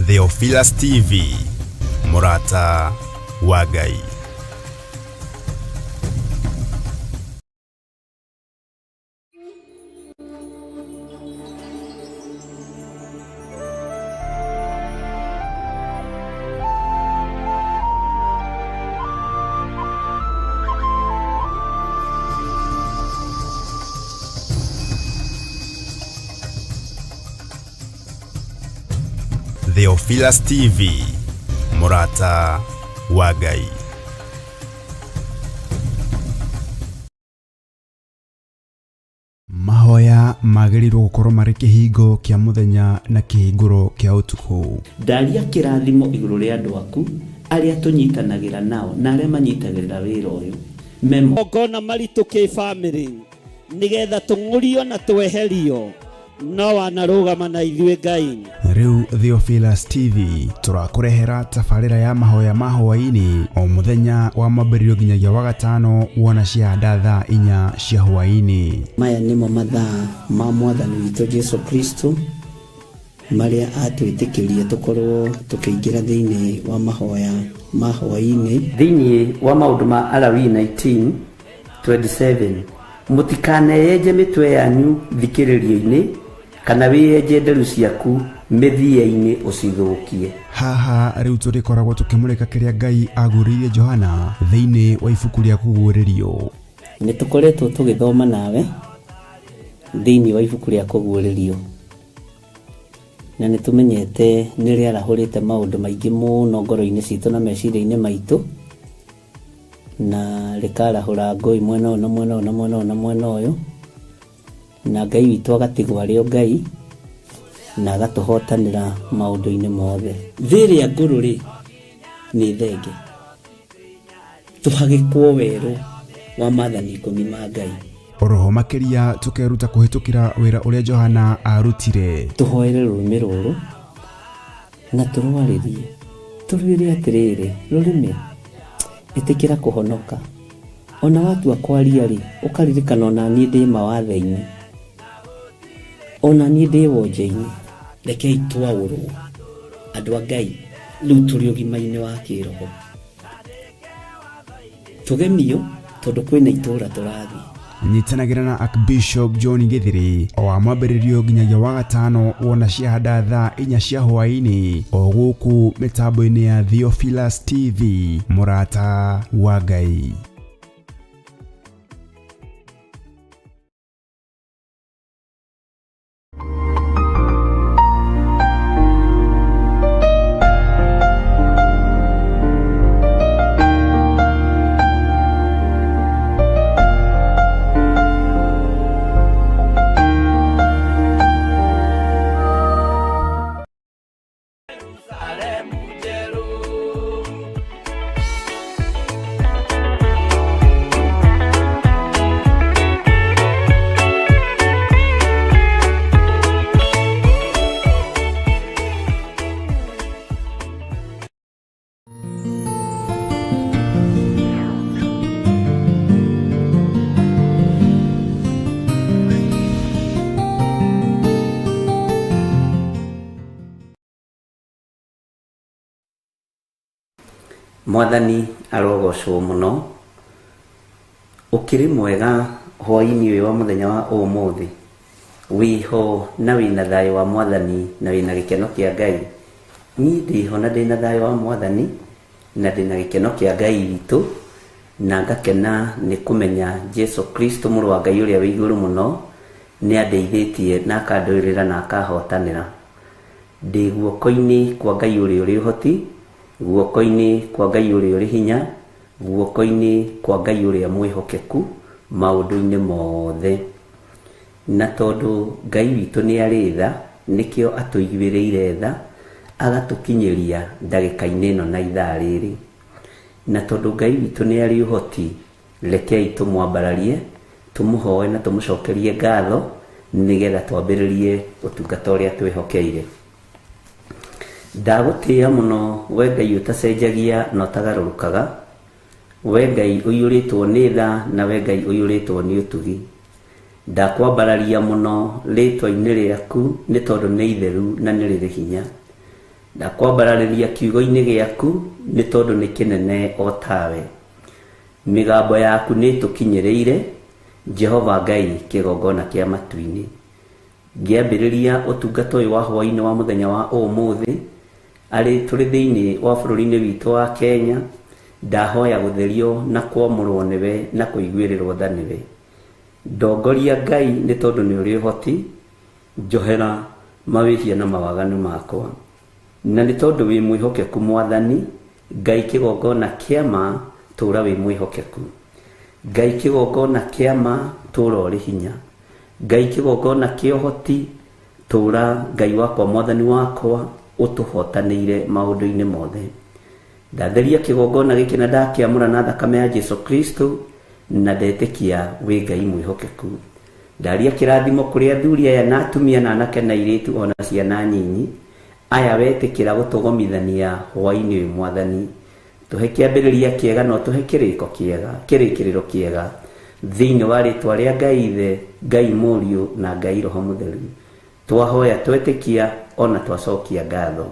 Theophilus TV, Mũrata wa Ngai. Theophilus TV, Mũrata wa Ngai. Mahoya magĩrĩirwo gũkorwo marĩ kĩhingo kĩa mũthenya na kĩhingũro kĩa ũtukũ. Ndaria kĩrathimo igũrũ rĩa andũ aku arĩa tũnyitanagĩra nao na arĩa manyitagĩrĩra wĩra ũyũ. Memo. Ngona maritũ kĩ family nigetha tũng'ũrio na tweherio no wanarũgama na ithuĩ Ngai. Rĩu Theophilus TV tũrakũrehera tabarĩra ya mahoya ma hwaĩ-inĩ o mũthenya wa mwambĩrĩrio nginyagia wa gatano wona ciahanda thaa 4 cia hwaĩ-inĩ. Maya nĩmo mathaa ma Mwathani witũ Jesu Kristo marĩa atwĩtĩkĩrie tũkorwo tũkĩingĩra thĩinĩ wa mahoya ma hwaĩ-inĩ. Thĩinĩ wa maũndũ ma Alawii 19:27, mũtikaneyenje mĩtwe yanyu thikĩrĩrio-inĩ kana wĩyenje nderu ciaku mĩthia-inĩ ũcithũkie. Haha rĩu tũrĩkoragwo tũkĩmũrĩka kĩrĩa Ngai aguũrĩirie Johana thĩinĩ wa ibuku rĩa Kũguũrĩrio. Nĩ tũkoretwo tũgĩthoma nawe thĩinĩ wa ibuku rĩa Kũguũrĩrio, na nĩ tũmenyete nĩ rĩarahũrĩte maũndũ maingĩ mũno ngoro-inĩ citũ na meciria-inĩ maitũ, na rĩkarahũra ngũĩ mwena ũyũ na mwena ũyũ na mwena ũyũ na mwena ũyũ, na Ngai witũ agatigwo arĩ o Ngai na agatũhotanĩra maũndũ-inĩ mothe. Thĩ ĩrĩa ngũrũ rĩ nĩ thenge, tũhagĩkwo werũ wa maathani 10 ma Ngai. Oroho makĩria tũkeruta kũhĩtũkĩra wĩra ũrĩa Johana arutire. Tũhoere rũrĩmĩ rũrũ na tũrwarĩrie, tũrwĩre atĩrĩrĩ, rũrĩmĩ ĩtĩkĩra kũhonoka. Ona watua kwaria rĩ, ũkaririkana ona niĩ ndĩ mawathe-inĩ, ona niĩ ndĩ wonje-inĩ. Rekei twaũrwo andũ a Ngai, rĩu tũrĩ ũgima-inĩ wa kĩroho, tũgemio tondũ kwĩna itũũra tũrathiĩ. Nyitanagĩra na Archbishop John Githiri o wa mwambĩrĩrio nginyagia wa gatano wona ciahanda thaa 4 cia hwaĩ-inĩ o gũkũ mĩtambo-inĩ ya Theophilus TV, Mũrata wa Ngai. Mwathani arogocwo mũno, ũkĩrĩ mwega hwaĩ-inĩ ũyũ wa mũthenya wa ũmũthĩ, wĩho na wĩna thayũ wa Mwathani na wĩna gĩkeno kĩa Ngai. Niĩ ndĩho na ndĩna thayũ wa Mwathani na ndĩna gĩkeno kĩa Ngai witũ, na ngakena nĩ kũmenya Jesu Kristo mũrũ wa Ngai ũrĩa wĩ igũrũ mũno nĩ andeithĩtie na akandũĩrĩra na akahotanĩra. Ndĩ guoko-inĩ kwa Ngai ũrĩa ũrĩ ũhoti, guoko-inĩ kwa Ngai ũrĩa ũrĩ hinya, guoko-inĩ kwa Ngai ũrĩa mwĩhokeku maũndũ-inĩ mothe. Na tondũ Ngai witũ nĩ arĩ tha, nĩkĩo atũiguĩrĩire tha, agatũkinyĩria ndagĩka-inĩ ĩno na ithaa rĩrĩ. Na tondũ Ngai witũ nĩ arĩ ũhoti, rekei tũmwambararie, tũmũhoe na tũmũcokerie ngatho, nĩgetha twambĩrĩrie ũtungata ũrĩa twĩhokeire. Ndagũtĩĩa mũno we Ngai ũtacenjagia na ũtagarũrũkaga, we Ngai ũiyũrĩtwo nĩ tha na we Ngai ũiyũrĩtwo nĩ ũtugi. Ndakwambararia mũno rĩtwa-inĩ rĩaku nĩ tondũ nĩ itheru na nĩ rĩrĩ hinya. Ndakwambararĩria kiugo-inĩ gĩaku nĩ tondũ nĩ kĩnene o tawe. Mĩgambo yaku nĩ ĩtũkinyĩrĩire, Jehova Ngai kĩgongona kĩa matu-inĩ. Ngĩambĩrĩria ũtungata ũyũ wa hwaĩ-inĩ wa mũthenya wa ũmũthĩ, arĩ tũrĩ thĩinĩ wa bũrũri-inĩ witũ wa Kenya, ndahoya gũtherio na kwamũrwo nĩwe na kũiguĩrĩrwo tha nĩwe. Ndongoria Ngai nĩ tondũ nĩ ũrĩ ũhoti, njohera mawĩhia na mawaganu makwa. Na nĩ tondũ wĩ mwĩhokeku Mwathani, Ngai kĩgongona kĩa ma, tũra wĩ mwĩhokeku. Ngai kĩgongona kĩa ma, tũra ũrĩ hinya. Ngai kĩgongona kĩa ũhoti, tũra Ngai wakwa Mwathani wakwa, ũtũhotanĩire maũndũ-inĩ mothe. Ndatheria kĩgongona gĩkĩ na ndakĩamũra na thakame ya Jesu Kristo, na ndetĩkia wĩ Ngai mwĩhokeku. Ndaria kĩrathimo kũrĩ athuri aya na atumia na anake na airĩtu ona ciana nyinyi, aya wetĩkĩra gũtũgomithania hwaĩ-inĩ ũyũ Mwathani. Tũhe kĩambĩrĩria kĩega na ũtũhe kĩrĩko kĩega, kĩrĩkĩrĩro kĩega, thĩinĩ wa rĩtwa rĩa Ngai Ithe, Ngai Mũriũ na Ngai Roho Mũtheru. Twahoya twetĩkia ona twacokia ngatho.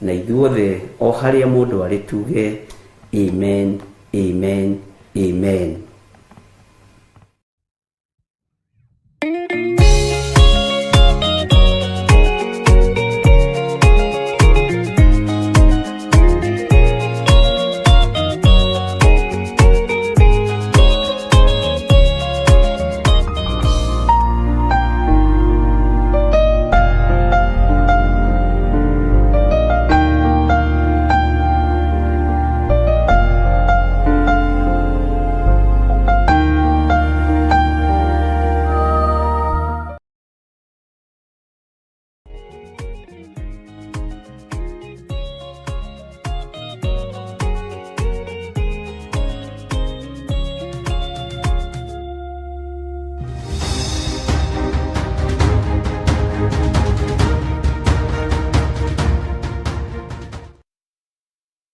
Na ithuothe o harĩa mũndũ arĩ tuge amen, amen, amen.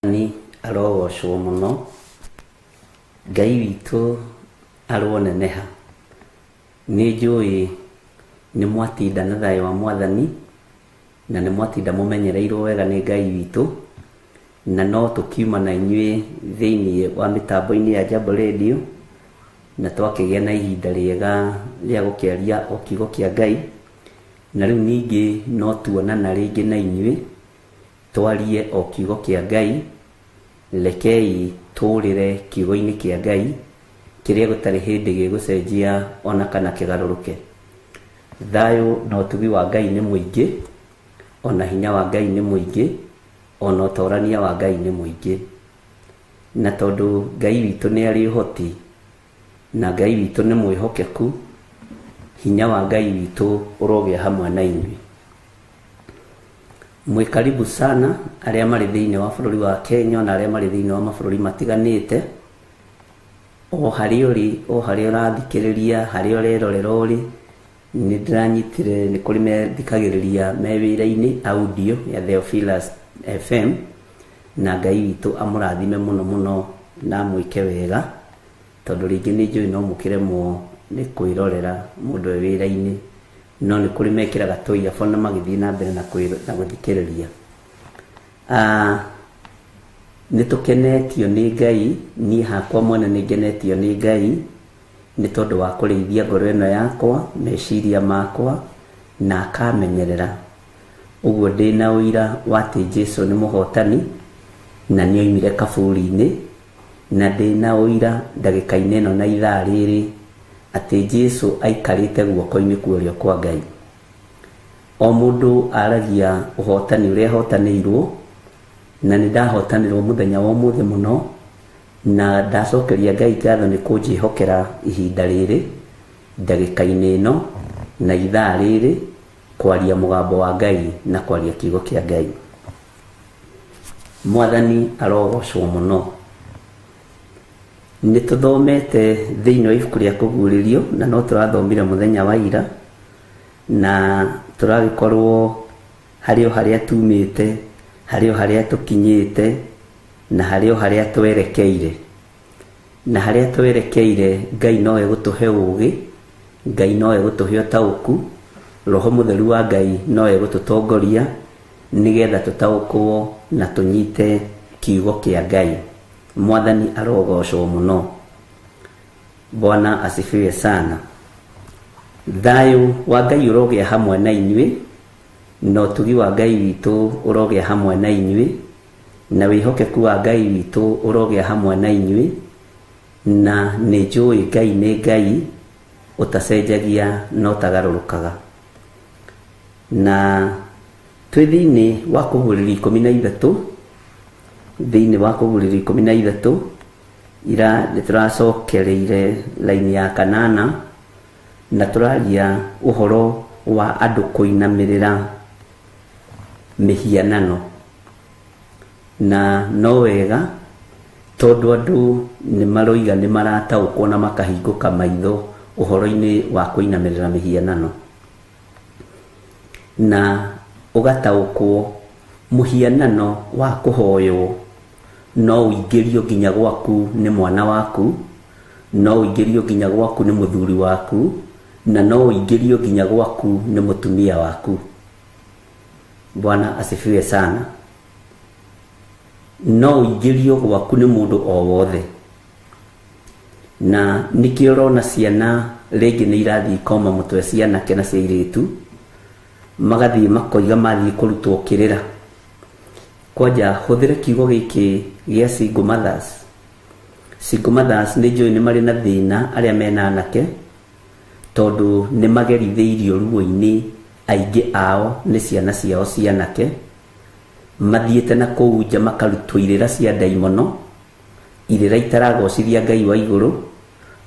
Ni arogocwo mũno, Ngai witũ aroneneha. Nĩ njũĩ nĩ mwatinda na thayũ wa Mwathani, na nĩ mwatinda mũmenyereirwo wega nĩ Ngai witũ, na no tũkiuma na inyuĩ thĩinĩ wa mĩtambo-inĩ ya Jambo Radio, na twakĩgĩa na ihinda rĩega rĩa gũkĩaria o kiugo kĩa Ngai, na rĩu ningĩ no tuonana rĩngĩ na inyuĩ twarie o kiugo kĩa Ngai. Rekei tũrĩre kiugo-inĩ kĩa Ngai kĩrĩa gũtarĩ hĩndĩ gĩgũcenjia ona kana kĩgarũrũke. Thayũ na ũtugi wa Ngai nĩ mũingĩ, ona hinya wa Ngai nĩ mũingĩ, ona ũtorania wa Ngai nĩ mũingĩ. Na tondũ Ngai witũ nĩ arĩ ũhoti, na Ngai witũ nĩ mwĩhokeku, hinya wa Ngai witũ ũrogĩa hamwe na inyuĩ. Mwĩ karibu sana arĩa marĩ thĩinĩ wa bũrũri wa Kenya na arĩa marĩ thĩinĩ wa mabũrũri matiganĩte, o harĩa ũrĩ, o harĩa ũrathikĩrĩria, harĩa ũrerorera ũrĩ, nĩ ndĩranyitire nĩ kũrĩ methikagĩrĩria me wĩra-inĩ audio ya Theophilus FM, na Ngai witũ amũrathime mũno mũno na amwĩke wega, tondũ rĩngĩ nĩ njũĩ no mũkĩremwo nĩ kwĩrorera mũndũ e wĩra-inĩ, no nĩ kũrĩ mekĩraga tũ earphone na magĩthiĩ na mbere na gũthikĩrĩria. Nĩ tũkenetio nĩ Ngai, niĩ hakwa mwene nĩ ngenetio nĩ Ngai nĩ tondũ wa kũrĩithia ngoro ĩno yakwa, meciria makwa, na akamenyerera. Ũguo ndĩna ũira wa atĩ Jesu nĩ mũhotani na nĩ oimire kaburi-inĩ, na ndĩna ũira ndagĩka-inĩ ĩno na ithaa rĩrĩ atĩ Jesu aikarĩte guoko-inĩ kwa ũrĩo kwa Ngai. O mũndũ aragia ũhotani ũrĩa ahotanĩirwo, na nĩ ndahotanĩrwo mũthenya wa ũmũthĩ mũno, na ndacokeria Ngai ngatho nĩ kũnjĩhokera ihinda rĩrĩ, ndagĩka-inĩ ĩno na ithaa rĩrĩ, kwaria mũgambo wa Ngai na kwaria kiugo kĩa Ngai. Mwathani arogocwo mũno. Nĩ tũthomete thĩinĩ wa ibuku rĩa kũguũrĩrio, na no tũrathomire mũthenya wa ira, na tũragĩkorwo harĩ o harĩa tumĩte, harĩ o harĩa tũkinyĩte, na harĩ o harĩa twerekeire. Na harĩa twerekeire, Ngai no egũtũhe ũũgĩ, Ngai no egũtũhe ũtaũku, Roho Mũtheru wa Ngai no egũtũtongoria, nĩgetha tũtaũkwo na tũnyite kiugo kĩa Ngai. Mwathani arogocwo mũno. Bwana asifiwe sana. Thayũ wa Ngai ũrogĩa hamwe na inyuĩ, na ũtugi wa Ngai witũ ũrogĩa hamwe na inyuĩ, na wĩhokeku wa Ngai witũ ũrogĩa hamwe na inyuĩ, na nĩ njũĩ Ngai nĩ Ngai ũtacenjagia na ũtagarũrũkaga. Na twĩ thĩinĩ wa kũguũrĩrio 13, thĩinĩ wa kũguũrĩrio 13 ira nĩ tũracokereire laini ya kanana, na tũraria ũhoro wa andũ kũinamĩrĩra mĩhianano. Na no wega tondũ andũ nĩ maroiga nĩ marataũkwo na makahingũka maitho ũhoro-inĩ wa kũinamĩrĩra mĩhianano, na ũgataũkwo mũhianano wa kũhoywo no ũingĩrio nginya gwaku nĩ mwana waku, no ũingĩrio nginya gwaku nĩ mũthuri waku, na no ũingĩrio nginya gwaku nĩ mũtumia waku. Bwana asifiwe sana. No ũingĩrio gwaku nĩ mũndũ o wothe. Na nĩkĩo ũrona ciana rĩngĩ nĩ irathiĩ ikoma mũtwe cia anake na cia airĩtu, magathiĩ makoiga mathiĩ kũrutwo kĩrĩra. Kwanja hũthĩre kiugo gĩkĩ gĩa single mothers. Single mothers nĩ njũĩ nĩ marĩ na thĩna arĩa mena anake, tondũ nĩ magerithĩirio ruo-inĩ, aingĩ ao nĩ ciana ciao cia anake, mathiĩte na kũu nja makarutwo irĩra cia ndaimono, irĩra itaragocithia Ngai wa igũrũ,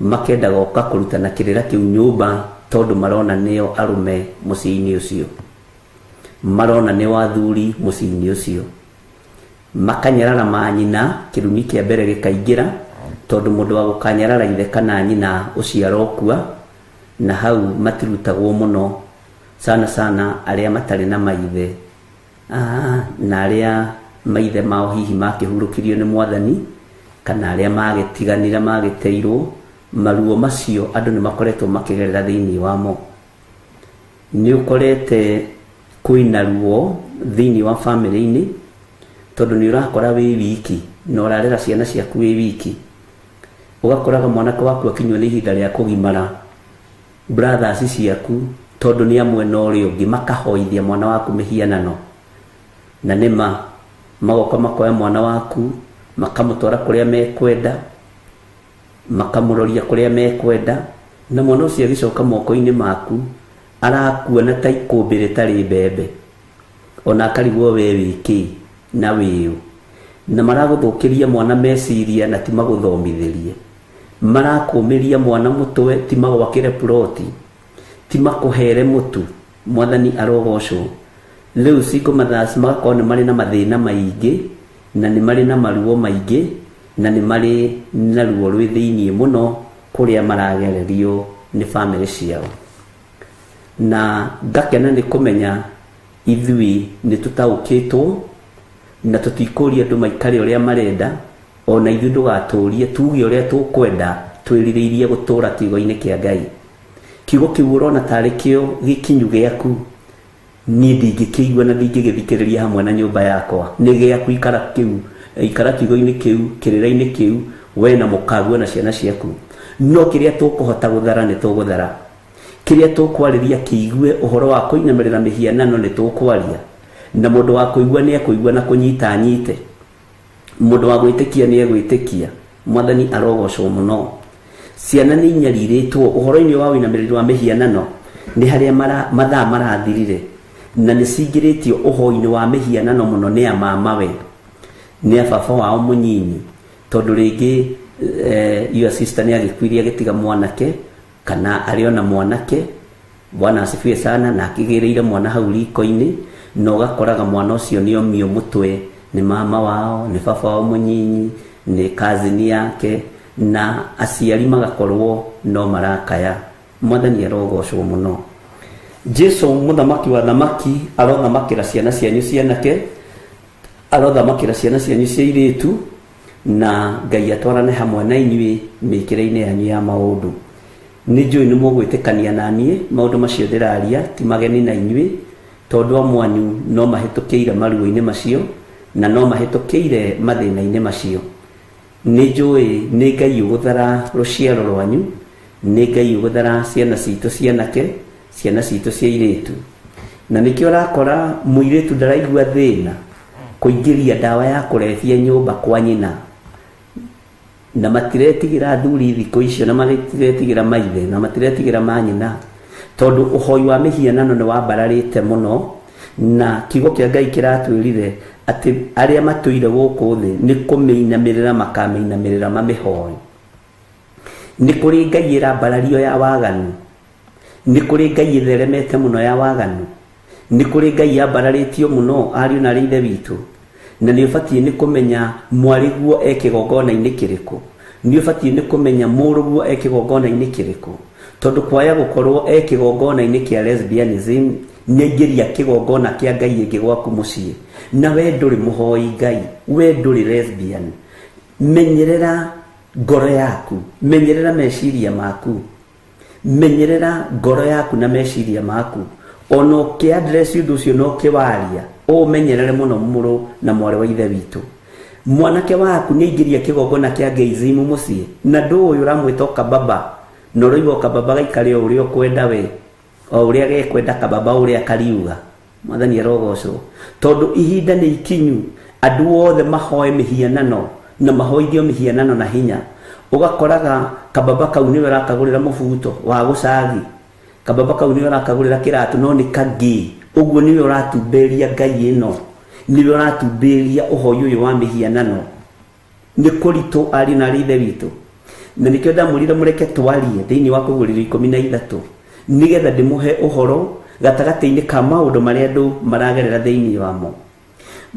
makenda goka kũrutana kĩrĩra kĩu nyũmba tondũ marona nĩo arũme mũciĩ-inĩ ũcio, marona nĩo athuri mũciĩ-inĩ ũcio, makanyarara manyina, kĩrumi kĩa mbere gĩkaingĩra, tondũ mũndũ wa gũkanyarara ithe kana nyina ũcio arokua, na hau matirutagwo mũno sana sana arĩa matarĩ na maithe, na arĩa maithe mao hihi makĩhurũkirio nĩ Mwathani, kana arĩa magĩtiganire magĩteirwo. Maruo macio andũ nĩ makoretwo makĩgerera thĩinĩ wamo. Nĩ ũkorete kwĩna ruo thĩinĩ wa bamĩrĩ-inĩ, tondũ nĩ ũrakora wĩ wiki na ũrarera ciana ciaku wĩ wiki, ũgakoraga mwanake waku akinywo nĩ ihinda rĩa kũgimara, brothers ciaku tondũ nĩ amwe na ũrĩa ũngĩ makahoithia mwana waku mĩhianano, na nĩma magoka makoya mwana waku makamũtwara kũrĩa mekwenda, makamũroria kũrĩa mekwenda, na mwana ũcio agĩcoka moko-inĩ maku arakuona ta ikũmbĩ rĩtarĩ mbembe, ona akarigwo we wĩ kĩ na wĩũ, na maragũthũkĩria mwana meciria na ti magũthomithĩrie, marakũmĩria mwana mũtwe ti magwakĩre ploti, ti makũhere mũtu. Mwathani arogocwo. Rĩu single mothers magakorwo nĩ marĩ na mathĩna maingĩ, na nĩ marĩ na maruo maingĩ, na nĩ marĩ na ruo rwĩ thĩinĩ mũno kũrĩa maragererio nĩ bamĩrĩ ciao. Na ngakena nĩ kũmenya ithuĩ nĩ tũtaũkĩtwo na tũtikũria andũ maikare ũrĩa marenda, ona ithuĩ ndũgatũrie tuge ũrĩa tũkwenda, twĩrirĩirie gũtũra kiugo-inĩ kĩa Ngai. Kiugo kĩu ũrona tarĩ kĩo gĩkinyu gĩaku, niĩ ndingĩkĩigua na ndingĩgĩthikĩrĩria hamwe na nyũmba yakwa. Nĩ gĩaku, ikara kĩu, ikara kiugo-inĩ kĩu, kĩrĩra-inĩ kĩu, we na mũkaguo na ciana ciaku. No kĩrĩa tũkũhota gũthara nĩ tũgũthara, kĩrĩa tũkwarĩria kĩigue ũhoro wa kũinamĩrĩra mĩhianano nĩ tũkwaria, na mũndũ wa kũigua nĩ ekũigua na kũnyita anyite, mũndũ wa gwĩtĩkia nĩ egwĩtĩkia. Mwathani arogocwo mũno. Ciana nĩ inyarirĩtwo ũhoro-inĩ wa ũinamĩrĩri wa mĩhianano, nĩ harĩa mathaa marathirire, na nĩ cingĩrĩtio ũhoi-inĩ wa mĩhianano mũno nĩ amamawe, nĩ ababa wao mũnyinyi, tondũ rĩngĩ your sister nĩ agĩkuire agĩtiga mwanake, kana arĩ ona mwanake. Bwana asifiwe sana. Na akĩgĩrĩire mwana hau riko-inĩ, na ũgakoraga mwana ũcio nĩ omio mũtwe nĩ mama wao, nĩ baba wao mũnyinyi, nĩ cousin yake, na aciari magakorwo no marakaya. Mwathani arogocwo mũno. Jesu mũthamaki wa thamaki arothamakĩra ciana cianyu cianake, arothamakĩra ciana cianyu cia airĩtu, na Ngai atwarane hamwe na inyuĩ mĩkĩre-inĩ yanyu ya maũndũ. Nĩ njũĩ nĩ mũgwĩtĩkania na niĩ maũndũ macio ndĩraria ti mageni na inyuĩ, Tondũ amwe anyu no mahĩtũkĩire maruo-inĩ macio na no mahĩtũkĩire mathĩna-inĩ macio. Nĩ njũĩ nĩ Ngai ũgũthara rũciaro rwanyu, nĩ Ngai ũgũthara ciana citũ cianake, ciana citũ cia airĩtu. Na nĩkĩo ũrakora mũirĩtu ndaraigua thĩna kũingĩria ndawa ya kũrebia nyũmba kwa nyina, na matiretigĩra athuri thikũ icio, na matiretigĩra maithe, na matiretigĩra manyina, tondũ ũhoi wa mĩhianano nĩ wambararĩte mũno. Na kiugo kĩa Ngai kĩratwĩrire atĩ arĩa matũire gũkũ thĩ nĩ kũmĩinamĩrĩra makamĩinamĩrĩra mamĩhoe. Nĩ kũrĩ Ngai ĩrambarario ya waganu, nĩ kũrĩ Ngai ĩtheremete mũno ya waganu, nĩ kũrĩ Ngai yambararĩtio mũno ariũ na arĩ ithe witũ. Na nĩ ũbatiĩ nĩ kũmenya mwarĩguo e kĩgongona-inĩ kĩrĩkũ, nĩ ũbatiĩ nĩ kũmenya mũrũguo e kĩgongona-inĩ kĩrĩkũ, tondũ kwaya gũkorwo e kĩgongona-inĩ kĩa lesbianism nĩ aingĩria kĩgongona kĩa Ngai ĩngĩ gwaku mũciĩ, na we ndũrĩ mũhoi Ngai, we ndũrĩ lesbian. Menyerera ngoro yaku, menyerera meciria maku, menyerera ngoro yaku na meciria maku. Ona ũkĩ address ũndũ ũcio na ũkĩwaria, ũmenyerere mũno mũrũ na mwarĩ wa ithe witũ. Mwanake waku nĩ aingĩria kĩgongona kĩa gayism mũciĩ, na ndũĩ ũramwĩta ũkababa, na ũraigua ũkababa gaikare o ũrĩa ũkwenda we, o ũrĩa gekwenda kababa ũrĩa kariuga. Mwathani arogocwo, tondũ ihinda nĩ ikinyu andũ othe mahoe mĩhianano na mahoithio mĩhianano na hinya. Ũgakoraga kababa kau nĩwe ũrakagũrĩra mũbuto wa gũcagi, kababa kau nĩwe ũrakagũrĩra kĩratũ, no nĩ kangĩ. Ũguo nĩwe ũratumberia Ngai ĩno, nĩwe ũratumberia ũhoi ũyũ wa mĩhianano. Nĩ kũritũ ariũ na arĩ ithe witũ, na nĩkĩo ndamwĩrire mũreke twarie thĩinĩ wa kũguũrĩrio 13, nĩgetha ndĩmũhe ũhoro gatagatĩ-inĩ ka maũndũ marĩa andũ maragerera thĩinĩ wamo.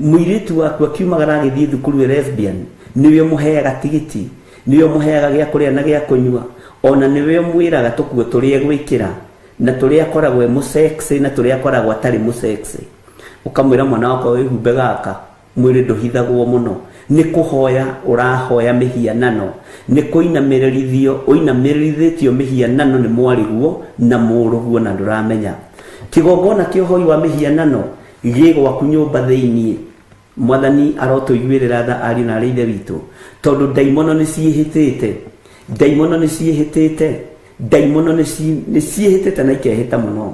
Mũirĩtu waku akiumagara agĩthiĩ thukuru e lesbian, nĩwe ũmũheaga tigiti, nĩwe ũmũheaga gĩa kũrĩa na gĩa kũnyua, ona nĩwe ũmwĩraga tũkuo tũrĩa egwĩkĩra, na tũrĩa akoragwo e mũsexy na tũrĩa akoragwo atarĩ mũsexy. Ũkamwĩra mwana wakwa wĩhumbe gaka, mwĩrĩ ndũhithagwo mũno. Nĩ kũhoya ũrahoya mĩhianano, nĩ kũinamĩrĩrithio ũinamĩrĩrithĩtio mĩhianano nĩ mwarĩguo na mũrũguo na ndũramenya. Kĩgongona kĩa ũhoi wa mĩhianano gĩ gwaku nyũmba thĩiniĩ. Mwathani arotũiguĩrĩra tha ariũ na arĩ ithe witũ, tondũ ndaimono nĩ ciĩhĩtĩte, ndaimono nĩ ciĩhĩtĩte, ndaimono nĩ ciĩhĩtĩte na ikehĩta mũno.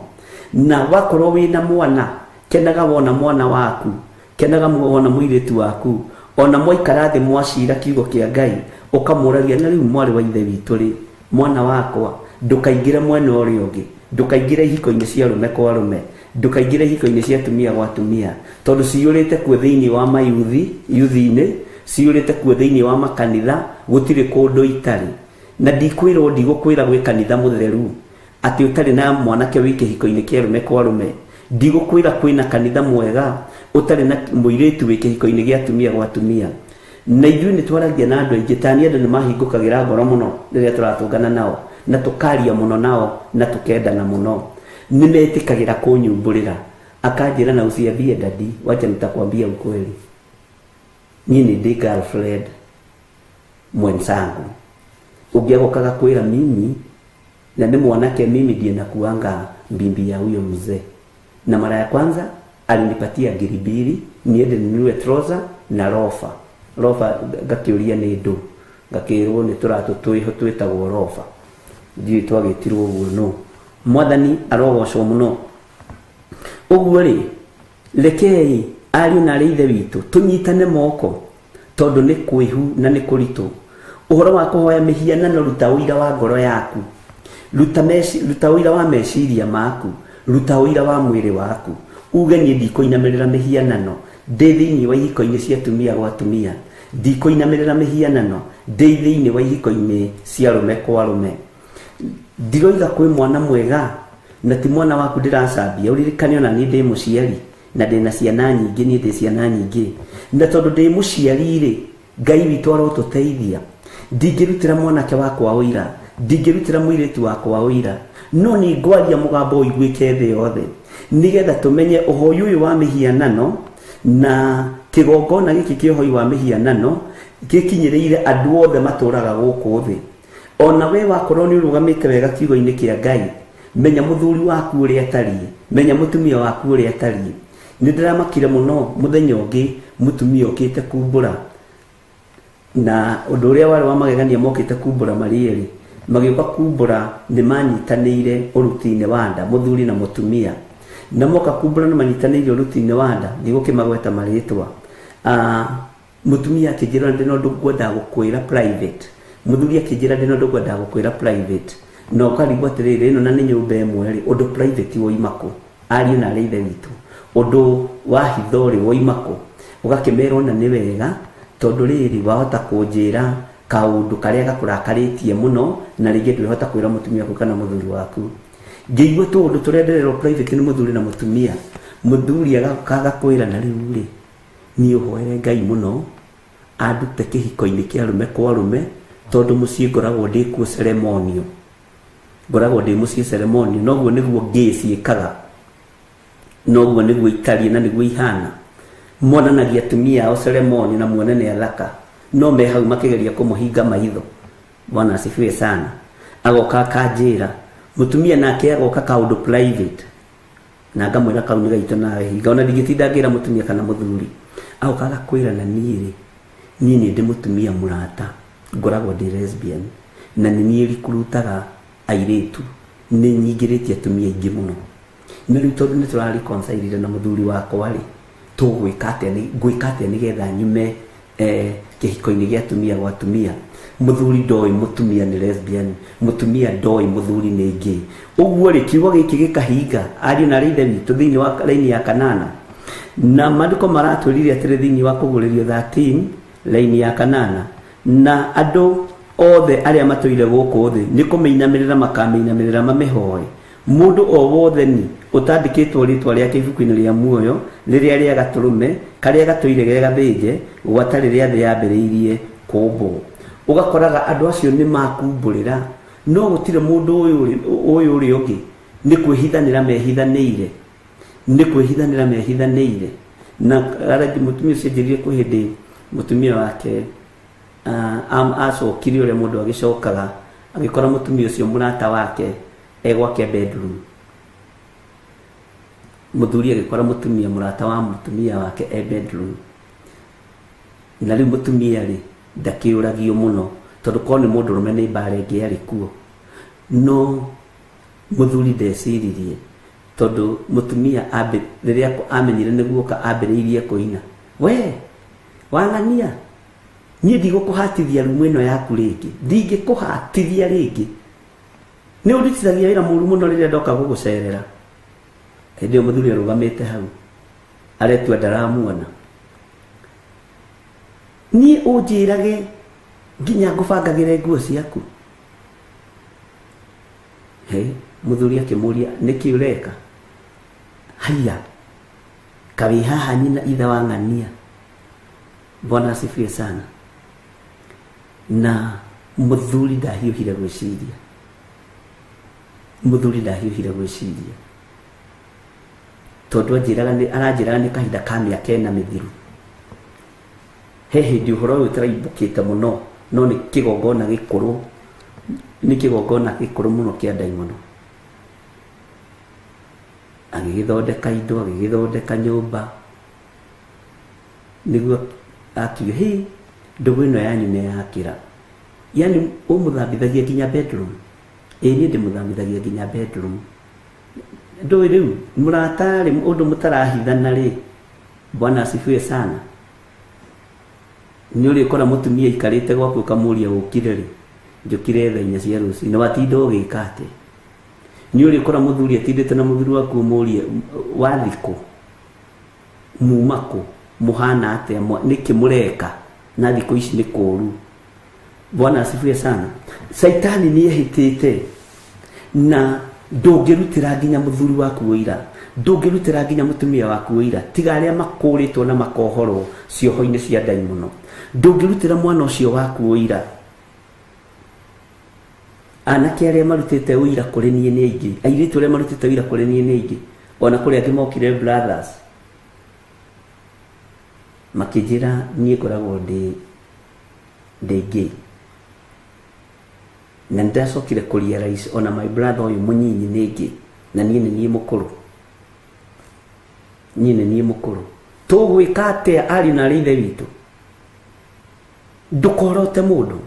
Na wakorwo wĩna mwana, kenaga wona mwana waku, kenaga wona mũirĩtu waku, ona mwaikara thĩ mwacira kiugo kĩa Ngai, ũkamũragia na rĩu mwarĩ wa ithe witũ rĩ, mwana wakwa, ndũkaingĩre mwena ũrĩa ũngĩ, ndũkaingĩre ihiko-inĩ cia arũme kwa arũme, ndũkaingĩre ihiko-inĩ cia atumia gwa atumia, tondũ ciyũrĩte kuo thĩinĩ wa mayuthi, yuthi-inĩ, ciyũrĩte kuo thĩinĩ wa makanitha, gũtirĩ kũndũ itarĩ. Na ndikwĩrwo ndigũkwĩra gwĩ kanitha mũtheru atĩ ũtarĩ na mwanake wĩ kĩhiko-inĩ kĩa arũme kwa arũme, ndigũkwĩra kwĩna kanitha mwega ũtarĩ na mũirĩtu wĩ kĩhiko-inĩ gĩa atumia gwa atumia. Na ithuĩ nĩ twaragia na andũ aingĩ, tani andũ nĩ mahingũkagĩra ngoro mũno rĩrĩa tũratũngana nao, na tũkaria mũno nao, na tũkendana mũno. Nĩ metĩkagĩra kũnyumbũrĩra, akanjĩra na usiambie dadi, wacha nitakwambia ukweli, niĩ nĩ ndĩ girlfriend mwenzangu. Ũngĩagokaga kwĩra mimi na nĩ mwanake, mimi ndiye nakuanga mbimbi ya huyo mzee. Na mara ya kwanza alinipatia 2,000 niende ninunue trouser na rofa. Rofa ngakĩũria nĩ ndũ, ngakĩrwo nĩ tũratũ twĩho twĩtagwo rofa, ndiũĩ twagĩtirwo ũguo no. Mwathani arogocwo mũno. Ũguo rĩ, rekei ariũ na arĩ ithe witũ tũnyitane moko, tondũ nĩ kwĩhu na nĩ kũritũ. Ũhoro wa kũhoya mĩhianano, ruta ũira wa ngoro yaku, ruta ũira wa meciria maku, ruta ũira wa mwĩrĩ waku, uge niĩ ndikũinamĩrĩra mĩhianano ndĩ thĩinĩ wa ihiko-inĩ cia atumia gwa atumia, ndikũinamĩrĩra mĩhianano ndĩ thĩinĩ wa ihiko-inĩ cia arũme kwa arũme. Ndiroiga kwĩ mwana mwega na ti mwana waku ndĩracambia, ũririkane ona niĩ ndĩ mũciari na ndĩna ciana nyingĩ, niĩ ndĩ ciana nyingĩ, na tondũ ndĩ mũciari rĩ, Ngai witũ arotũteithia. Ndingĩrutĩra mwanake wakwa ũira, ndingĩrutĩra mũirĩtu wakwa ũira, no nĩ ngwaria mũgambo ũiguĩke thĩ yothe, nĩgetha tũmenye ũhoi ũyũ wa mĩhianano na kĩgongona gĩkĩ kĩa ũhoi wa mĩhianano gĩkinyĩrĩire andũ othe matũraga gũkũ thĩ. Ona we wakorwo nĩ ũrũgamĩte wega kiugo-inĩ kĩa Ngai, Menya mũthuri waku ũrĩa atariĩ, menya mũtumia waku ũrĩa atariĩ. Nĩ ndĩramakire mũno mũthenya ũngĩ mũtumia okĩte kumbũra, na ũndũ ũrĩa warĩ wa magegania mokĩte kumbũra marĩ erĩ, magĩũka kumbũra nĩ manyitanĩire ũruti-inĩ wa nda, mũthuri na mũtumia. Na moka kumbũra nĩ manyitanĩire ũruti-inĩ wa nda, ndigũkĩmagweta marĩtwa. Mũtumia akĩnjĩra ndĩ na ũndũ ngwendaga gũkwĩra private, mũthuri akĩnjĩra ndĩ na ũndũ ngwendaga gũkwĩra private, na ũkarigwo atĩrĩrĩ, ĩno na nĩ nyũmba ĩmwe rĩ, ũndũ private woima kũ? Ariũ na arĩ ithe witũ, ũndũ wa hitho rĩ woima kũ? Ũgakĩmera ona nĩ wega, tondũ rĩrĩ wahota kũnjĩra kaũndũ karĩa gakũrakarĩtie mũno, na rĩngĩ ndwĩhota kwĩra mũtumia waku kana mũthuri waku. Ngĩigua tũũndũ tũrendererwo private nĩ mũthuri na mũtumia, mũthuri agoka agakwĩra na rĩu rĩ, niĩ ũhoere Ngai mũno andute kĩhiko-inĩ kĩa arũme kwa arũme, tondũ mũciĩ ngoragwo ndĩ kuo ceremonial, ngoragwo ndĩ mũciĩ ceremonial, noguo nĩguo ngĩ ciĩkaga, noguo nĩguo itariĩ na nĩguo ihana. Monanagia atumia ao ceremonial na muone nĩ athaka, no me hau makĩgeria kũmũhinga maitho. Bwana asifiwe sana. Agoka akanjĩra, mũtumia nake agoka kaũndũ private, na ngamwĩra kau nĩ gaitũ nawe hinga, ona ndingĩtinda ngĩra mũtumia kana mũthuri. Agoka agakwĩra na niĩ rĩ, niĩ nĩ ndĩ mũtumia mũrata, ngoragwo ndĩ lesbian, na nĩ niĩ rikurutaga airĩtu, nĩ nyingĩrĩtie atumia aingĩ mũno. Na rĩu tondũ nĩ tũrareconcile na mũthuri wakwa rĩ, tũgwĩka atĩa, ngwĩka atĩa nĩgetha nyume kĩhiko-inĩ gĩa atumia gwa atumia? Mũthuri ndoĩ mũtumia nĩ lesbian, mũtumia ndoĩ mũthuri nĩ gay. Ũguo rĩ, kiugo gĩkĩ gĩkahinga ariũ na arĩ ithe witũ thĩinĩ wa raini ya kanana. Na maandĩko maratwĩrire atĩrĩ thĩinĩ wa kũgũrĩrio 13 raini ya kanana, na andũ othe arĩa matũire gũkũ thĩ nĩ kũmĩinamĩrĩra makamĩinamĩrĩra mamĩhoe. Mũndũ o wothe ni ũtandĩkĩtwo rĩtwa rĩake ibuku-inĩ rĩa muoyo rĩrĩa rĩa gatũrũme karĩa gatũire ge gathĩnje gwata rĩrĩa thĩ yambĩrĩirie kũmbwo. Ũgakoraga andũ acio nĩ makumbũrĩra, no gũtirĩ mũndũ ũyũ ũrĩa ũngĩ nĩ kwĩhithanĩra mehithanĩire, nĩ kwĩhithanĩra mehithanĩire. Na arathi mũtumia ũcio anjĩrire kwĩ hĩndĩ mũtumia wake acokire ũrĩa mũndũ agĩcokaga, agĩkora mũtumia ũcio mũrata wake e gwake bedroom. Mũthuri agĩkora mũtumia mũrata wa mũtumia wake e bedroom. Na rĩu mũtumia rĩ ndakĩũragio mũno, tondũ korwo nĩ mũndũrũme nĩ mbara ĩngĩ yarĩ kuo. No mũthuri ndeciririe, tondũ mũtumia rĩrĩa amenyire nĩguoka ambĩrĩirie kũina, we wang'ania, niĩ ndigũkũhatithia rumu ĩno yaku rĩngĩ, ndingĩkũhatithia rĩngĩ, nĩ ũndutithagia wĩra mũru mũno rĩrĩa ndoka gũgũcerera. Hĩndĩ ĩyo mũthuri arũgamĩte hau aretua ndaramuona. Niĩ ũnjĩrage nginya ngũbangagĩre nguo ciaku. He, mũthuri akĩmũria nĩkĩ ũreka? Haiya, kawĩ haha nyina ithe wa ng'ania. Bwana asifiwe sana. Na mũthuri ndahiũhire gwĩciria, mũthuri ndahiũhire gwĩciria, tondũ aranjĩraga nĩ kahinda ka mĩaka ĩna mĩthiru. He hĩndĩ ũhoro ũyũ ũtaraimbũkĩte mũno, no nĩ kĩgongona gĩkũrũ, nĩ kĩgongona gĩkũrũ mũno kĩa ndaimono. Agĩgĩthondeka indo, agĩgĩthondeka nyũmba, nĩguo akiuga, hĩ, ndũgũ ĩno yanyu nĩ yakĩra. Yani ũmũthambithagia nginya bedroom. Ĩĩ niĩ ndĩmũthambithagia nginya bedroom. Ndũĩ rĩu mũrata rĩ, ũndũ mũtarahithana rĩ, Bwana asifiwe sana. Nĩ ũrĩkora mũtumia aikarĩte gwaku ũkamũria ũkire rĩ, njũkire thaa inya cia rũcinĩ, watinda ũgĩka atĩa? Nĩ ũrĩkora mũthuri atindĩte na mũthuri waku ũmũrie wathiĩ kũ, muma kũ, mũhana atĩa, nĩkĩ mũreka na thikũ ici nĩ kũũru. Bwana asifiwe sana. Saitani nĩ ehĩtĩte, na ndũngĩrutĩra nginya mũthuri waku ũira, ndũngĩrutĩra nginya mũtumia waku ũira, tiga arĩa makũrĩtwo na makohorwo cioho-inĩ cia ndaimono. Ndũngĩrutĩra mwana ũcio waku ũira. Anake arĩa marutĩte ũira kũrĩ niĩ nĩ aingĩ, airĩtu arĩa marutĩte ũira kũrĩ niĩ nĩ aingĩ, ona kũrĩ angĩ mokire brothers makĩnjĩra niĩ ngoragwo ndĩ gay. Na nĩ ndacokire kũ realize ona my brother ũyũ mũnyinyi nĩ ngĩ, na niĩ nĩ niĩ mũkũrũ, niĩ nĩ niĩ mũkũrũ. Tũgwĩka atĩa ariũ na arĩ ithe witũ? Ndũkorote mũndũ,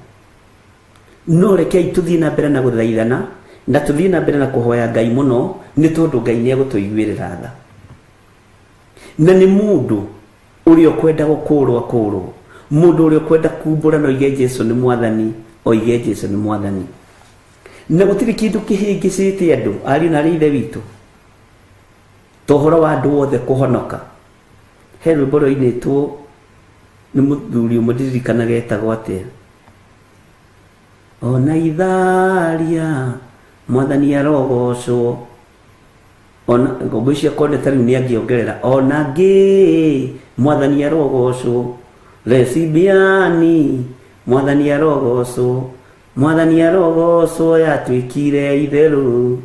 no rekei tũthiĩ na mbere na gũthaithana na tũthiĩ na mbere na kũhoya Ngai mũno, nĩ tondũ Ngai nĩ egũtũiguĩrĩra tha. Na nĩ mũndũ ũrĩa ũkwenda gũkũrwo akũrwo, mũndũ ũrĩa ũkwenda kumbũra na oige Jesu nĩ mwathani, oige Jesu nĩ mwathani. Na gũtirĩ kĩndũ kĩhĩngĩcĩte andũ ariũ na arĩ ithe witũ ta ũhoro wa andũ othe kũhonoka. He rwĩmbo rwainĩtwo nĩ mũthuri ũmwe ndiririkanaga etagwo atĩa, ona itharia mwathani arogocwo, ona ngombo icio akonde ta rĩu nĩ angĩongerera ona ngĩ mwathani arogocwo, lesibiani mwathani arogocwo, mwathani arogocwo yatuĩkire itherũ.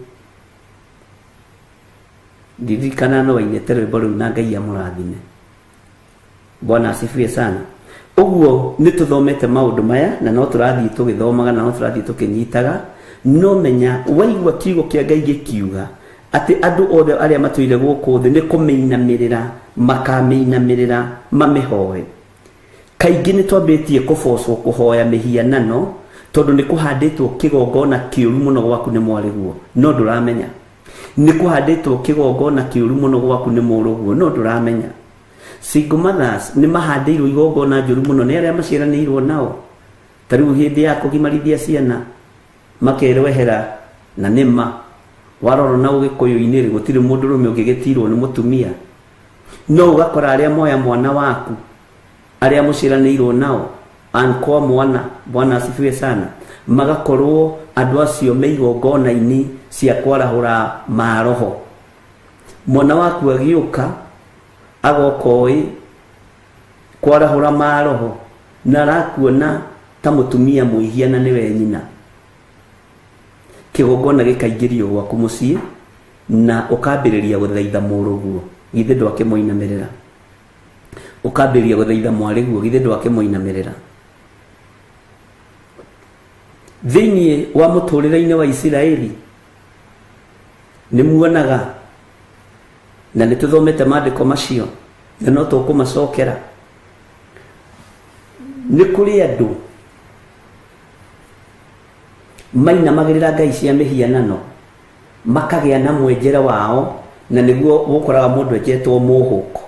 Ndirikana no wainĩte rwĩmbo rũu na Ngai amũrathime. Bwana asifiwe sana. Ũguo nĩ tũthomete maũndũ maya na no tũrathiĩ tũgĩthomaga na no tũrathiĩ tũkĩnyitaga. No menya waigua kiugo kĩa Ngai gĩkiuga atĩ andũ othe arĩa matũire gũkũ thĩ nĩ kũmĩinamĩrĩra makamĩinamĩrĩra mamĩhoe. Kaingĩ nĩ twambĩtie kũbocwo kũhoya mĩhianano tondũ nĩ kũhandĩtwo kĩgongona kĩũru mũno gwaku nĩ mwarĩguo, no ndũramenya. Nĩ kũhandĩtwo kĩgongona kĩũru mũno gwaku nĩ mũrũguo, no ndũramenya. Single mothers nĩ mahandĩirwo igongona njũru mũno nĩ arĩa maciaranĩirwo nao. Ta rĩu hĩndĩ ya kũgimarithia ciana makerwo ehera, na nĩma warora na ũgĩkũyũ-inĩ rĩ, gũtirĩ mũndũrũme ũngĩgĩtirwo nĩ mũtumia. No ũgakora arĩa moya mwana waku, arĩa mũciaranĩirwo nao, ankwa mwana, Bwana asifiwe sana, magakorwo andũ acio me igongona-inĩ cia kwarahũra maroho. Mwana waku agĩũka agoka ũĩ kwarahũra maroho na arakuona ta mũtumia mwĩhia na nĩwe nyina. Kĩgongona gĩkaingĩrio gwaku mũciĩ na ũkambĩrĩria gũthaitha mũrũguo, githĩ ndwakĩmũinamĩrĩra? Ũkambĩrĩria gũthaitha mwarĩguo, githĩ ndwakĩmũinamĩrĩra? Thĩinĩ wa mũtũrĩre-inĩ wa Isiraeli nĩ muonaga, na nĩ tũthomete maandĩko macio na no tũkũmacokera, nĩ kũrĩ andũ mainamagĩrĩra ngai cia mĩhianano makagĩa na mwenjere wao, na nĩguo gũkoraga mũndũ enjetwo mũhũko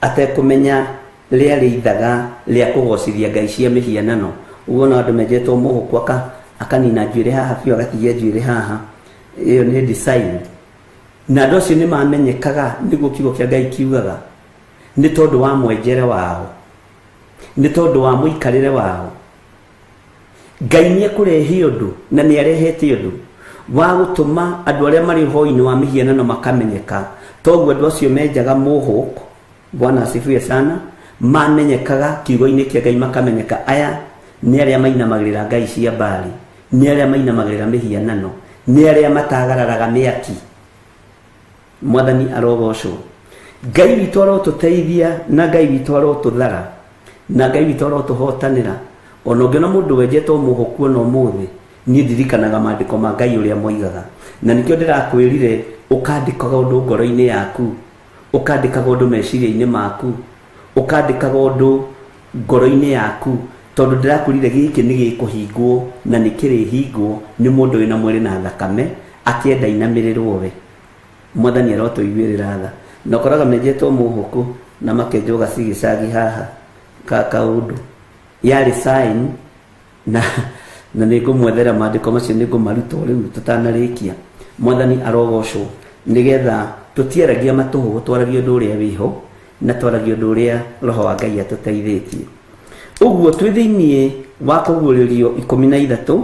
atekũmenya rĩarĩ ithaga rĩa kũgocithia ngai cia mĩhianano. Ũguo no andũ menjetwo mũhũko akanina njuĩrĩ haha biũ, agatigia njuĩrĩ haha, ĩyo nĩ design. Na andũ acio nĩ mamenyekaga, nĩguo kiugo kĩa Ngai kiugaga, nĩ tondũ wa mwenjere wao, nĩ tondũ wa mũikarĩre wao. Ngai nĩ ekũrehe ũndũ na nĩ arehete ũndũ wa gũtũma andũ arĩa marĩ ũhoi-inĩ wa mĩhianano makamenyeka. Toguo andũ acio menjaga mũhũko, Bwana asifiwe sana, mamenyekaga kiugo-inĩ kĩa Ngai, makamenyeka aya nĩ arĩa mainamagĩrĩra ngai cia Baali, nĩ arĩa mainamagĩrĩra mĩhianano, nĩ arĩa matagararaga mĩaki. Mwathani arogocwo. Ngai witũ arotũteithia na Ngai witũ arotũthara na Ngai witũ arotũhotanĩra. Ona ũngĩona mũndũ wenjetwo mũhũku ona ũmũthĩ, niĩ ndirikanaga maandĩko ma Ngai ũrĩa moigaga. Na nĩkĩo ndĩrakwĩrire ũkandĩkaga ũndũ ngoro-inĩ yaku, ũkandĩkaga ũndũ meciria-inĩ maku, ũkandĩkaga ũndũ ngoro-inĩ yaku, tondũ ndĩrakwĩrire gĩkĩ nĩ gĩkũhingwo na nĩ kĩrĩhingwo nĩ mũndũ wĩna mwĩrĩ na thakame akĩenda inamĩrĩrwo we. Mwathani arotũiguĩrĩra tha. Na ũkoraga menjetwo mũhũkũ na makenjwo gacigicagi haha ka kaũndũ yarĩ sign, na nĩ ngũmwethera maandĩko macio, nĩ ngũmaruta o rĩu tũtanarĩkia. Mwathani arogocwo, nĩgetha tũtiaragia matũhũhũ, twaragia ũndũ ũrĩa wĩho na twaragia ũndũ ũrĩa Roho wa Ngai atũteithĩtie. Ũguo twĩ thĩiniĩ wa kũguũrĩrio 13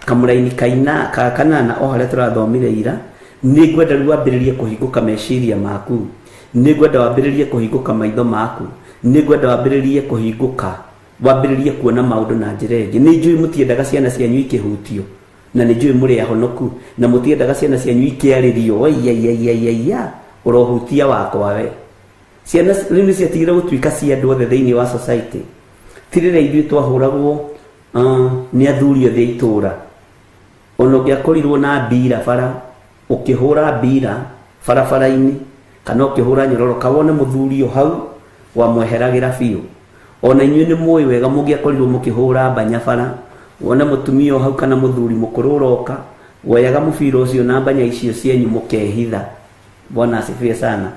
kamũraini kaina ka kanana o harĩa tũrathomire ira, nĩ ngwenda rĩu wambĩrĩrie kũhingũka meciria maku, nĩ ngwenda wambĩrĩrie kũhingũka maitho maku, nĩ ngwenda wambĩrĩrie kũhingũka, wambĩrĩrie kuona maũndũ na njĩra ĩngĩ. Nĩ njũĩ mũtiendaga ciana cianyu ikĩhutio, na nĩ njũĩ mũrĩ ahonoku, na mũtiendaga ciana cianyu ikĩarĩrio, oi, ũrohutia wakwa we. Ciana rĩu nĩ ciatigire gũtuĩka cia andũ othe thĩinĩ wa society. Ti rĩrĩa ithuĩ twahũragwo nĩ athuri othe a itũũra. Ona ũngĩakorirwo na mbira bara, ũkĩhũra mbira barabara-inĩ kana ũkĩhũra nyororoka, wone mũthuri o hau wamweheragĩra biũ. Ona inyuĩ nĩ mũĩ wega mũngĩakorirwo mũkĩhũra mbanya bara, wone mũtumia o hau kana mũthuri mũkũrũ ũroka, woyaga mũbira ũcio na mbanya icio cienyu mũkehitha. Bwana asifiwe sana.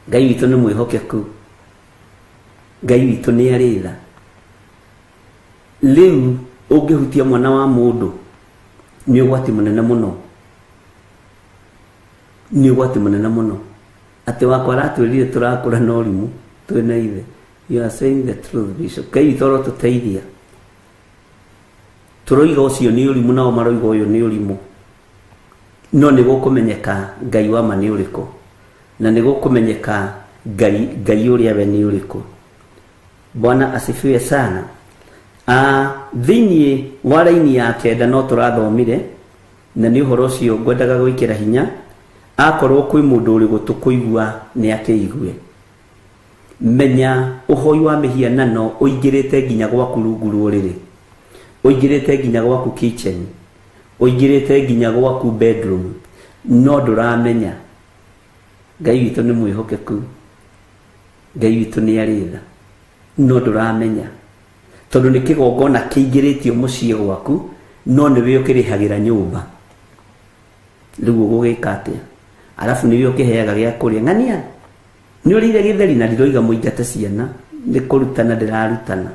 Ngai witũ nĩ mwĩhokeku, Ngai witũ nĩ arĩ tha. Rĩu ũngĩhutia mwana wa mũndũ nĩ ũgwati mũnene mũno, nĩ ũgwati mũnene mũno. Atĩ wakwa aratwĩrire tũrakũra na ũrimũ twĩna ithe. You are saying the truth, Bishop. Ngai witũ arotũteithia. Tũroiga ũcio nĩ ũrimũ, nao maroiga ũyũ nĩ ũrimũ, no nĩ gũkũmenyeka Ngai wa ma nĩ ũrĩkũ, na nĩ gũkũmenyeka Ngai ũrĩa we nĩ ũrĩkũ. Bwana asifiwe sana. Thĩinĩ wa raini ya kenda no tũrathomire, na nĩ ũhoro ũcio ngwendaga gwĩkĩra hinya, akorwo kwĩ mũndũ ũrĩ gũtũ kũigua nĩ akĩigue. Menya ũhoi wa mĩhianano ũingĩrĩte nginya gwaku rungu rwa ũrĩrĩ, ũingĩrĩte nginya gwaku kitchen, ũingĩrĩte nginya gwaku bedroom, no ndũramenya. Ngai witũ nĩ mwĩhokeku, Ngai witũ nĩ arĩ tha, no ndũramenya, tondũ nĩ kĩgongona kĩingĩrĩtio mũciĩ gwaku, no nĩwe ũkĩrĩhagĩra nyũmba. Rĩu ũgũgĩka atĩa? Arabu nĩwe ũkĩheaga gĩa kũrĩa. Ng'ania nĩ ũrĩire gĩtheri, na ndiroiga mũingate ciana, nĩ kũrutana ndĩrarutana.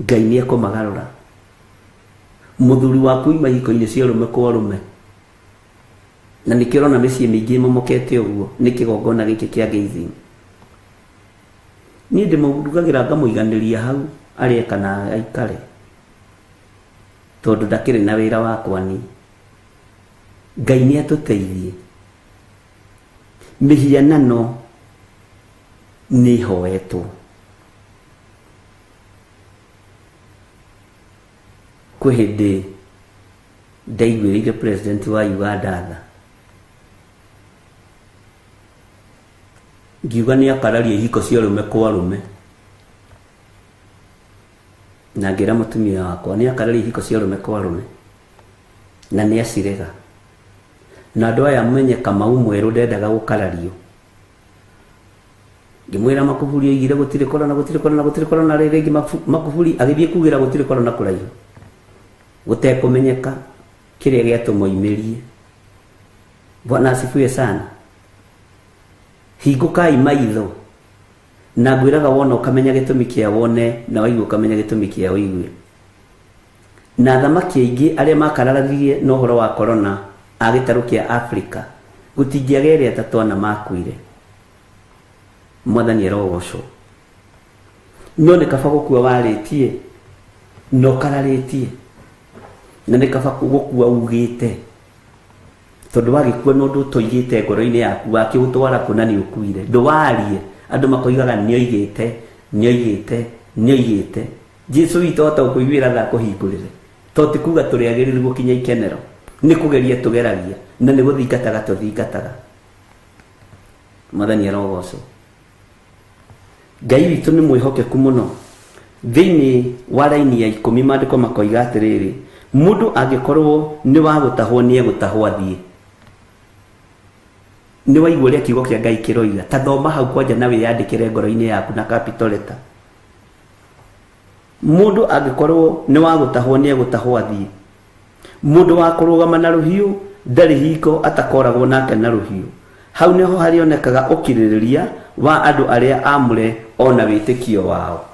Ngai nĩ ekũmagarũra. Mũthuri waku ima ihiko-inĩ cia ũrũme kwa ũrũme, na nĩkĩo ũrona mĩciĩ mĩingĩ ĩmomokete ũguo, nĩ kĩgongona gĩkĩ kĩa gazing. Niĩ ndĩmũrugagĩra ngamũiganĩria hau arĩe kana aikare, tondũ ndakĩrĩ na wĩra wakwa niĩ. Ngai nĩ atũteithie. Mĩhianano nĩ ĩhoetwo. Kwĩ hĩndĩ ndaiguĩrĩire president wa Uganda tha, ngiuga nĩ akararia ihiko cia ũrũme kwa ũrũme, na ngĩra mũtumia wakwa nĩ akararia ihiko cia ũrũme kwa ũrũme, na nĩ acirega. Na andũ aya menye Kamau mwerũ ndendaga gũkarario. Ngĩmwĩra Makuburi oigire gũtirĩ korona, gũtirĩ korona, gũtirĩ korona. Rĩngĩ Makuburi agĩthiĩ kugĩra gũtirĩ korona kũraihu, gũtekũmenyeka kĩrĩa gĩatũmoimĩrie. Bwana asifiwe sana. Hingũkai maitho, na ngwĩraga wona ũkamenya gĩtũmi kĩa wone, na waigua ũkamenya gĩtũmi kĩa ũigue. Na athamaki aingĩ arĩa makararanirie na ũhoro wa korona a gĩtarũ kĩa Afrika, gũtingĩaga erĩ atatũ ana makuire. Mwathani arogocwo. No nĩ kaba gũkua warĩtie na ũkararĩtie, na nĩ kaba gũkua ugĩte, tondũ wagĩkua na ũndũ ũtoigĩte ngoro-inĩ yaku, wakĩũtwara kũ na nĩ ũkuire. Ndũwarie, andũ makoigaga nĩoigĩte, nĩoigĩte, nĩoigĩte. Jesu witũ ahota gũkũiguĩra tha akũhingũrĩre, to ti kuga tũrĩ agĩrĩru gũkinya ikenero, nĩ kũgeria tũgeragia, na nĩ gũthingataga tũthingataga. Mwathani arogocwo. Ngai witũ nĩ mwĩhokeku mũno. Thĩinĩ wa raini ya 10 maandĩko makoiga atĩrĩrĩ, mũndũ angĩkorwo nĩ wa gũtahwo nĩ egũtahwo athiĩ. Nĩ waigua ũrĩa kiugo kĩa Ngai kĩroiga, ta thoma hau kwanja na wĩyandĩkĩre ngoro-inĩ yaku na capital letter. Mũndũ angĩkorwo nĩ wa gũtahwo nĩ egũtahwo athiĩ. Mũndũ wa kũrũgama na rũhiũ ndarĩ hingo atakoragwo nake na rũhiũ. Hau nĩho harĩonekaga ũkirĩrĩria wa andũ arĩa aamũre ona wĩtĩkio wao.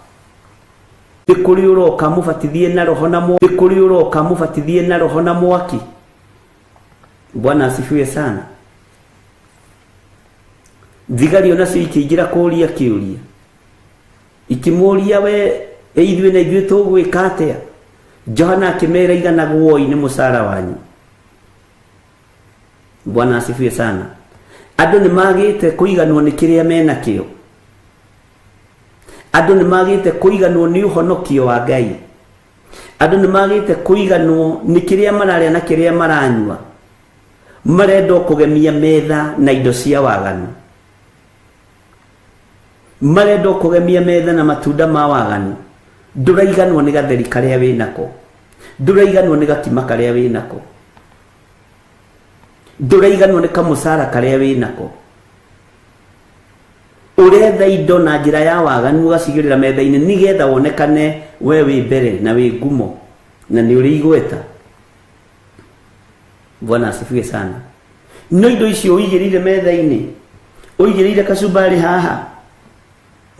Nĩ kũrĩ ũroka mũbatithie na roho na mwaki. Nĩ kũrĩ ũroka mũbatithie na roho na mwaki. Bwana asifiwe sana. Thigari onacio ikĩingĩra kũũria kĩũria, ikĩmũũria we ithuĩ na ithuĩ tũgwĩka atĩa? Johana akĩmera iganagwoi nĩ mũcara wanyu. Bwana asifiwe sana. Andũ nĩ magĩte kũiganwo nĩ kĩrĩa menakĩo. Andũ nĩ magĩte kũiganwo nĩ ũhonokio wa Ngai. Andũ nĩ magĩte kũiganwo nĩ kĩrĩa mararĩa na kĩrĩa maranyua. Marenda kũgemia metha na indo cia waganu. Marenda kũgemia metha na matunda ma waganu. Ndũraiganwo nĩ gatheri karĩa wĩnako. Ndũraiganwo nĩ gakima karĩa wĩnako, ndũraiganwo nĩ kamũcara karĩa wĩnako. Ũretha indo na njĩra ya waganu ũgacigĩrĩra metha-inĩ nĩgetha wonekane we wĩ mbere na wĩ ngumo na nĩ ũrĩ igweta. Bwana asifiwe sana. No indo icio ũigĩrĩire metha-inĩ, ũigĩrĩire kacumbari haha,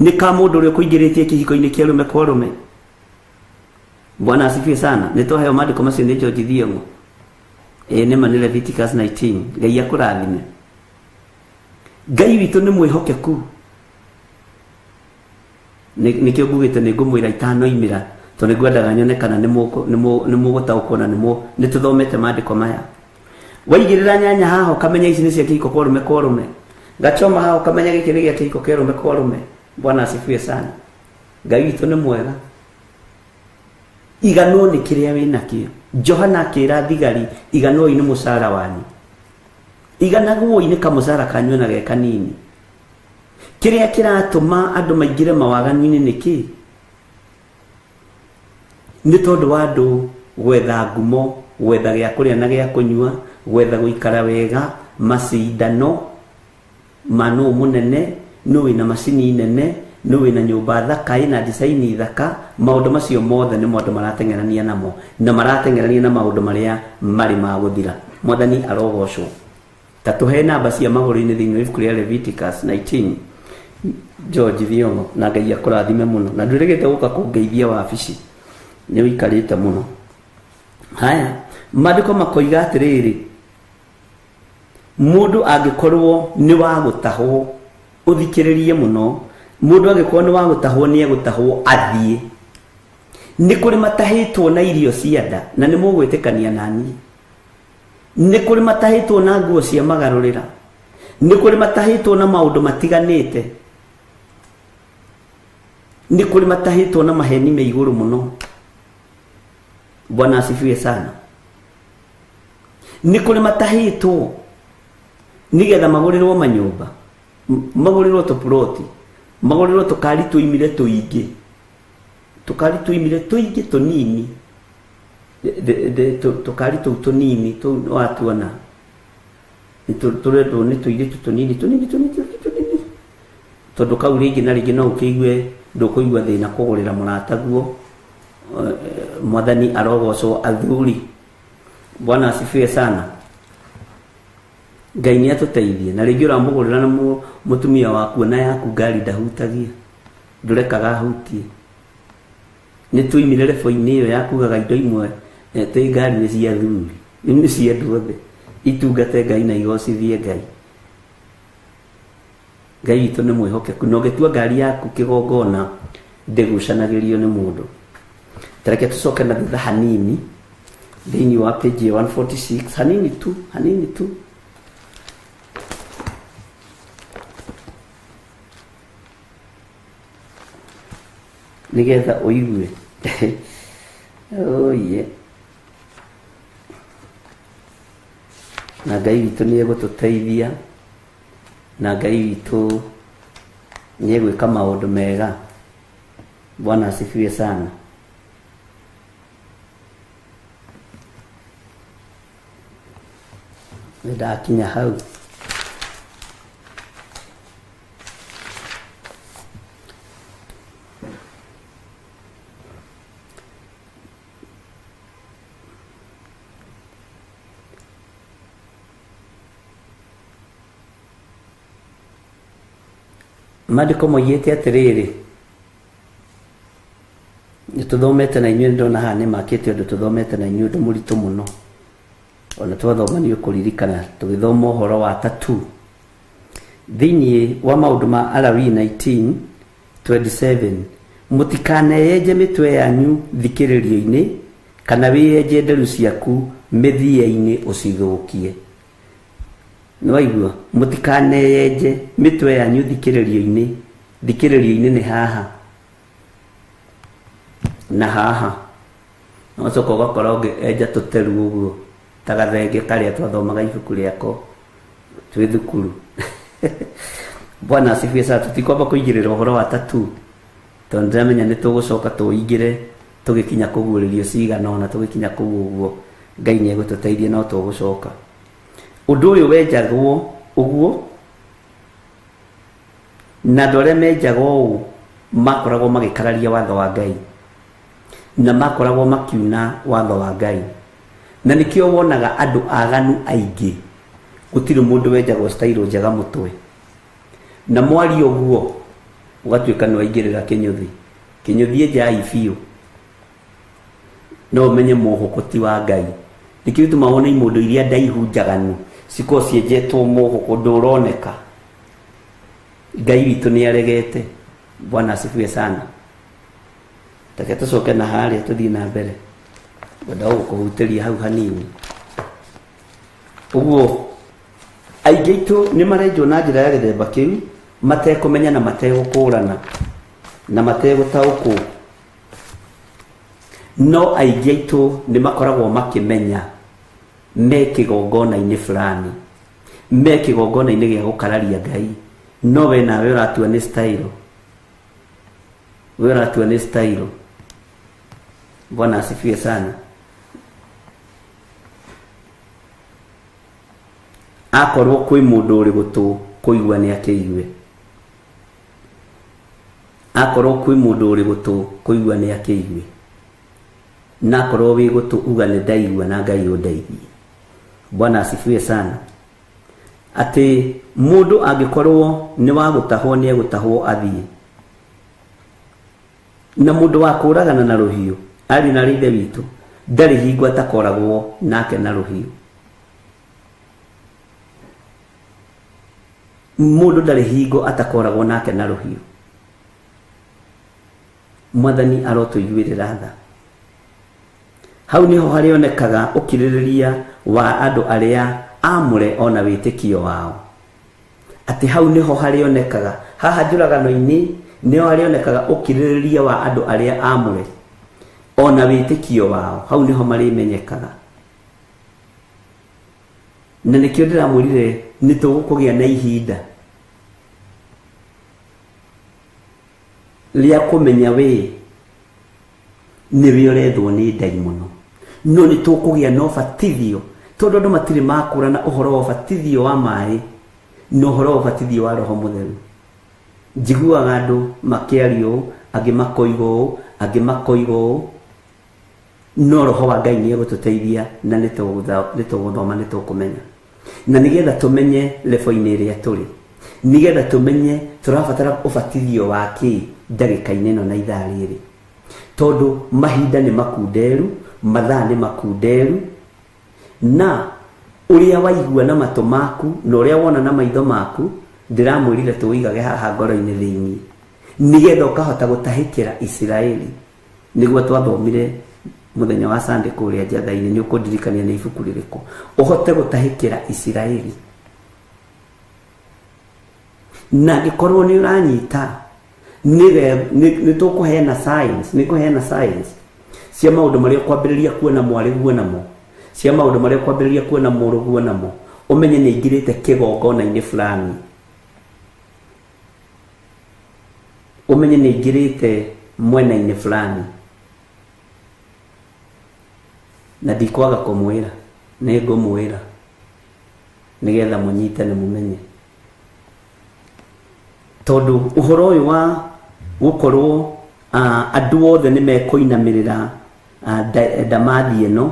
nĩ ka mũndũ ũrĩa ũkũingĩrĩtie kĩhiko-inĩ kĩa rũme kwa rũme. Bwana asifiwe sana. Nĩ twaheo maandĩko macio nĩ George Thiong'o. Ĩĩ nĩma nĩ Leviticus 19. Ngai akũrathime. Ngai witũ nĩ mwĩhokeku. Nĩkĩo ngugĩte nĩ ngũmwĩra itanoimĩra, tondũ nĩ ngwendaga nyone kana nĩ mũgũtaũkwo na nĩ tũthomete maandĩko maya. Waigĩrĩra nyanya haha ũkamenya ici nĩ cia kĩhiko kwa rũme kwa rũme. Gachoma haha ũkamenya gĩkĩ nĩ gĩa kĩhiko kĩa rũme kwa rũme. Bwana asifiwe sana. Ngai witũ nĩ mwega. Iganwo nĩ kĩrĩa wĩnakĩo. Johana akĩra thigari, iganwoi nĩ mũcara wanyu, iganagwoi nĩ kamũcara kanyu na ge kanini. Kĩrĩa kĩratũma andũ maingĩre mawaganu-inĩ nĩ kĩ? Nĩ tondũ wa andũ gwetha ngumo, gwetha gĩa kũrĩa na gĩa kũnyua, gwetha gũikara wega, macindano ma nũ mũnene, nũ wĩna macini nene, nũ wĩna nyũmba thaka ĩna design thaka. Maũndũ macio mothe nĩmo andũ marateng'erania namo, na marateng'erania na maũndũ marĩa marĩ ma gũthira. Mwathani arogocwo. Ta tũhe namba cia magũrũ-inĩ thĩinĩ wa ibuku rĩa Leviticus 19. George Thiong'o, na Ngai akũrathime mũno, na ndwĩrĩgĩte gũka kũngeithia wabici, nĩ ũikarĩte mũno. Haya, maandĩko makoiga atĩrĩrĩ, mũndũ angĩkorwo nĩ wa gũtahwo, ũthikĩrĩrie mũno, mũndũ angĩkorwo nĩ wa gũtahwo nĩ egũtahwo athiĩ. Nĩ kũrĩ matahĩtwo na irio cia nda, na nĩ mũgwĩtĩkania na niĩ. Nĩ kũrĩ matahĩtwo na nguo cia magarũrĩra, nĩ kũrĩ matahĩtwo na maũndũ matiganĩte, nĩ kũrĩ matahĩtwo na maheni me igũrũ mũno. Bwana asifiwe sana. Nĩ kũrĩ matahĩtwo nĩgetha magũrĩrwo manyũmba, magũrĩrwo tũploti, magũrĩrwo tũkari tũimire tũingĩ, tũkari tũimire tũingĩ tũnini, tũkari tũu tũnini tũu watuona tũrendwo nĩ tũirĩtu tũnini tũnini tũnini tũnini, tondũ kau rĩngĩ na rĩngĩ no ũkĩigue ndũkũigua thĩna kũgũrĩra mũrataguo. Mwathani arogocwo. Athuri, Bwana asifiwe sana. Ngai nĩ atũteithie. Na rĩngĩ ũramũgũrĩra na mũtumia waku na yaku ngari ndahutagia, ndũrekaga ahutie. Nĩ tũimire rebo-inĩ ĩyo ya kugaga indo imwe twĩ ngari nĩ cia athuri, nĩ cia andũ othe, itungate Ngai na igocithie Ngai. Ngai witũ nĩ mwĩhokeku, na ũngĩtua ngari yaku kĩgongona ndĩgucanagĩrio nĩ mũndũ. Tareke tũcoke na thutha hanini thĩinĩ wa page 146, hanini tu, hanini tu. Nĩgetha ũigue. Oye. Na Ngai witũ nĩ egũtũteithia, na Ngai witũ nĩ egwĩka maũndũ mega. Bwana asifiwe sana. Nĩ ndakinya hau. Maandĩko moigĩte atĩrĩrĩ, nĩ tũthomete na inyuĩ, ndona haha nĩ makĩte ũndũ tũthomete na inyuĩ ũndũ mũritũ mũno. Ona twathoma nĩ ũkũririkana tũgĩthoma ũhoro wa tattoo. Thĩinĩ wa maũndũ ma Alawii 19:27, mũtikaneyenje mĩtwe yanyu thikĩrĩrio-inĩ, kana wĩyenje nderu ciaku mĩthia-inĩ ũcithũkie. Nĩ waigua? Mũtikaneyenje mĩtwe yanyu thikĩrĩrio-inĩ. Thikĩrĩrio-inĩ nĩ haha na haha. Ũgacoka ũgakora ũngĩ enja tũteru ũguo ta gathenge karĩa twathomaga ibuku rĩako twĩ thukuru. Bwana asifiwe sana. Tũtikwamba kũigĩrĩra ũhoro wa tattoo tondũ ndĩramenya nĩ tũgũcoka tũingĩre Tũgĩkinya kũguũrĩrio cigana ũna, tũgĩkinya kũu ũguo, Ngai nĩ egũtũteithia no tũgũcoka. Ũndũ ũyũ wenjagwo ũguo, na andũ arĩa menjaga ũũ makoragwo magĩkararia watho wa Ngai, na makoragwo makiuna watho wa Ngai. Na nĩkĩo wonaga andũ aganu aingĩ, gũtirĩ mũndũ wenjagwo style njega mũtwe. Na mwaria ũguo ũgatuĩka nĩ waingĩrĩra kĩnyũthi. Kĩnyũthi enjai biũ, no ũmenye mũhũkũ ti wa Ngai. Nĩkĩo gĩtũmaga wone imũndũ iria ndaihu njaganu cikorwo cienjetwo mũhũkũ ndũroneka. Ngai witũ nĩ aregete. Bwana asifiwe sana. Reke tũcoke na harĩa tũthiĩ na mbere. Ngwenda gũkũhutĩria hau hanini. Ũguo aingĩ aitũ nĩ marenjwo na njĩra ya gĩthemba kĩu, matekũmenya na mategũkũrana na mategũtaũkwo. No aingĩ aitũ nĩ makoragwo makĩmenya me kĩgongona-inĩ fulani, me kĩgongona-inĩ gĩa gũkararia Ngai. No we nawe ũratua nĩ style, we ũratua nĩ style. Bwana asifiwe sana. Akorwo kwĩ mũndũ ũrĩ gũtũ kũigua nĩ akĩigue, akorwo kwĩ mũndũ ũrĩ gũtũ kũigua nĩ akĩigue, na akorwo wĩ gũtũ uga nĩ ndaigua na Ngai ũndeithie. Bwana asifiwe sana. Atĩ mũndũ angĩkorwo nĩ wa gũtahwo nĩ egũtahwo athiĩ, na mũndũ wa kũragana na rũhiũ arĩ na ithe witũ ndarĩ hingo atakoragwo nake na rũhiũ. Mũndũ ndarĩ hingo atakoragwo nake na rũhiũ. Mwathani arotũiguĩrĩra tha. Hau niho harĩonekaga ũkirĩrĩria wa andũ arĩa amũre ona wĩtĩkio wao. Atĩ hau niho harĩonekaga, haha njũragano-inĩ niho harĩonekaga ũkirĩrĩria wa andũ arĩa amũre ona wĩtĩkio wao, hau niho marĩmenyekaga. Na nĩkĩo ndĩramwĩrire nĩ tũgũkũgĩa na ihinda rĩa kũmenya we nĩwe ũrethwo nĩ ndaimono. No nĩ tũkũgĩa na ũbatithio, tondũ andũ matirĩ makũrana ũhoro wa ũbatithio wa maĩ na ũhoro wa ũbatithio wa Roho Mũtheru. Njiguaga andũ makĩaria ũũ, angĩ makoiga ũũ, angĩ makoiga ũũ, no Roho wa Ngai nĩ egũtũteithia na nĩ tũgũthoma, nĩ tũkũmenya. Na nĩgetha tũmenye level-inĩ ĩrĩa tũrĩ, nĩgetha tũmenye tũrabatara ũbatithio wa kĩ ndagĩka-inĩ ĩno na ithaa rĩrĩ, tondũ mahinda nĩ makunderu, mathaa nĩ makunderu, na ũrĩa waigua na matũ maku na ũrĩa wona na maitho maku ndĩramwĩrire tũigage haha ngoro-inĩ thĩinĩ, nĩgetha ũkahota gũtahĩkĩra Isiraeli. Nĩguo twathomire mũthenya wa Sunday kũrĩa Njatha-inĩ, nĩ ũkũndirikania nĩ ibuku rĩrĩkũ, ũhote gũtahĩkĩra Isiraeli. Na angĩkorwo nĩ ũranyita, nĩ tũkũheana science, nĩ kũheana science cia maũndũ marĩa ũkwambĩrĩria kuona mwarĩguo namo, cia maũndũ marĩa ũkwambĩrĩria kuona mũrũguo namo, ũmenye nĩ aingĩrĩte kĩgongona-inĩ fulani, ũmenye nĩ aingĩrĩte mwena-inĩ fulani. Na ndikwaga kũmwĩra, nĩ ngũmwĩra nĩgetha mũnyite na mũmenye, tondũ ũhoro ũyũ wa gũkorwo andũ othe nĩ mekũinamĩrĩra ndamathi ĩno,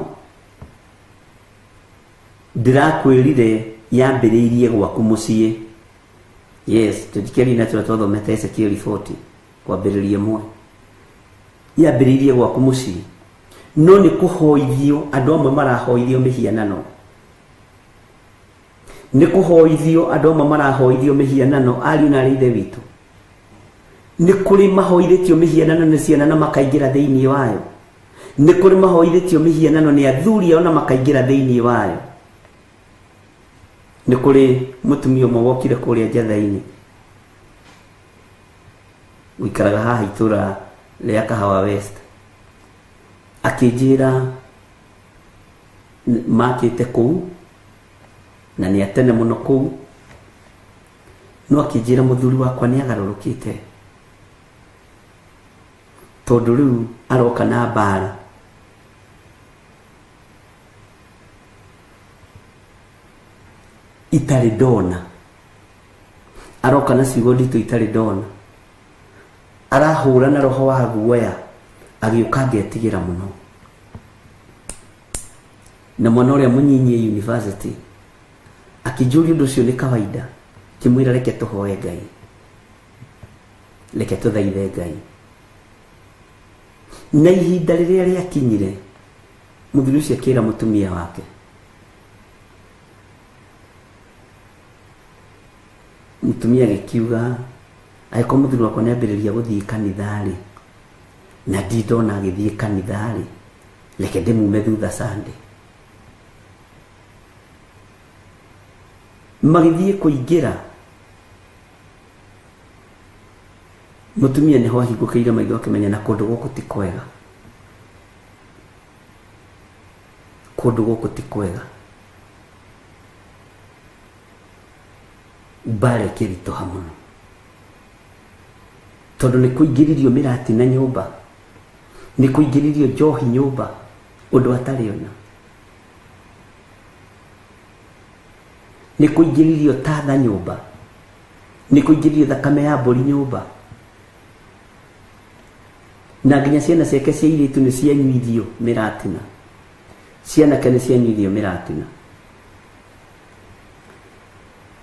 ndĩrakwĩrire yambĩrĩirie gwaku mũciĩ. Yes, tũthikĩrĩrie na tũrĩa twathomete Ezekiel 40 kwambĩrĩria ĩmwe, yambĩrĩirie gwaku mũciĩ. No nĩ kũhoithio andũ amwe marahoithio mĩhianano, nĩ kũhoithio andũ amwe marahoithio mĩhianano. Ariũ na aarĩ ithe witũ, nĩ kũrĩ mahoithĩtio mĩhianano nĩ ciana na makaingĩra thĩinĩ wayo, nĩ kũrĩ mahoithĩtio mĩhianano nĩ athuri ao na makaingĩra thĩinĩ wayo. Nĩ kũrĩ mũtumia ũmwe wokire kũrĩa Njatha-inĩ, ũikaraga haha itũra rĩa Kahawa West, akĩnjĩra makĩte kũu na nĩ atene mũno kũu, no akĩnjĩra mũthuri wakwa nĩ agarũrũkĩte, tondũ Tondu riu aroka na mbara. Itarĩ ndona. Aroka na ciugo nditũ itarĩ ndona. Arahũra na roho wa guoya agĩũka ngetigĩra mũno. Na mwana ũrĩa mũnyinyi university akĩnjũria ũndũ ũcio nĩ kawaida, kĩmwĩra reke tũhoe Ngai, reke tũthaithe Ngai. Na ihinda rĩrĩa rĩakinyire mũthuri ũcio akĩra mũtumia wake, mũtumia agĩkiuga angĩkorwo mũthuri wakwa nĩambĩrĩria gũthiĩ kanitha-rĩ, na ndindona agĩthiĩ kanitha-rĩ, reke ndĩmume thutha Sunday. Magĩthiĩ kũingĩra, mũtumia nĩho ahingũkĩire maitho akĩmenya na kũndũ gũkũ ti kwega. Kũndũ gũkũ ti kwega. Mbara ĩkĩritũha mũno tondũ nĩ kũingĩririo mĩratina nyũmba, nĩ kũingĩririo njohi nyũmba, ũndũ atarĩ ona, nĩ kũingĩririo tatha nyũmba, nĩ kũingĩririo thakame ya mbũri nyũmba, na nginya ciana ciake cia airĩtu nĩ cianyuithio mĩratina, cianake nĩ cianyuithio mĩratina.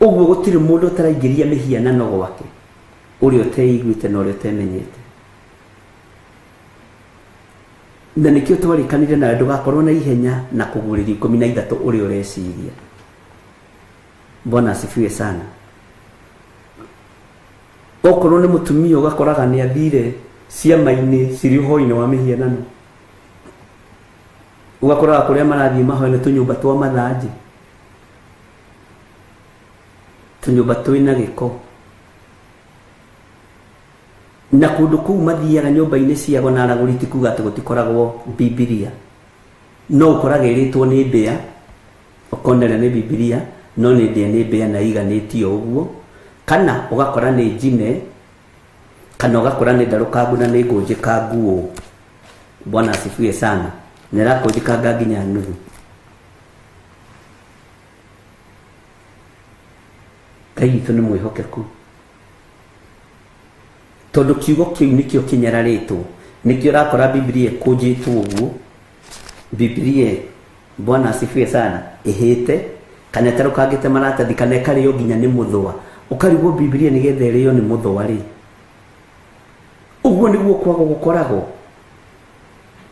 Ũguo gũtirĩ mũndũ ũtaraingĩria mĩhianano gwake ũrĩa ũteiguĩte na ũrĩa ũtemenyete. Na nĩkĩo twarĩkanire nawe ndũgakorwo na ihenya na kũgũrĩria 13 ũrĩa ũreciria. Bwana asifiwe sana. Okorwo nĩ mũtumia ũgakoraga nĩ athire ciama-inĩ cirĩ ũhoro-inĩ wa mĩhianano, ũgakoraga kũrĩa marathiĩ mahoya nĩ tũnyũmba twa mathanjĩ, tũnyũmba twĩna gĩko, na kũndũ kũu mathiaga nyũmba-inĩ ciao na aragũri ti kuga atĩ gũtikoragwo Bibilia, no ũkoraga ĩrĩtwo nĩ mbĩa, ũkonera nĩ Bibilia no nĩ ndĩa nĩ mbĩa na iganĩtio ũguo, kana ũgakora nĩ njine, kana ũgakora nĩ ndarũkangu na nĩ ngũnjĩkangu ũũ. Bwana asifiwe sana. Na ĩrakũnjĩkanga nginya nuthu. Ngai witũ nĩ mwĩhokeku, tondũ kiugo kĩu nĩkĩo kĩnyararĩtwo, nĩkĩo ũrakora Bibilia ĩkũnjĩtwo ũguo. Bibilia, Bwana asifiwe sana, ĩhĩte kana ĩtarũkangĩte maratathi kana ĩkarĩo nginya nĩ mũthũa, ũkarigwo Bibilia nĩgetha ĩrĩo nĩ mũthũa rĩ. Ũguo nĩguo kwaga gũkoragwo.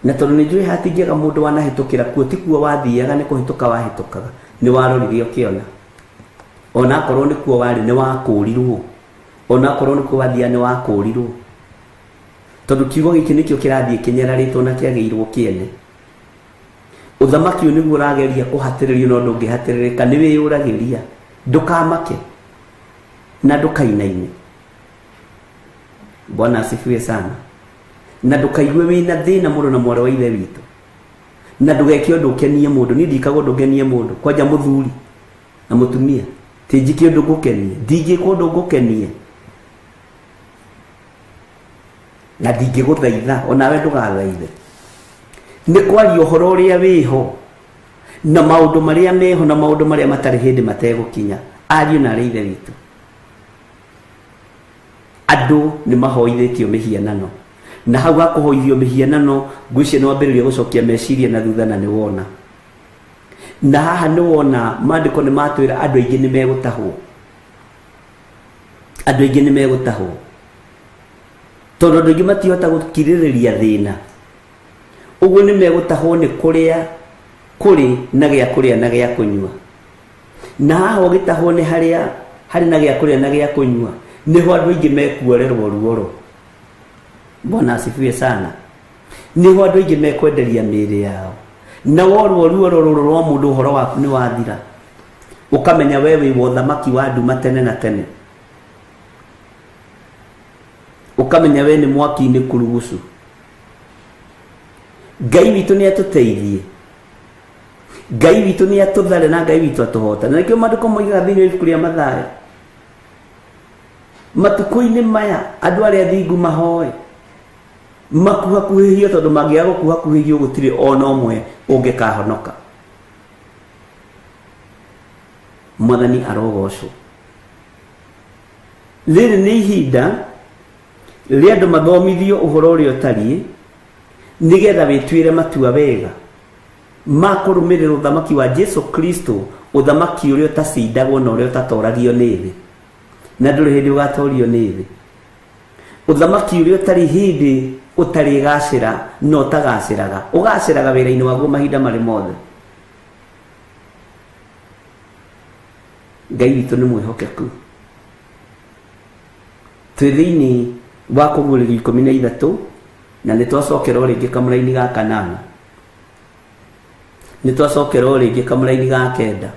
Na tondũ nĩ njũĩ hatingĩaga mũndũ wanahĩtũkĩra kuo, ti kuo wathiaga nĩ kũhĩtũka wahĩtũkaga, nĩ warorire ũkĩona. Ona akorwo nĩ kuo warĩ nĩ wakũrirwo, ona akorwo nĩ kuo wathiaga nĩ wakũrirwo, tondũ kiugo gĩkĩ nĩkĩo kĩrathiĩ kĩnyararĩtwo na kĩagĩirwo kĩene. Ũthamaki ũyũ nĩguo ũrageria kũhatĩrĩrio no ndũngĩhatĩrĩrĩka, nĩ wĩyũragĩria. Ndũkamake na ndũkainaine. Bwana asifiwe sana. Na ndũkaigue wĩna thĩna mũno na mwarĩ wa ithe witũ, na ndũgeke ũndũ ũkenie mũndũ. Niĩ ndikaga ũndũ ngenie mũndũ, kwanja mũthuri na mũtumia ti njike ũndũ ngũkenie, ndingĩka ũndũ ngũkenie na ndingĩgũthaitha, onawe ndũgathaithe. Nĩ kwaria ũhoro ũrĩa wĩho na maũndũ marĩa meho na maũndũ marĩa matarĩ hĩndĩ mategũkinya. Ariũ na arĩ ithe witũ, andũ nĩ mahoithĩtio mĩhianano, na hau hakũhoithio mĩhianano ngwĩciria nĩ wambĩrĩria gũcokia meciria na thutha, na nĩ wona. Na haha nĩ wona maandĩko nĩ matwĩra andũ aingĩ nĩ megũtahwo, andũ aingĩ nĩ megũtahwo, tondũ andũ aingĩ matihota gũkirĩrĩria thĩna. Ũguo nĩ megũtahwo nĩ kũrĩa kũrĩ na gĩa kũrĩa na gĩa kũnyua. Na haha ũgĩtahwo nĩ harĩa harĩ na gĩa kũrĩa na gĩa kũnyua, nĩho andũ aingĩ mekuorerwo ruoro. Bwana asifiwe sana. Nĩho andũ aingĩ mekwenderia mĩĩrĩ yao, na worwo ruoro rũrũ rwa mũndũ ũhoro waku nĩ wathira, ũkamenya we wĩ wa ũthamaki wa nduma tene na tene, ũkamenya we nĩ mwaki-inĩ kurugucu. Ngai witũ nĩ atũteithie, Ngai witũ nĩ atũthare, na Ngai witũ atũhotane. Na nĩkĩo maandĩko moigaga thĩinĩ wa ibuku rĩa Mathayo, matukũ-inĩ maya andũ arĩa athingu mahoe, Makuhakuhĩhio tondũ mangĩaga gũkuhakuhĩhio gũtirĩ ona ũmwe ũngĩkahonoka. Mwathani arogocwo. Rĩrĩ nĩ ihinda rĩa andũ mathomithio ũhoro ũrĩa ũtariĩ nĩgetha wĩtuĩre matua wega ma kũrũmĩrĩra ũthamaki wa Jesu Kristo, ũthamaki ũrĩa ũtacindagwo na ũrĩa ũtatoragio nĩ thĩ, na ndũrĩ hĩndĩ ũgatorio nĩ thĩ, ũthamaki ũrĩa ũtarĩ hĩndĩ ũtarĩgacĩra na ũtagacĩraga, ũgacĩraga wĩra-inĩ waguo mahinda marĩ mothe. Ngai witũ nĩ mwĩhokeku. Twĩ thĩinĩ wa kũguũrĩrio 13 na nĩ twacokera o rĩngĩ kamũraini ga 8, nĩ twacokera o rĩngĩ kamũraini ga 9.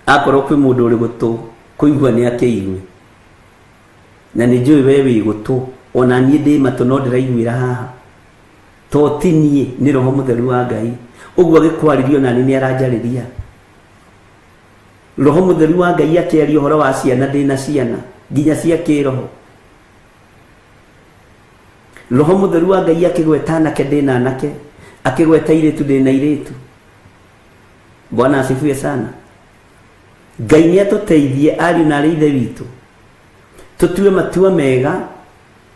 Akorwo kwĩ mũndũ ũrĩ gũtũ kũigua nĩ akĩigue, na nĩ njũĩ we wĩ gũtũ, ona niĩ ndĩ matũ no ndĩraiguĩra haha, to ti niĩ, nĩ Roho Mũtheru wa Ngai. Ũguo agĩkwarĩria ona niĩ nĩ aranjarĩria. Roho Mũtheru wa Ngai akĩaria ũhoro wa ciana, ndĩna ciana nginya cia kĩroho. Roho Mũtheru wa Ngai akĩgweta anake, ndĩna anake, akĩgweta airĩtu, ndĩna airĩtu. Bwana asifiwe sana. Ngai nĩ atũteithie ariũ na arĩ ithe witũ, tũtue matua mega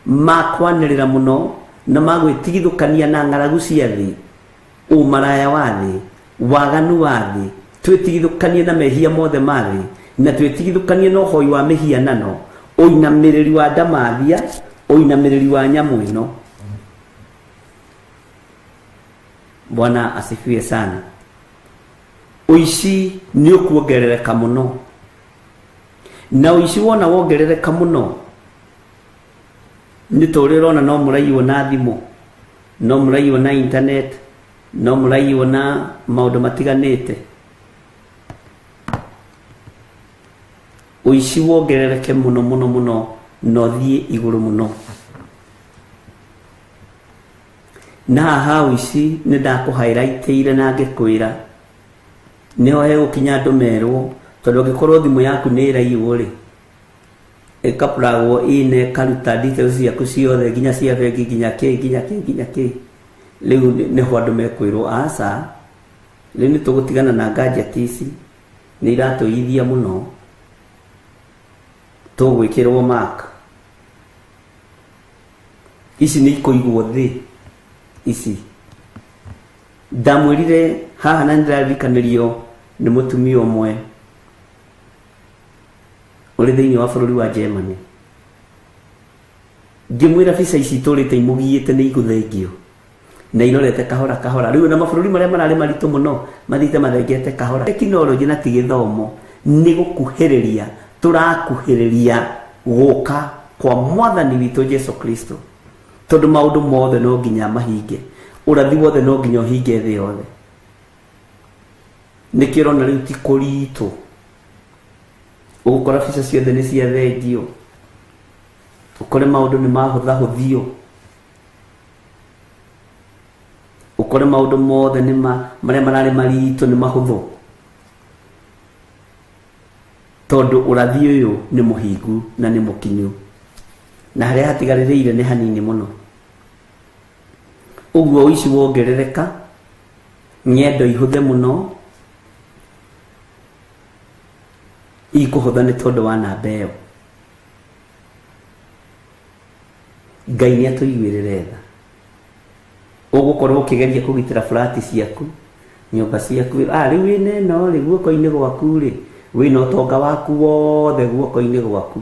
ma kwanĩrĩra mũno na ma gwĩtigithũkania na ng'aragu cia thĩ, ũmaraya wa thĩ, waganu wa thĩ, twĩtigithũkanie na mehia mothe ma thĩ, na twĩtigithũkanie na ũhoi wa mĩhianano, ũinamĩrĩri wa ndamathia, ũinamĩrĩri wa nyamũ ĩno. Bwana asifiwe sana. Ũici nĩ ũkuongerereka mũno, na ũici wona wongerereka mũno nĩ ta ũrĩa ũrona no mũraiywo na thimũ, no mũraiywo na internet, no mũraiywo na maũndũ matiganĩte. Ũici wongerereke mũno mũno mũno na ũthiĩ igũrũ mũno. Na haha ũici nĩ ndakũhighlightĩire na ngĩkwĩra nĩho hegũkinya andũ merwo, tondũ angĩkorwo thimũ yaku nĩ ĩraiywo rĩ, ĩkaplagwo ine ĩkaruta details ciaku ciothe nginya cia bengi, nginya kĩ, nginya kĩ, nginya kĩ. Rĩu nĩho andũ mekwĩrwo aca, rĩu nĩ tũgũtigana na gadget ici, nĩ iratũithia mũno, tũgwĩkĩrwo mark. Ici nĩ ikũigwo thĩ ici. Ndamwĩrire haha na nĩndĩraririkanĩrio nĩ mũtumia ũmwe ũrĩ thĩinĩ wa bũrũri wa Germany. Ngĩmwĩra bica ici itũrĩte imũgiĩte nĩ igũthengio na irorete kahora kahora. Rĩu na mabũrũri marĩa mararĩ maritũ mũno mathiĩte mathengete kahora. Tekinoronjĩ na ti gĩthomo nĩ gũkuhĩrĩria, tũrakuhĩrĩria gũka kwa mwathani witũ Jesu Kristo, tondũ maũndũ mothe no nginya mahinge, ũrathi wothe no nginya ũhinge thĩ yothe. Nĩkĩo ũrona rĩu ti kũritũ, ũgũkora bica ciothe nĩ ciathengio, ũkore maũndũ nĩ mahũthahũthio, ũkore maũndũ mothe nĩ marĩa mararĩ maritũ nĩ mahũthũ, tondũ ũrathi ũyũ nĩ mũhingu na nĩ mũkinyu, na harĩa hatigarĩrĩire nĩ hanini mũno. Ũguo ũici wongerereka, ng'endo ihũthe mũno, ikũhũtha nĩ tondũ wa namba ĩyo. Ngai nĩ atũiguĩrĩre tha. Ũgũkorwo ũkĩgeria kũgitĩra flat ciaku, nyũmba ciaku, rĩu wĩna ĩno rĩ guoko-inĩ gwaku rĩ, wĩna ũtonga waku wothe guoko-inĩ gwaku,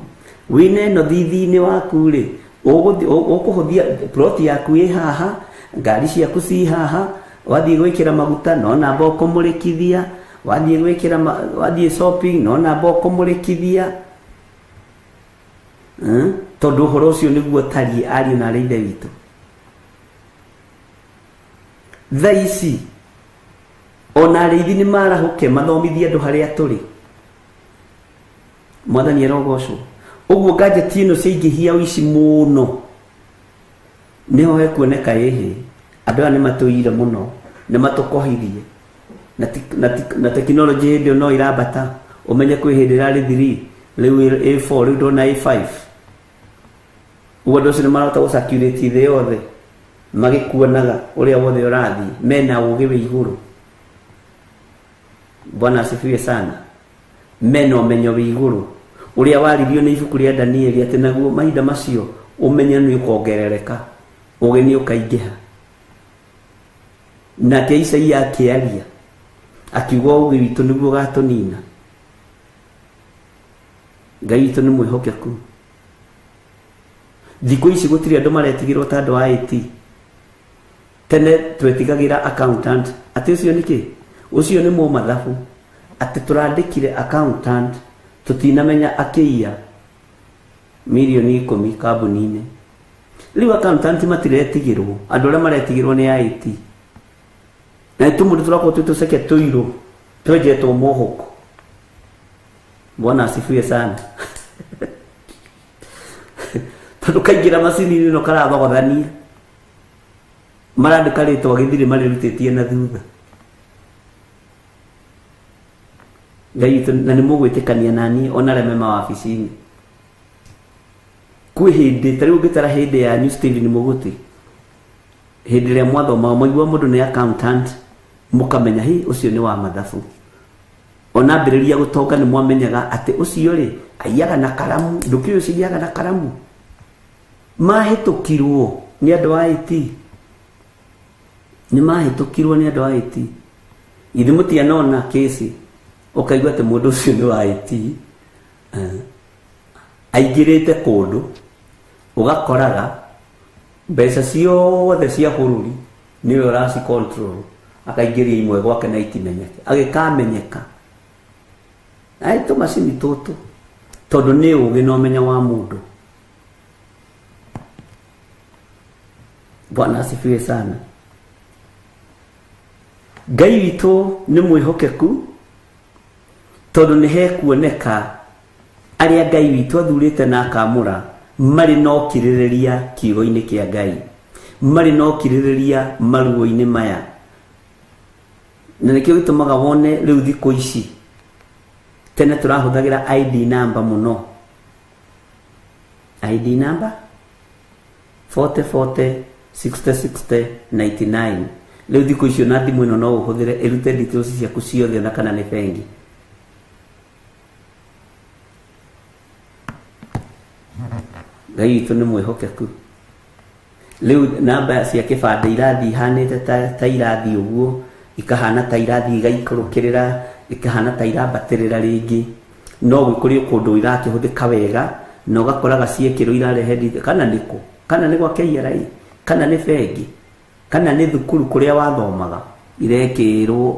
wĩna ĩno thithi-inĩ waku rĩ, ũkũhũthia plot yaku ĩ haha, ngari ciaku ci haha, wathiĩ gwĩkĩra maguta no namba ũkũmũrĩkithia, wathiĩ gwĩkĩra wathiĩ shopping no namba ũkũmũrĩkithia. Tondũ ũhoro ũcio nĩguo ũtariĩ ariũ na arĩ ithe witũ. Thaa ici ona arĩithi nĩ marahũke mathomithie andũ harĩa tũrĩ. Mwathani arogocwo. Ũguo gadget ĩno ciaingĩhia ũici mũno, nĩho hekuoneka ĩhĩ andũ aya nĩ matũire mũno, nĩ matũkohirie, na tekinoronjĩ hĩndĩ ĩyo no ĩrambata. Ũmenye kwĩ hĩndĩ ĩrarĩ 3, rĩu A4, rĩu ndona A5. Ũguo andũ acio nĩ marahota gũ-circulate thĩ yothe magĩkuonaga ũrĩa wothe ũrathiĩ, mena ũgĩ wĩ igũrũ. Bwana asifiwe sana. Mena ũmenyo wĩ igũrũ ũrĩa waririo nĩ ibuku rĩa Danieli atĩ naguo mahinda macio ũmenyo nĩ ũkongerereka, ũgĩ nĩ ũkaingĩha. Nake Isaia akĩaria akiuga ũgĩ witũ nĩguo ũgatũnina. Ngai witũ nĩ mwĩhokeku. Thikũ ici gũtirĩ andũ maretigĩrwo ta andũ a IT. Tene twetigagĩra accountant atĩ ũcio nĩ kĩ? Ũcio nĩ mũmathabu. Atĩ tũrandĩkire accountant tũtinamenya akĩiya milioni 10 kambuni-inĩ. Rĩu accountant matiretigĩrwo, andũ arĩa maretigĩrwo nĩ IT. Na tũmũndũ tũrakorwo twĩ tũceke tũirũ twenjetwo mohoko. Bwana asifiwe sana. Tondũ kaingĩra macini-inĩ ĩno karathogothania, marandĩka rĩtwa gĩthirĩ marĩrutĩtie na thutha. Ngai witũ, na nĩ mũgwĩtĩkania naniĩ ona arĩa me mawabici-inĩ. Kwĩ hĩndĩ, ta rĩu ũngĩtara hĩndĩ yanyu Stephen Mũgũti, hĩndĩ ĩrĩa mwathomaga mwaigua mũndũ nĩ accountant mũkamenya hi ũcio nĩ wa mathabu. Ona ambĩrĩria gũtonga nĩ mwamenyaga atĩ ũcio rĩ aiyaga na karamu, ndũkĩũĩ ũcio aiyaga na karamu. Mahĩtũkirwo nĩ andũ a IT. Nĩ mahĩtũkirwo nĩ andũ a IT. Ithuĩ mũtianona kesi ũkaigua atĩ mũndũ ũcio nĩ wa IT. Aingĩrĩte kũndũ ũgakoraga mbeca ciothe cia bũrũri nĩwe ũraci control, akaingĩria imwe gwake na itimenyeke, agĩkamenyeka ai tũmacini tũtũ, tondũ nĩ ũgĩ na ũmenyo wa mũndũ. Bwana asifiwe sana. Ngai witũ nĩ mwĩhokeku tondũ nĩ hekuoneka arĩa Ngai witũ athurĩte na akamũra marĩ na ũkirĩrĩria kiugo-inĩ kĩa Ngai, marĩ na ũkirĩrĩria maruo-inĩ maya. Na nĩkĩo gĩtũmaga wone rĩu thikũ ici tene tũrahũthagĩra ID number mũno. ID number 40 40 60 60 99. Rĩu thikũ icio na thimũ ĩno no ũhũthĩre ĩrute details ciaku ciothe ona kana nĩ bengi. Ngai witũ nĩ mwĩhokeku. Rĩu namba cia kĩbandĩ irathiĩ ihanĩte ta irathiĩ ũguo, ikahana ta irathiĩ igaikũrũkĩrĩra, ikahana ta irambatĩrĩra rĩngĩ. No gũkũrĩ kũndũ irakĩhũthĩka wega na ũgakoraga ciekĩrwo irarehe kana nĩ kũ, kana nĩ gwa KRA, kana nĩ bengi, kana nĩ thukuru kũrĩa wathomaga irekĩrwo,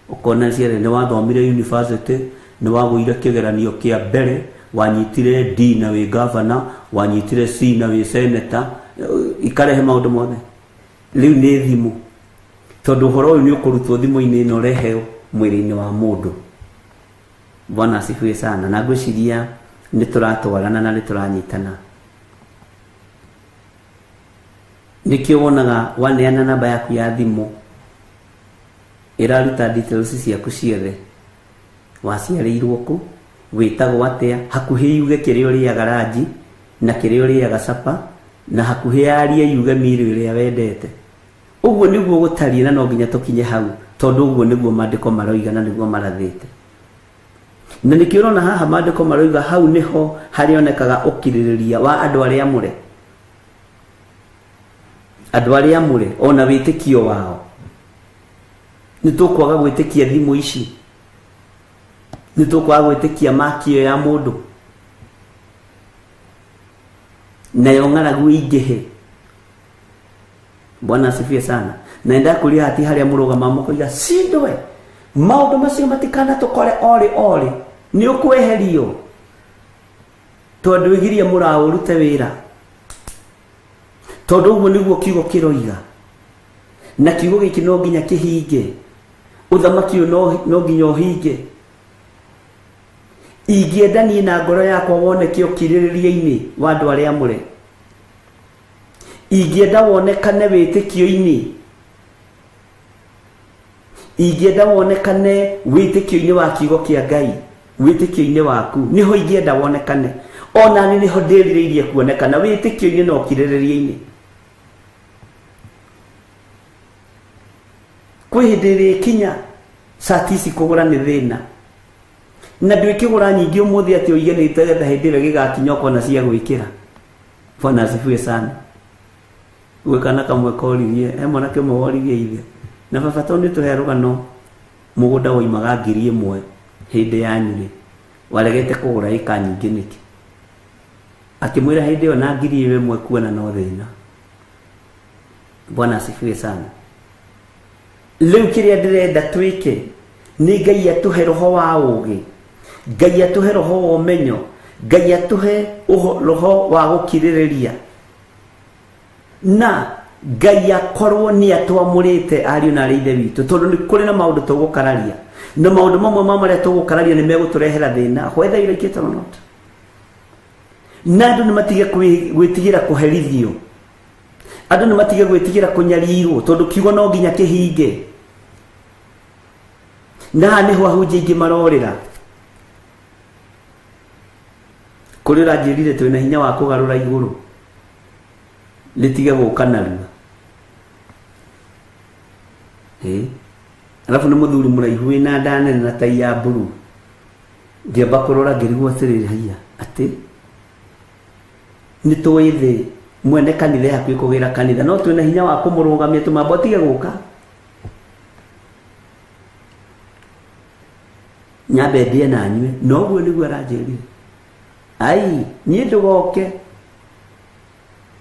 ũkona ciana nĩ wathomire university, nĩ wagũire kĩgeranio kĩa mbere, wanyitire D na wĩ governor, wanyitire C na wĩ senator, ikarehe maũndũ mothe. Rĩu nĩ thimũ, tondũ ũhoro ũyũ nĩ ũkũrutwo thimũ-inĩ ĩno ũreheo mwĩrĩ-inĩ wa mũndũ. Bwana asifiwe sana. Na ngwĩciria nĩ tũratwarana na nĩ tũranyitana. Nĩkĩo wonaga waneana namba yaku ya thimũ ĩraruta details ciaku ciothe, waciarĩirwo kũ, wĩtagwo atĩa, hakuhĩ yuge kĩrĩa ũrĩaga ranji na kĩrĩa ũrĩaga capa, na hakuhĩ yarie yuge miro ĩrĩa wendete. Ũguo nĩguo gũtariĩ na no nginya tũkinye hau, tondũ ũguo nĩguo maandĩko maroiga na nĩguo marathĩte. Na nĩkĩo ũrona haha maandĩko maroiga hau nĩho harĩonekaga ũkirĩrĩria wa andũ arĩa amũre. Andũ arĩa amũre ona wĩtĩkio wao. Nĩ tũkwaga gwĩtĩkia thimũ ici, nĩ tũkwaga gwĩtĩkia maki ĩyo ya mũndũ, nayo ng'aragu ĩingĩhe. Bwana asifiwe sana. Na ndakũria hati harĩa mũrũgama mũkoiga cindwe, maũndũ macio matikanatũkore orĩ orĩ, nĩ ũkweherio tondũ ĩgirie mũraũ ũrute wĩra, tondũ ũguo nĩguo kiugo kĩroiga, na kiugo gĩkĩ no nginya kĩhinge, ũthamaki ũyũ no nginya ũhinge. Ingĩenda niĩ na ngoro yakwa woneke ũkirĩrĩria-inĩ wa andũ arĩa amũre, ingĩenda wonekane wĩtĩkio-inĩ, ingĩenda wonekane wĩtĩkio-inĩ wa kiugo kĩa Ngai, wĩtĩkio-inĩ waku nĩho ingĩenda wonekane. Ona niĩ nĩho ndĩrirĩirie kuonekana wĩtĩkio-inĩ na ũkirĩrĩria-inĩ. Kwĩ hĩndĩ ĩrĩkinya cati ici kũgũra nĩ thĩna. Na ndwĩkĩgũra nyingĩ ũmũthĩ atĩ ũige nĩ getha hĩndĩ ĩrĩa gĩgakinya ũkona cia gwĩkĩra. Bwana asifiwe sana. Gwĩ kana kamwe koririe, he mwanake ũmwe woririe ithe, na baba tondũ nĩ tũhe rũgano mũgũnda woimaga 1000 hĩndĩ yanyu rĩ, waregete kũgũra ĩka nyingĩ nĩkĩ? Akĩmwĩra hĩndĩ ĩyo na 1000 kuona no thĩna. Bwana asifiwe sana. Rĩu kĩrĩa ndĩrenda twĩke nĩ Ngai atũhe roho wa ũũgĩ, Ngai atũhe roho wa ũmenyo, Ngai atũhe roho wa gũkirĩrĩria, na Ngai akorwo nĩ atwamũrĩte ariũ na arĩ ithe witũ, tondũ nĩ kũrĩ na maũndũ tũgũkararia, na maũndũ mamwe ma marĩa tũgũkararia nĩ megũtũrehera thĩna, whether you like it or not. Na andũ nĩ matige gwĩtigĩra kũherithio, andũ nĩ matige gwĩtigĩra kũnyarirwo, tondũ kiugo no nginya kĩhinge. Na haha nĩho ahunjia aingĩ marorĩra. Kũrĩ ũranjĩrire twĩna hinya wa kũgarũra igũrũ rĩtige gũka narua. Alafu nĩ mũthuri mũraihu wĩna nda nene na tai ya mburu. Ngĩamba kũrora ngĩrigwo atĩrĩrĩ, haiya, atĩ nĩ tũĩ thĩ mwene kanitha hakuhĩ kũgĩra kanitha, no twĩna hinya wa kũmũrũgamia tũmambo atige gũka. Nyambe ndĩe na nyue, noguo nĩguo aranjĩrire. Ai, niĩ ndũgoke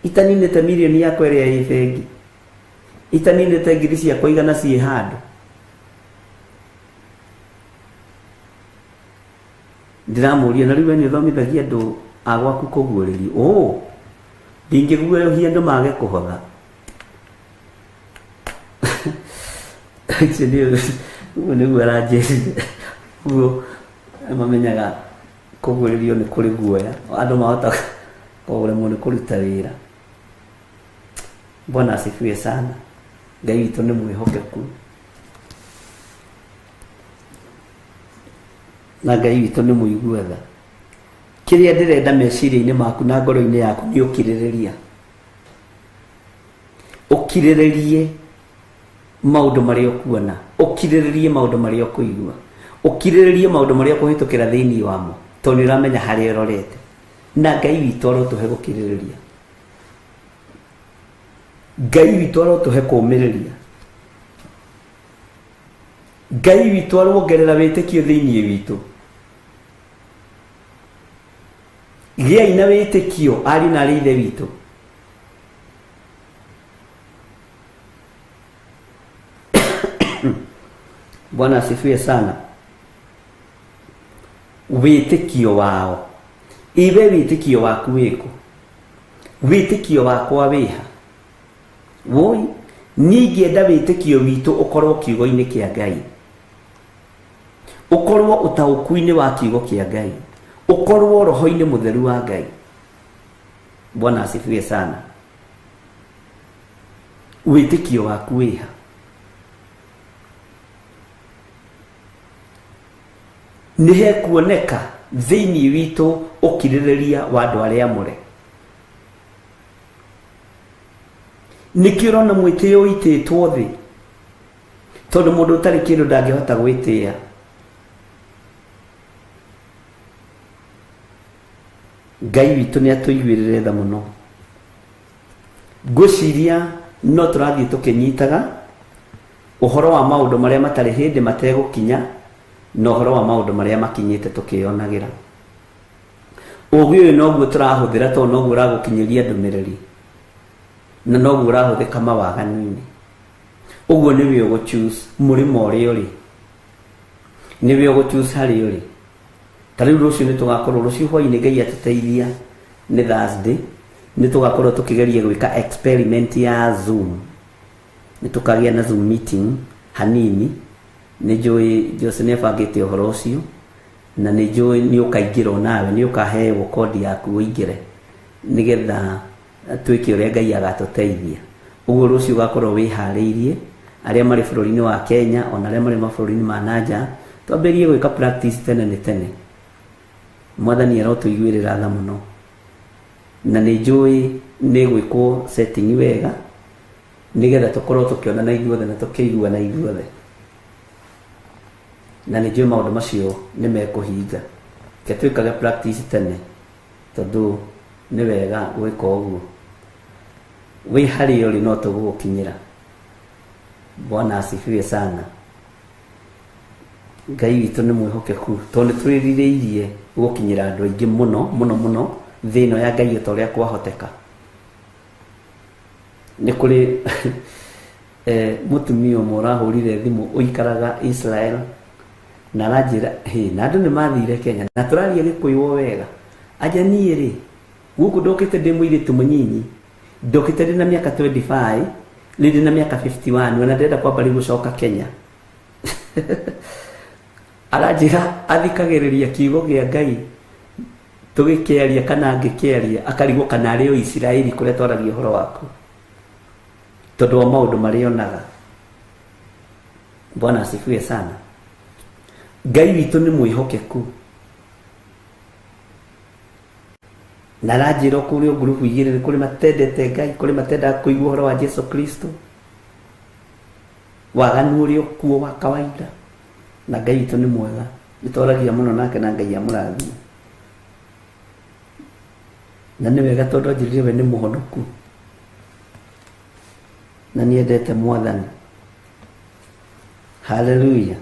itaninĩte mirioni yakwa ĩrĩa ĩ bengi, itaninĩte ngiri ciakwa igana ciĩ handũ. Ndĩramũria, na rĩu we nĩ ũthomithagia andũ a gwaku kũguũrĩrio? Ũ, ndingĩguoyohia andũ mage kũhotha. Icio nĩ ũguo nĩguo aranjĩrire. Ũguo mamenyaga kũguũrĩrio nĩ kũrĩ guoya, andũ mahota kũremwo nĩ kũruta wĩra. Bwana asifiwe sana. Ngai witũ nĩ mwĩhokeku, na Ngai witũ nĩ mũigua tha. Kĩrĩa ndĩrenda meciria-inĩ maku na ngoro-inĩ yaku nĩ ũkirĩrĩria. Ũkirĩrĩrie maũndũ marĩa ũkuona, ũkirĩrĩrie maũndũ marĩa ũkũigua, ũkirĩrĩrie maũndũ marĩa ũkũhĩtũkĩra thĩinĩ wamo, tondũ nĩ ũramenya harĩa ũrorete. Na Ngai witũ arotũhe gũkirĩrĩria, Ngai witũ arotũhe kũũmĩrĩria, Ngai witũ arongerera wĩtĩkio thĩinĩ witũ. Gĩai na wĩtĩkio ariũ na arĩ ithe witũ. Bwana asifiwe sana. Wĩtĩkio wao, iwe wĩtĩkio waku wĩkũ? Wĩtĩkio wakwa wĩha? Woi, niĩ ingĩenda wĩtĩkio witũ ũkorwo kiugo-inĩ kĩa Ngai, ũkorwo ũtaũku-inĩ wa kiugo kĩa Ngai, ũkorwo roho-inĩ mũtheru wa Ngai. Bwana asifiwe sana. Wĩtĩkio waku wĩha? Nĩ hekuoneka thĩinĩ witũ ũkirĩrĩria wa andũ arĩa amũre. Nĩkĩo ũrona mwĩtĩo ũitĩtwo thĩ, tondũ mũndũ ũtarĩ kĩndũ ndangĩhota gwĩtĩĩa. Ngai witũ nĩ atũiguĩrĩre tha mũno. Ngwĩciria no tũrathiĩ tũkĩnyitaga ũhoro wa maũndũ marĩa matarĩ hĩndĩ mategũkinya, na ũhoro wa maũndũ marĩa makinyĩte tũkĩyonagĩra. Ũũgĩ ũyũ noguo tũrahũthĩra, tondũ noguo ũragũkinyĩria ndũmĩrĩri, na noguo ũrahũthĩka mawaganu-inĩ. Ũguo nĩwe ũgũ choose mũrĩmo ũrĩa ũrĩ, nĩwe ũgũ choose harĩa ũrĩ. Ta rĩu rũciũ nĩ tũgakorwo, rũciũ hwaĩ-inĩ Ngai atũteithia nĩ Thursday, nĩ tũgakorwo tũkĩgeria gwĩka experiment ya Zoom. Nĩ tũkagĩa na Zoom meeting hanini. Nĩ njũĩ Jose nĩ abangĩte ũhoro ũcio, na nĩ njũĩ nĩ ũkaingĩra onawe, nĩ ũkaheo kodi yaku ũingĩre, nĩgetha twĩke ũrĩa Ngai agatũteithia. Ũguo rũciũ ũgakorwo wĩharĩirie, arĩa marĩ bũrũri-inĩ wa Kenya ona arĩa marĩ mabũrũri-inĩ ma na nja, twambĩrĩrie gwĩka practice tene nĩ tene. Mwathani arotũiguĩrĩra tha mũno, na nĩ njũĩ nĩ gwĩkwo setting wega nĩgetha tũkorwo tũkĩonana ithuothe na tũkĩiguana ithuothe, na nĩ njũĩ maũndũ macio nĩ mekũhinga. Reke twĩkage practice tene, tondũ nĩ wega gwĩka ũguo. Wĩ harĩa ũrĩ no tũgũgũkinyĩra. Bwana asifiwe sana. Ngai witũ nĩ mwĩhokeku, tondũ nĩ twĩrirĩirie gũkinyĩra andũ aingĩ mũno mũno mũno thĩ ĩno ya Ngai o ta ũrĩa kwahoteka. Nĩ kũrĩ mũtumia ũmwe ũrahũrire thimũ ũikaraga Israel, na aranjĩra, hĩ, na andũ nĩ mathire Kenya na tũraria Gĩkũyũ o wega. Anja niĩ rĩ, gũkũ ndokĩte ndĩ mũirĩtu mũnyinyi, ndokĩte ndĩ na mĩaka 25, rĩu ndĩ na mĩaka 51, ona ndĩrenda kwamba rĩu gũcoka Kenya. Aranjĩra athikagĩrĩria kiugo kĩa Ngai tũgĩkĩaria kana ngĩkĩaria, akarigwo kana arĩ o Isiraeli kũrĩa twaragia ũhoro waku, tondũ wa maũndũ marĩa onaga. Bwana asifiwe sana. Ngai witũ nĩ mwĩhokeku, na aranjĩra kũrĩ o ngurubu igĩrĩ, nĩ kũrĩ matendete Ngai, kũrĩ matendaga kũigua ũhoro wa Jesu Kristo, waganu ũrĩa ũkuo wa kawaida. Na Ngai witũ nĩ mwega, nĩ twaragia mũno nake na Ngai amũrathime. Na nĩ wega tondũ anjĩrire we nĩ mũhonoku na nĩendete Mwathani. Haleluya.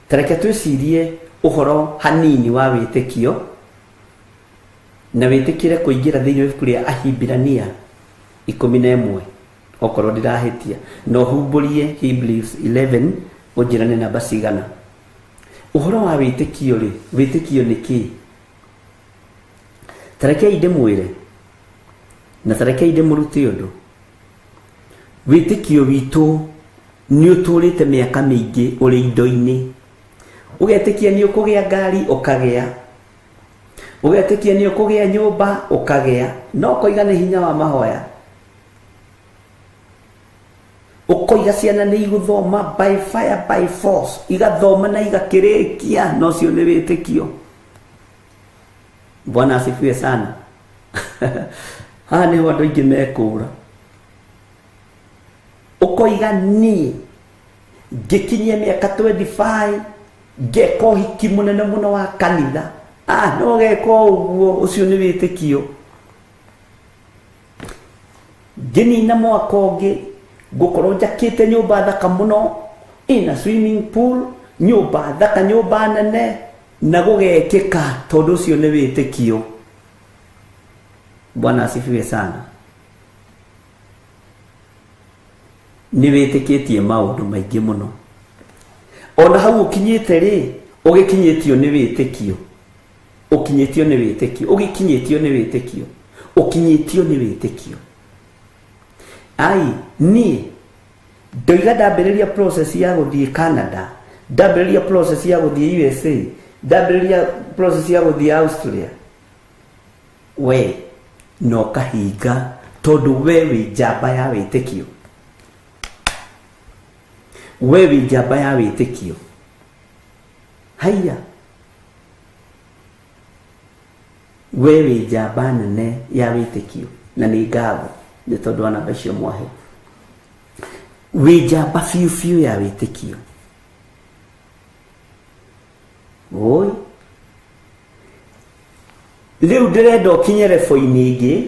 Ta reke twĩcirie ũhoro hanini wa wĩtĩkio, na wĩtĩkĩre kũingĩra thĩinĩ wa ibuku rĩa Ahibirania 11, okorwo ndĩrahĩtia, na ũhumbũrie Hebrews 11 ũnjĩrane namba cigana. Ũhoro wa wĩtĩkio rĩ, wĩtĩkio nĩ kĩĩ? Ta rekei ndĩmwĩre, na ta rekei ndĩmũrute ũndũ. Wĩtĩkio witũ nĩ ũtũrĩte mĩaka mĩingĩ ũrĩ indo-inĩ. Ũgetĩkia nĩ ũkũgĩa ngari, ũkagĩa. Ũgetĩkia nĩ ũkũgĩa nyũmba, ũkagĩa. No ũkoiga nĩ hinya wa mahoya. Ũkoiga ciana nĩ igũthoma by fire by force, igathoma na igakĩrĩkia, na ũcio nĩ wĩtĩkio. Bwana asifiwe sana. Haha nĩho andũ aingĩ mekũra. Ũkoiga niĩ ngĩkinyia mĩaka 25 ngeka ũhiki mũnene mũno wa kanitha. No geka ũguo, ũcio nĩ wĩtĩkio. Ngĩnina mwaka ũngĩ ngũkorwo njakĩte nyũmba thaka mũno, ĩna swimming pool, nyũmba thaka, nyũmba nene, na gũgekĩka, tondũ ũcio nĩ wĩtĩkio. Bwana asifiwe sana. Nĩ wĩtĩkĩtie maũndũ maingĩ mũno. Ona hau ũkinyĩte rĩ, ũgĩkinyĩtio nĩ wĩtĩkio. Ũkinyĩtio nĩ wĩtĩkio, ũgĩkinyĩtio nĩ wĩtĩkio, ũkinyĩtio nĩ wĩtĩkio. Ai, niĩ ndoiga ndambĩrĩria process ya gũthiĩ Canada, ndambĩrĩria process ya gũthiĩ USA, ndambĩrĩria process ya gũthiĩ Australia. We no kahinga, tondũ we wĩ njamba ya wĩtĩkio. We wĩ njamba ya wĩtĩkio. Haiya, we wĩ njamba nene ya wĩtĩkio, na nĩ ngatho nĩ tondũ wa namba icio mwahe. Wĩ njamba biũ biũ ya wĩtĩkio. Oi, rĩu ndĩrenda ũkinye level-inĩ ĩngĩ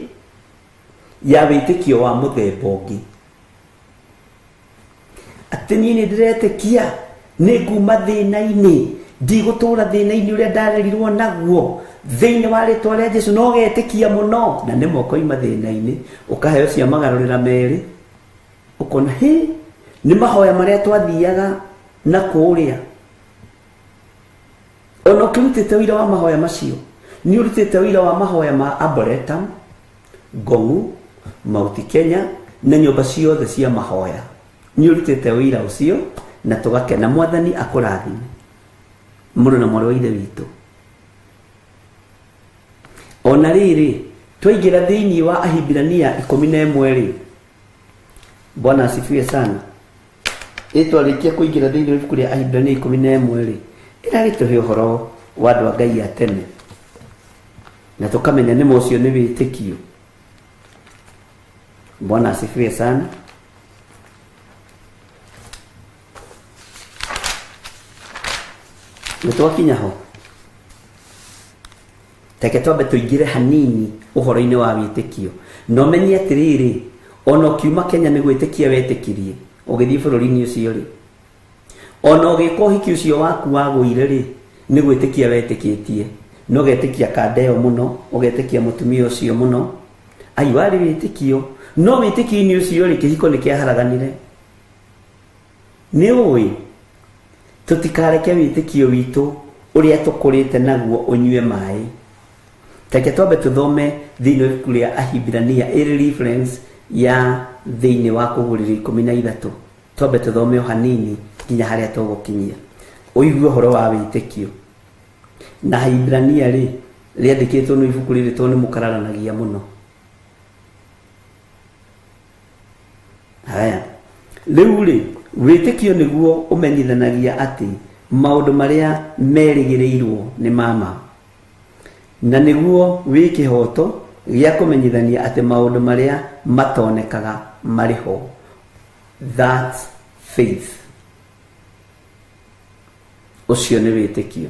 ya wĩtĩkio wa mũthemba ũngĩ. Atĩ niĩ nĩ ndĩretĩkia nĩ nguma thĩna-inĩ, ndigũtũra thĩna-inĩ ũrĩa ndarerirwo naguo thĩinĩ wa rĩtwa rĩa Jesũ. No ũgetĩkia mũno, na nĩmo ũkoima thĩna-inĩ, ũkaheo cia magarũrĩra merĩ, ũkona hĩ, nĩ mahoya marĩa twathiaga na kũrĩa. Ona ũkĩrutĩte ũira wa mahoya macio, nĩ ũrutĩte ũira wa mahoya ma Arboretum, Ngong'u, Mount Kenya na nyũmba ciothe cia mahoya. Nĩ ũrutĩte ũira ũcio na tũgakena. Mwathani akũrathime mũrũ na mwarĩ wa Ithe witũ. Ona rĩrĩ, twaingĩra thĩinĩ wa Ahibirania 11 rĩ, Bwana asifiwe sana. Ĩ twarĩkia kũingĩra thĩinĩ wa ibuku rĩa Ahibirania 11 rĩ, Ĩragĩtũhe ũhoro wa andũ a Ngai a tene na tũkamenya nĩma ũcio nĩ wĩtĩkio. Bwana asifiwe sana. Nĩ twakinya ho, reke twambe tũingĩre hanini ũhoro-inĩ wa wĩtĩkio. Na ũmenye atĩrĩrĩ, ona ũkiuma Kenya nĩ gwĩtĩkia wetĩkirie ũgĩthiĩ bũrũri-inĩ ũcio rĩ, ona ũgĩka ũhiki ũcio waku wagũire rĩ, nĩ gwĩtĩkia wetĩkĩtie, na ũgetĩkia kanda ĩyo mũno, ũgetĩkia mũtumia ũcio mũno, ai warĩ wĩtĩkio. No wĩtĩkio-inĩ ũcio rĩ, kĩhiko nĩ kĩaharaganire. Nĩ ũĩ tũtikareke wĩtĩkio witũ ũrĩa tũkũrĩte naguo ũnyue maĩ. Reke twambe tũthome thĩinĩ wa ibuku rĩa Ahibirania ĩrĩ reference ya thĩinĩ wa kũgũrĩrio 13. Twambe tũthome o hanini nginya harĩa tũgũkinyia ũigue ũhoro wa wĩtĩkio. Na Ahibirania rĩ, rĩandĩkĩtwo nĩ ibuku rĩrĩ tondũ nĩ mũkararanagia mũno. Haya, rĩu rĩ, wĩtĩkio nĩguo ũmenyithanagia atĩ maũndũ marĩa merĩgĩrĩirwo nĩ ma ma, na nĩguo wĩ kĩhoto gĩa kũmenyithania atĩ maũndũ marĩa matonekaga marĩ ho. That's faith. Ũcio nĩ wĩtĩkio.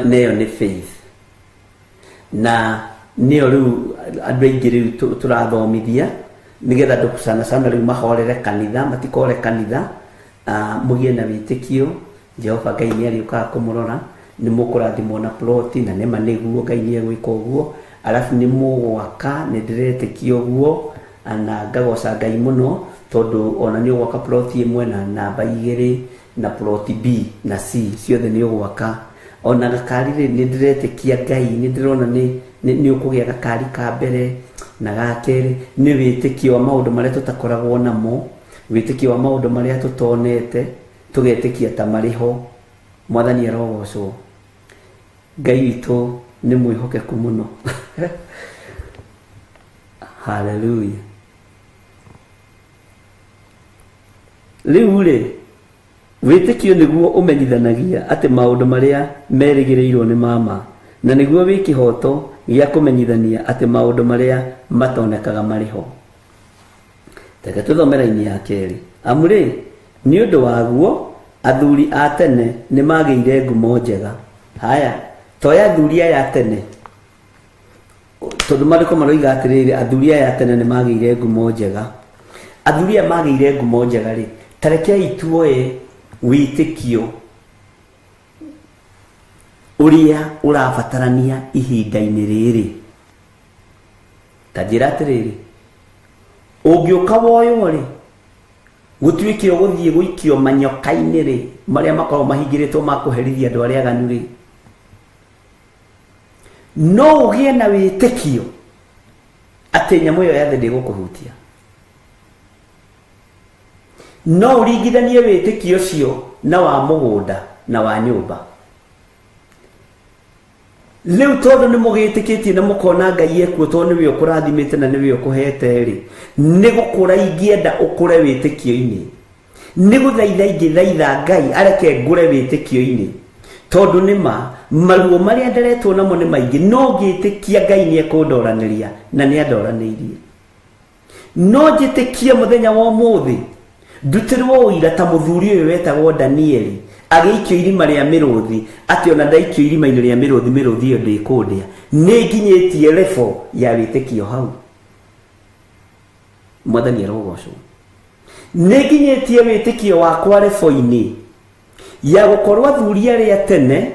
Neyo nĩ faith. Na nĩyo rĩu andũ aingĩ rĩu tũrathomithia nĩgetha andũ sana sana rĩu mahorere kanitha, matikore kanitha, mũgĩe na wĩtĩkio. Jehova Ngai nĩ arĩũkaga kũmũrora, nĩ mũkũrathimwo na ploti, na nĩma nĩguo Ngai nĩ egwĩka ũguo, arabu nĩ mũgwaka, nĩ ndĩretĩkia ũguo, na ngagoca Ngai mũno tondũ ona nĩ ũgwaka ploti ĩmwe na namba 2 na ploti B na C ciothe nĩ ũgwaka. Ona gakari rĩ, nĩ ndĩretĩkia Ngai, nĩ ndĩrona nĩ ũkũgĩa gakari ka mbere na ga kerĩ. Nĩ wĩtĩkio wa maũndũ marĩa tũtakoragwo namo, wĩtĩkio wa maũndũ marĩa tũtonete, tũgetĩkia ta marĩ ho. Mwathani arogocwo. Ngai witũ nĩ mwĩhokeku mũno. Hallelujah. Rĩu rĩ, wĩtĩkio nĩguo ũmenyithanagia atĩ maũndũ marĩa merĩgĩrĩirwo nĩ ma ma, na nĩguo wĩ kĩhoto gĩa kũmenyithania atĩ maũndũ marĩa matonekaga marĩ ho. Reke tũthome raini ya kerĩ. Amu rĩ, nĩ ũndũ waguo athuri a tene nĩ magĩire ngumo njega. Haya, toya athuri aya a tene, tondũ maandĩko maroiga atĩrĩrĩ, athuri aya a tene nĩ magĩire ngumo njega. Athuri aya magĩire ngumo njega rĩ, ta rekei tuoe wĩtĩkio ũrĩa ũrabatarania ihinda-inĩ rĩrĩ. Ta njĩra atĩrĩrĩ, ũngĩũka woywo rĩ, gũtuĩke ũgũthiĩ gũikio manyoka-inĩ rĩ, marĩa makoragwo mahingĩrĩtwo ma kũherithia andũ arĩa aganu rĩ, no ũgĩe na wĩtĩkio atĩ nyamũ ĩyo ya thĩ ndĩgũkũhutia. No ũringithanie wĩtĩkio ũcio na wa mũgũnda na wa nyũmba. Rĩu tondũ nĩ mũgĩtĩkĩtie na mũkona Ngai ekuo, tondũ nĩwe ũkũrathimĩte na nĩwe ũkũhete rĩ, nĩ gũkũra ingĩenda ũkũre wĩtĩkio-inĩ. Nĩ gũthaitha ingĩthaitha Ngai areke ngũre wĩtĩkio-inĩ, tondũ nĩ ma maruo marĩa nderetwo namo nĩ maingĩ, no ngĩtĩkia Ngai nĩ ekũndoranĩria na nĩ andoranĩirie. No njĩtĩkie mũthenya wa ũmũthĩ ndutĩrwo ũira ta mũthuri ũyũ wetagwo Danieli agĩikio irima rĩa mĩrũthi, atĩ ona ndaikio irima-inĩ rĩa mĩrũthi, mĩrũthi ĩyo ndĩkũndĩa. Nĩ nginyĩtie level ya wĩtĩkio hau. Mwathani arogocwo. Nĩ nginyĩtie wĩtĩkio wakwa level-inĩ ya gũkorwo athuri arĩa tene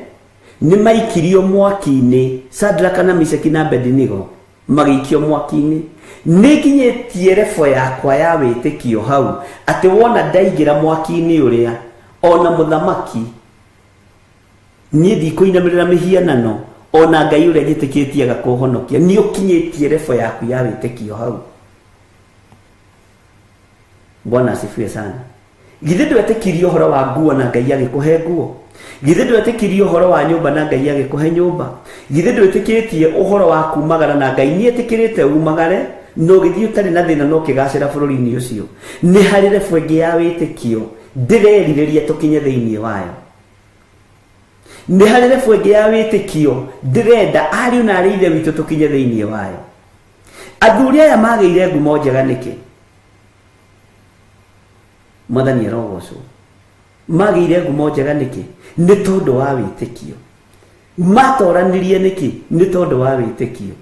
nĩ maikirio mwaki-inĩ, Shadraka na Meshaki na Abednego magĩikio mwaki-inĩ. Nĩ nginyĩtie level yakwa ya wĩtĩkio hau atĩ wona ndaingĩra mwaki-inĩ ũrĩa, ona mũthamaki niĩ ndikũinamĩrĩra mĩhianano, ona Ngai ũrĩa njĩtĩkĩtie agakũhonokia. Nĩ ũkinyĩtie level yaku ya wĩtĩkio hau. Bwana asifiwe sana. Githĩ ndwetĩkirie ũhoro wa nguo na Ngai agĩkũhe nguo? Githĩ ndwetĩkirie ũhoro wa nyũmba na Ngai agĩkũhe nyũmba? Githĩ ndwetĩkĩtie ũhoro wa kumagara na Ngai nĩetĩkĩrĩte umagare, na ũgĩthiĩ ũtarĩ na thĩna na ũkĩgacĩra bũrũri-inĩ ũcio? Nĩ harĩ level ĩngĩ ya wĩtĩkio Ndĩrerirĩria tũkinye thĩinĩ wayo. Nĩ harĩ level ĩngĩ ya wĩtĩkio ndĩrenda ariũ na arĩ ithe witũ tũkinye thĩinĩ wayo. Athuri aya magĩire ngumo njega nĩkĩ? Mwathani arogocwo. Magĩire ngumo njega nĩkĩ? Nĩ tondũ wa wĩtĩkio. Matoranirie nĩkĩ? Nĩ tondũ wa wĩtĩkio.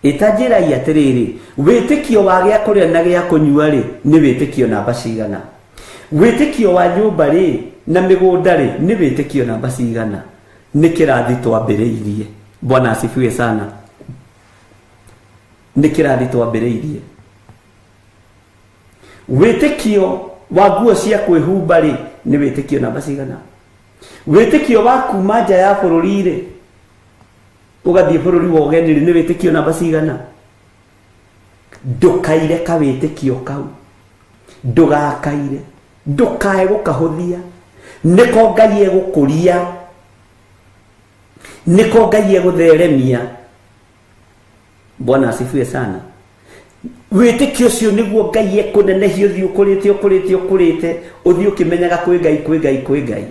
Ĩtanjĩrai atĩrĩrĩ, wĩtĩkio wa gĩa kũrĩa na gĩa kũnyua rĩ, nĩ wĩtĩkio namba cigana? Wĩtĩkio wa nyũmba rĩ na mĩgũnda rĩ, nĩ wĩtĩkio namba cigana? Nĩ kĩrathi twambĩrĩirie. Bwana asifiwe sana. Nĩ kĩrathi twambĩrĩirie. Wĩtĩkio wa nguo cia kwĩhumba rĩ, nĩ wĩtĩkio namba cigana? Wĩtĩkio wa kuma nja ya bũrũri rĩ, ũgathiĩ bũrũri wa ũgeni rĩ, nĩ wĩtĩkio namba cigana? Ndũkaire kawĩtĩkio kau, ndũgakaire, ndũkae gũkahũthia. Nĩko Ngai egũkũria, nĩko Ngai egũtheremia. Bwana asifiwe sana. Wĩtĩkio ũcio nĩguo Ngai ekũnenehia, ũthiĩ ũkũrĩte ũkũrĩte ũkũrĩte, ũthiĩ ũkĩmenyaga kwĩ Ngai, kwĩ Ngai, kwĩ Ngai.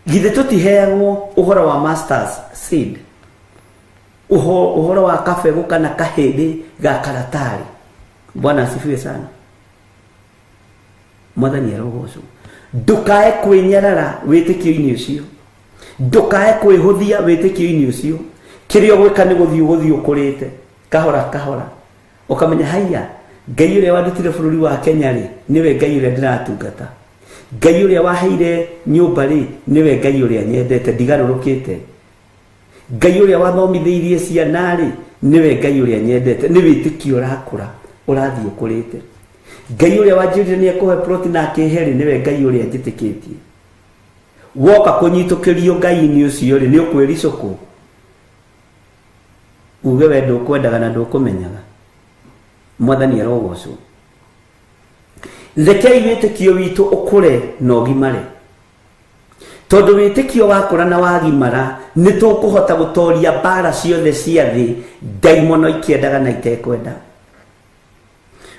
Githĩ tũtiheagwo ũhoro wa masters seed, ũhoro wa kabegũ kana kahĩndĩ ga karatarĩ. Bwana asifiwe sana. Mwathani arogocwo. Ndũkae kwĩnyarara wĩtĩkio-inĩ ũcio, ndũkae kwĩhũthia wĩtĩkio-inĩ ũcio. Kĩrĩa ũgwĩka nĩ gũthiĩ ũgũthiĩ ũkũrĩte kahora kahora, ũkamenya haiya, Ngai ũrĩa wandutire bũrũri wa Kenya rĩ, nĩwe Ngai ũrĩa ndĩratungata. Ngai ũrĩa waheire nyũmba rĩ, nĩwe Ngai ũrĩa nyendete, ndigarũrũkĩte. Ngai ũrĩa wathomithĩirie ciana rĩ, nĩwe Ngai ũrĩa nyendete. Nĩ wĩtĩkio ũrakũra, ũrathiĩ ũkũrĩte. Ngai ũrĩa wanjĩrire nĩ ekũhe plot na akĩhe rĩ, nĩwe Ngai ũrĩa njĩtĩkĩtie. Woka kũnyitũkĩrio Ngai-inĩ ũcio rĩ, nĩ ũkwĩricũkwo, uge we ndũkwendaga na ndũkũmenyaga. Mwathani arogocwo. Rekei wĩtĩkio witũ ũkũre na ũgimare, tondũ wĩtĩkio wakũra na wagimara nĩ tũkũhota gũtoria mbara ciothe cia thĩ, ndaimono ikĩendaga na itekwenda.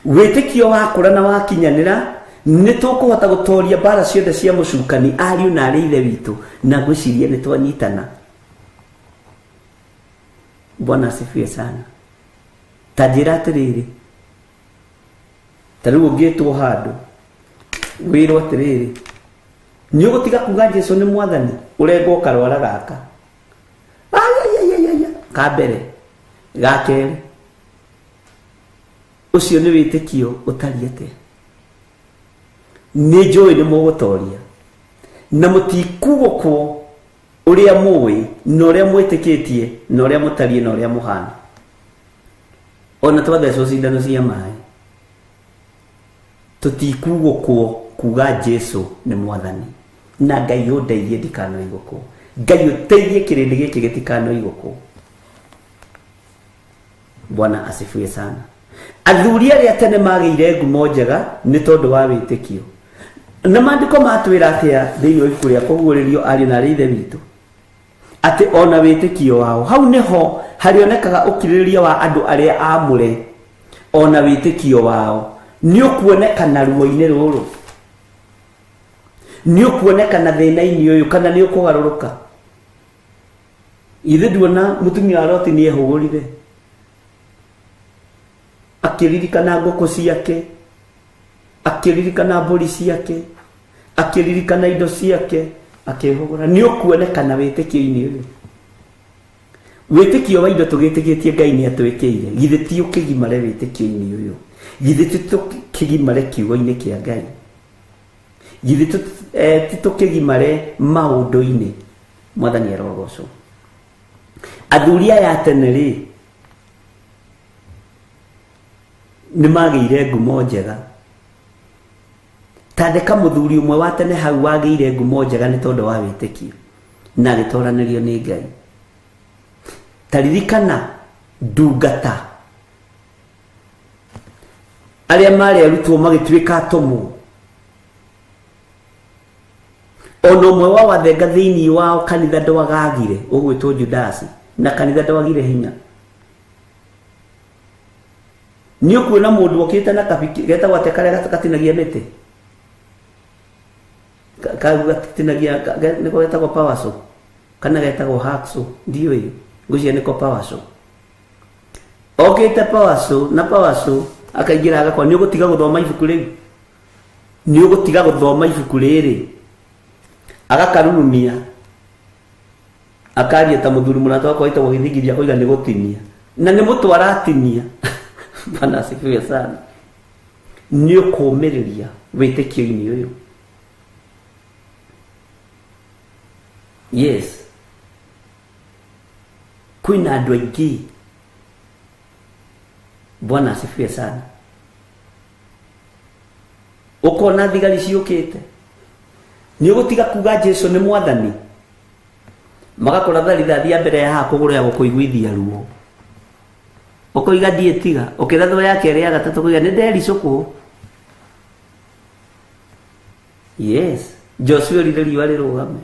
Wĩtĩkio wakũra na wakinyanĩra nĩ tũkũhota gũtoria mbara ciothe cia mũcukani, ariũ na arĩ ithe witũ, na ngwĩciria nĩ twanyitana. Bwana asifiwe sana. Ta njĩra atĩrĩrĩ, ta rĩu ũngĩtwo handũ wĩrwo atĩrĩrĩ, nĩ ũgũtiga kuga Jesu nĩ mwathani, ũrengwo karwara gaka ayayayaya ka mbere, ga kerĩ, ũcio nĩ wĩtĩkio ũtariĩ atĩa? Nĩ njũĩ nĩ mũgũtoria na mũtikugũkwo ũrĩa mũĩ na ũrĩa mwĩtĩkĩtie na ũrĩa mũtariĩ na ũrĩa mũhana. Ona twathecwo cindano cia maĩ, tũtikugũkwo kuga Jesu nĩ mwathani. Na Ngai ũndeithie ndikanoigũkwo, Ngai ũteithie kĩrĩndĩ gĩkĩ gĩtikanoigũkwo. Bwana asifiwe sana. Athuri arĩa tene magĩire ngumo njega nĩ tondũ wa wĩtĩkio. Na maandĩko matwĩra atĩa thĩinĩ wa ibuku rĩa kũguũrĩrio, ariũ na arĩ ithe witũ, atĩ ona wĩtĩkio wao hau nĩho harĩonekaga ũkirĩrĩria wa andũ arĩa aamũre, ona wĩtĩkio wao nĩ ũkuonekana ruo-inĩ rũrũ, nĩ ũkuonekana thĩna-inĩ ũyũ, kana nĩ ũkũgarũrũka. Ithe nduona mũtumia wa Loti nĩ ehũgũrire akĩririkana ngũkũ ciake, akĩririkana mbũri ciake, akĩririkana indo ciake, akĩhũgũra. Nĩ ũkuonekana wĩtĩkio-inĩ ũyũ. Wĩtĩkio wa indo tũgĩtĩkĩtie Ngai nĩ atwĩkĩire, githĩ ti ũkĩgimare wĩtĩkio-inĩ ũyũ? Githĩ ti tũkĩgimare kiugo-inĩ kĩa Ngai? Githĩ ti tũkĩgimare maũndũ-inĩ? Mwathani arogocwo. Athuri aya a tene rĩ, nĩ magĩire ngumo njega. Tandĩka mũthuri ũmwe wa tene hau wagĩire ngumo njega nĩ tondũ wa wĩtĩkio na agĩtoranĩrio nĩ Ngai. Taririkana ndungata arĩa marĩ arutwo magĩtuĩka atũmwo, ona ũmwe wa wathenga thĩinĩ wao kanitha ndwagagire, ũgwĩtwo Judasi, na kanitha ndwagire hinya. Nĩ ũkuona mũndũ okĩte na kabiki getagwo atĩa karĩa gatinagia mĩtĩ kau gatinagia nĩko getagwo power saw kana getagwo hacksaw, ndiũĩ, ngwĩciria nĩko power saw. Okĩte power saw na power saw akaingĩra agakora nĩ ũgũtiga gũthoma ibuku rĩu, nĩ ũgũtiga gũthoma ibuku rĩrĩ. Agakarurumia akaria ta mũthuri mũrata wakwa wĩtagwo Gĩthingithia akoiga nĩ gũtinia na nĩ mũtwe aratinia. Bwana asifiwe sana. Nĩ ũkũmĩrĩria wĩtĩkio-inĩ ũyũ. Yes, kwĩna andũ aingĩ. Bwana asifiwe sana. Ũkona thigari ciũkĩte, nĩ ũgũtiga kuga Jesu nĩ mwathani, magakũratha rithathi ya mbere ya haha kũgũrũ ya gũkũiguithia ruo, ũkoiga ndiĩtiga, ũkĩrathwo ya kerĩ ya gatatũ kũiga nĩ ndericũkwo. Yes, Joshua erire riũa rĩrũgame.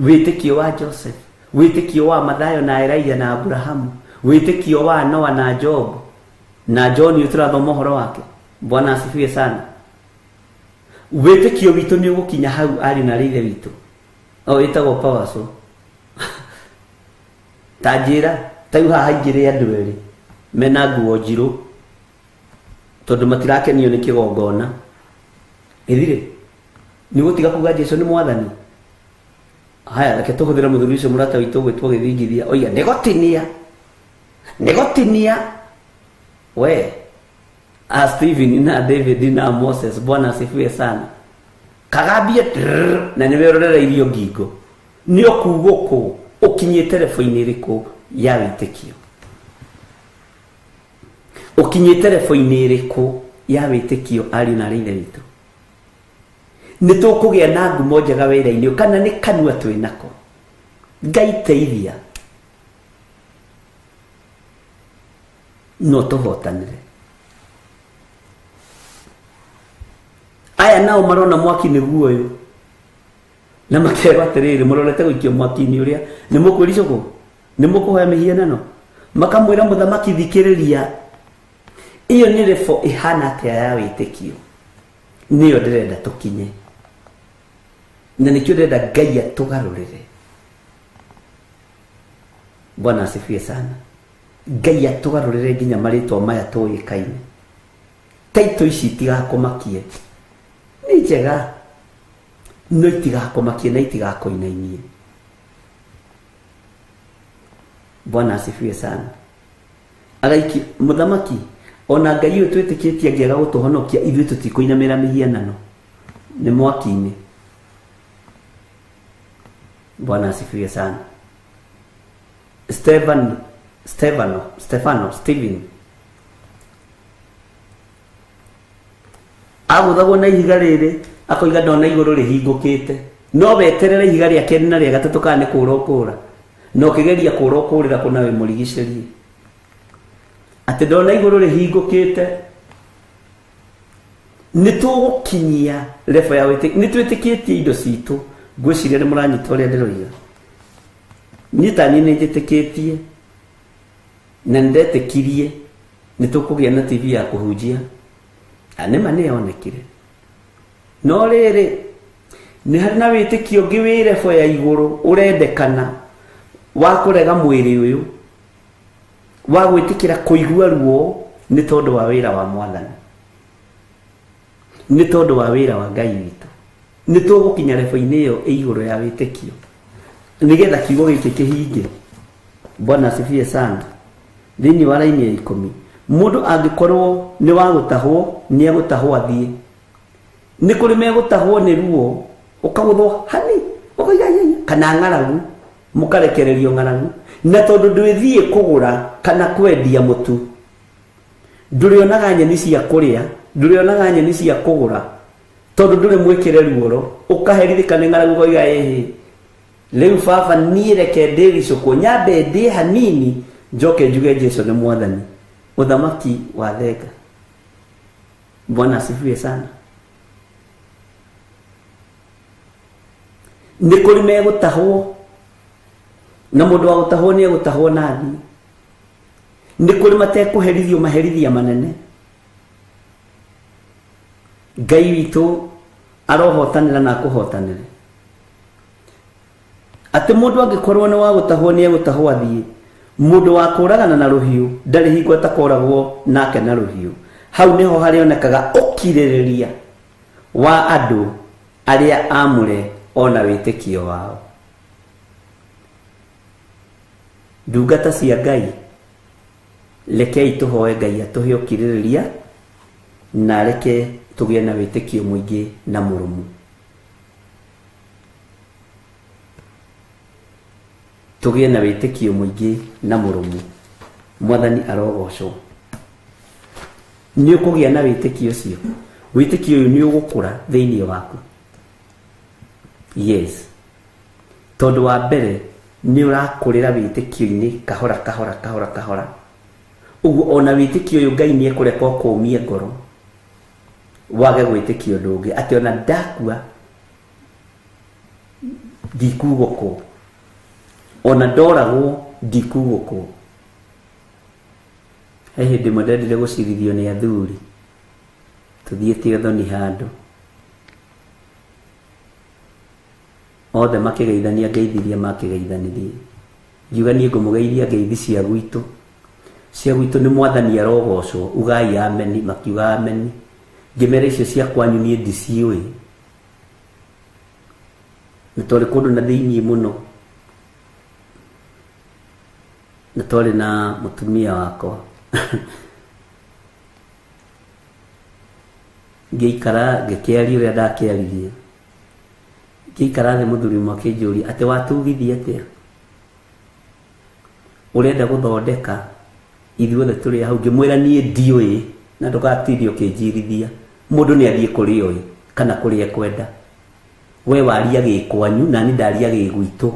Wĩtĩkio wa Joseph, wĩtĩkio wa Mathayo na Elijah na Abrahamu, wĩtĩkio wa Noah na Job na John ũyũ tũrathoma ũhoro wake. Bwana asifiwe sana. Wĩtĩkio witũ nĩ ũgũkinya hau arĩ na rĩithe witũ o wĩtagwo power saw. Ta njĩra ta rĩu haha haingĩrĩ andũ erĩ mena nguo njirũ tondũ matirakenio nĩ kĩgongona. Ĩthire nĩ ũgũtiga kuga Jesu nĩ mwathani. Haya, reke tũhũthĩre mũthuri ũcio mũrata witũ ũgwĩtwo Gĩthingithia oiga nĩgũtinia, nĩgũtinia. We a Stephen na David na Moses, Bwana asifiwe sana. Kagambie trrr, na nĩwe ũrorereirio ngingo. Nĩ ũkugũkũ ũkinyĩte rebo-inĩ ĩrĩkũ ya wĩtĩkio? Ũkinyĩte rebo-inĩ ĩrĩkũ ya wĩtĩkio ariũ na arĩ ithe witũ? Nĩ tũkũgĩa na ngumo njega wĩra-inĩ kana nĩ kanua twĩ nako? Ngai teithia no tũhotanĩre. Aya nao marona mwaki nĩguo ũyũ na makerwo atĩrĩrĩ, mũrorete gũikio mwaki-inĩ ũrĩa nĩ mũkwĩricũkwo, nĩ mũkũhoya mĩhianano. Makamwĩra mũthamaki thikĩrĩria, ĩyo nĩ rebo ĩhana atĩa ya wĩtĩkio? Nĩyo ndĩrenda tũkinye, na nĩkĩo ndĩrenda Ngai atũgarũrĩre. Bwana asifiwe sana. Ngai atũgarũrĩre nginya marĩtwa maya tũĩkaine. Taito ici itigakũmakie, nĩ njega no itigakũmakie na itigakũinainie. Bwana asifiwe sana. Agaiki mũthamaki ona Ngai ũyũ twĩtĩkĩtie angĩaga gũtũhonokia ithuĩ tũtikũinamĩra mĩhianano, nĩ mwaki-inĩ. Bwana asifiwe sana. Stefano, Stephen agũthagwo na ihiga rĩrĩ akoiga ndona igũrũ rĩhingũkĩte, no weterere ihiga rĩa kerĩ na rĩa gatatũ kana nĩ kũra ũkũra, na ũkĩgeria kũra ũkũrĩra kũna wĩ mũrigicĩrie atĩ ndona igũrũ rĩhingũkĩte. Nĩ tũgũkinyia level ya wĩtĩkio, nĩ twĩtĩkĩtie indo citũ. Ngwĩciria nĩ mũranyita ũrĩa ndĩroiga. Niĩ ta niĩ nĩ njĩtĩkĩtie na nĩ ndetĩkirie nĩ tũkũgĩa na TV ya kũhunjia, na nĩma nĩ yonekire. No rĩrĩ nĩ harĩ na wĩtĩkio ũngĩ wĩ level ya igũrũ ũrendekana wa kũrega mwĩrĩ ũyũ, wa gwĩtĩkĩra kũigua ruo nĩ tondũ wa wĩra wa mwathani, nĩ tondũ wa wĩra wa Ngai witũ. Nĩ tũgũkinya level-inĩ ĩyo ĩ igũrũ ya wĩtĩkio nĩgetha kiugo gĩkĩ kĩhinge. Bwana asifiwe sana. Thĩinĩ wa raini ya 10, mũndũ angĩkorwo nĩ wa gũtahwo nĩ egũtahwo athiĩ. Nĩ kũrĩ megũtahwo nĩ ruo, ũkagũthwo hani ũkoiga yeye, kana ng'aragu, mũkarekererio ng'aragu. Na tondũ ndwĩthiĩ kũgũra kana kwendia mũtu, ndũrĩonaga nyeni cia kũrĩa, ndũrĩonaga nyeni cia kũgũra, tondũ ndũrĩ mwĩkĩre ruoro, ũkaherithĩka nĩ ng'aragu ũkoiga ĩhĩ, rĩu baba niĩ reke ndĩricũkwo, nyambe ndĩe hanini njoke njuge Jesu nĩ mwathani. Ũthamaki wa thenga. Bwana asifiwe sana. Nĩ kũrĩ megũtahwo, na mũndũ wa gũtahwo nĩ egũtahwo na athiĩ. Nĩ kũrĩ matekũherithio maherithia manene. Ngai witũ arohotanĩra na akũhotanĩre. Atĩ mũndũ angĩkorwo nĩ wa gũtahwo nĩ egũtahwo athiĩ. Mũndũ wa kũragana na rũhiũ ndarĩ hingo atakoragwo nake na rũhiũ. Hau nĩho harĩonekaga ũkirĩrĩria wa andũ arĩa amũre ona wĩtĩkio wao. Ndungata cia Ngai, rekei tũhoe Ngai atũhe ũkirĩrĩria na reke tũgĩe na wĩtĩkio mũingĩ na mũrũmu. Tũgĩe na wĩtĩkio mũingĩ na mũrũmu. Mwathani arogocwo. Nĩ ũkũgĩa na wĩtĩkio ũcio. Wĩtĩkio ũyũ nĩ ũgũkũra thĩinĩ waku. Yes. Tondũ wa mbere nĩ ũrakũrĩra wĩtĩkio-inĩ kahora kahora kahora kahora. Ũguo ona wĩtĩkio ũyũ Ngai nĩ ekũreka ũkũmie ngoro wage gwĩtĩkia ũndũ ũngĩ, atĩ ona ndakua ndikugũkwo, ona ndoragwo ndikugũkwo. He hĩndĩ ĩmwe ndendire gũcirithio nĩ athuri tũthiĩte ũthoni handũ, othe makĩgeithania ngeithi iria makĩgeithanirie. Ngiuga niĩ ngũmũgeithia ngeithi cia gwitũ. Cia gwitũ nĩ Mwathani arogocwo, ugai ameni. Makiuga ameni. Ngĩmera icio cia kwanyu niĩ ndiciũĩ, na twarĩ kũndũ na thĩiniĩ mũno, na twarĩ na mũtumia wakwa. Ngĩikara ngĩkĩaria ũrĩa ndakĩaririe. Ngĩikara thĩ mũthuri ũmwe akĩnjũria atĩ watugithia atĩa, ũrenda gũthondeka ithuothe tũrĩ hau. Ngĩmwĩra niĩ ndiũĩ na ndũgatinde ũkĩnjirithia. Mũndũ nĩ athiĩ kũrĩa oĩ kana kũrĩa ekwenda. We waria gĩkwanyu na niĩ ndaria gĩgwitũ.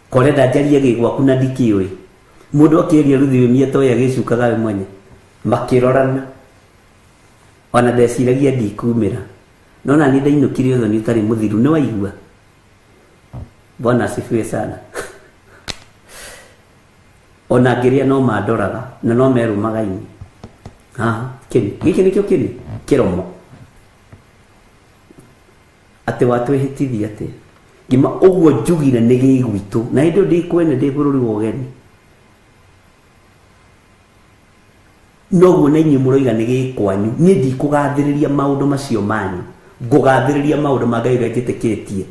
Korenda njarie gĩgwaku na ndikĩũĩ. Mũndũ akĩaria rũthiomi atoĩ agĩcukaga we mwenye. Makĩrorana. Ona ndeciragia ndikumĩra. No na niĩ ndainũkire ũthoni ũtarĩ mũthiru. Nĩ waigua? Bwana asifiwe sana. Ona ngĩrĩa no mandoraga na no merũmaga ini. Haha kĩni gĩkĩ nĩkĩo kĩni kĩromo. Atĩ watwĩhĩtithia atĩa? Ngĩma ũguo njugire nĩ gĩgwitũ na hĩndĩ ĩyo ndĩ kwene ndĩ bũrũri wa ũgeni. Noguo na inyuĩ mũroiga nĩ gĩkwanyu. Niĩ ndikũgathĩrĩria maũndũ macio manyu, ngũgathĩrĩria maũndũ ma Ngai ũrĩa njĩtĩkĩtie.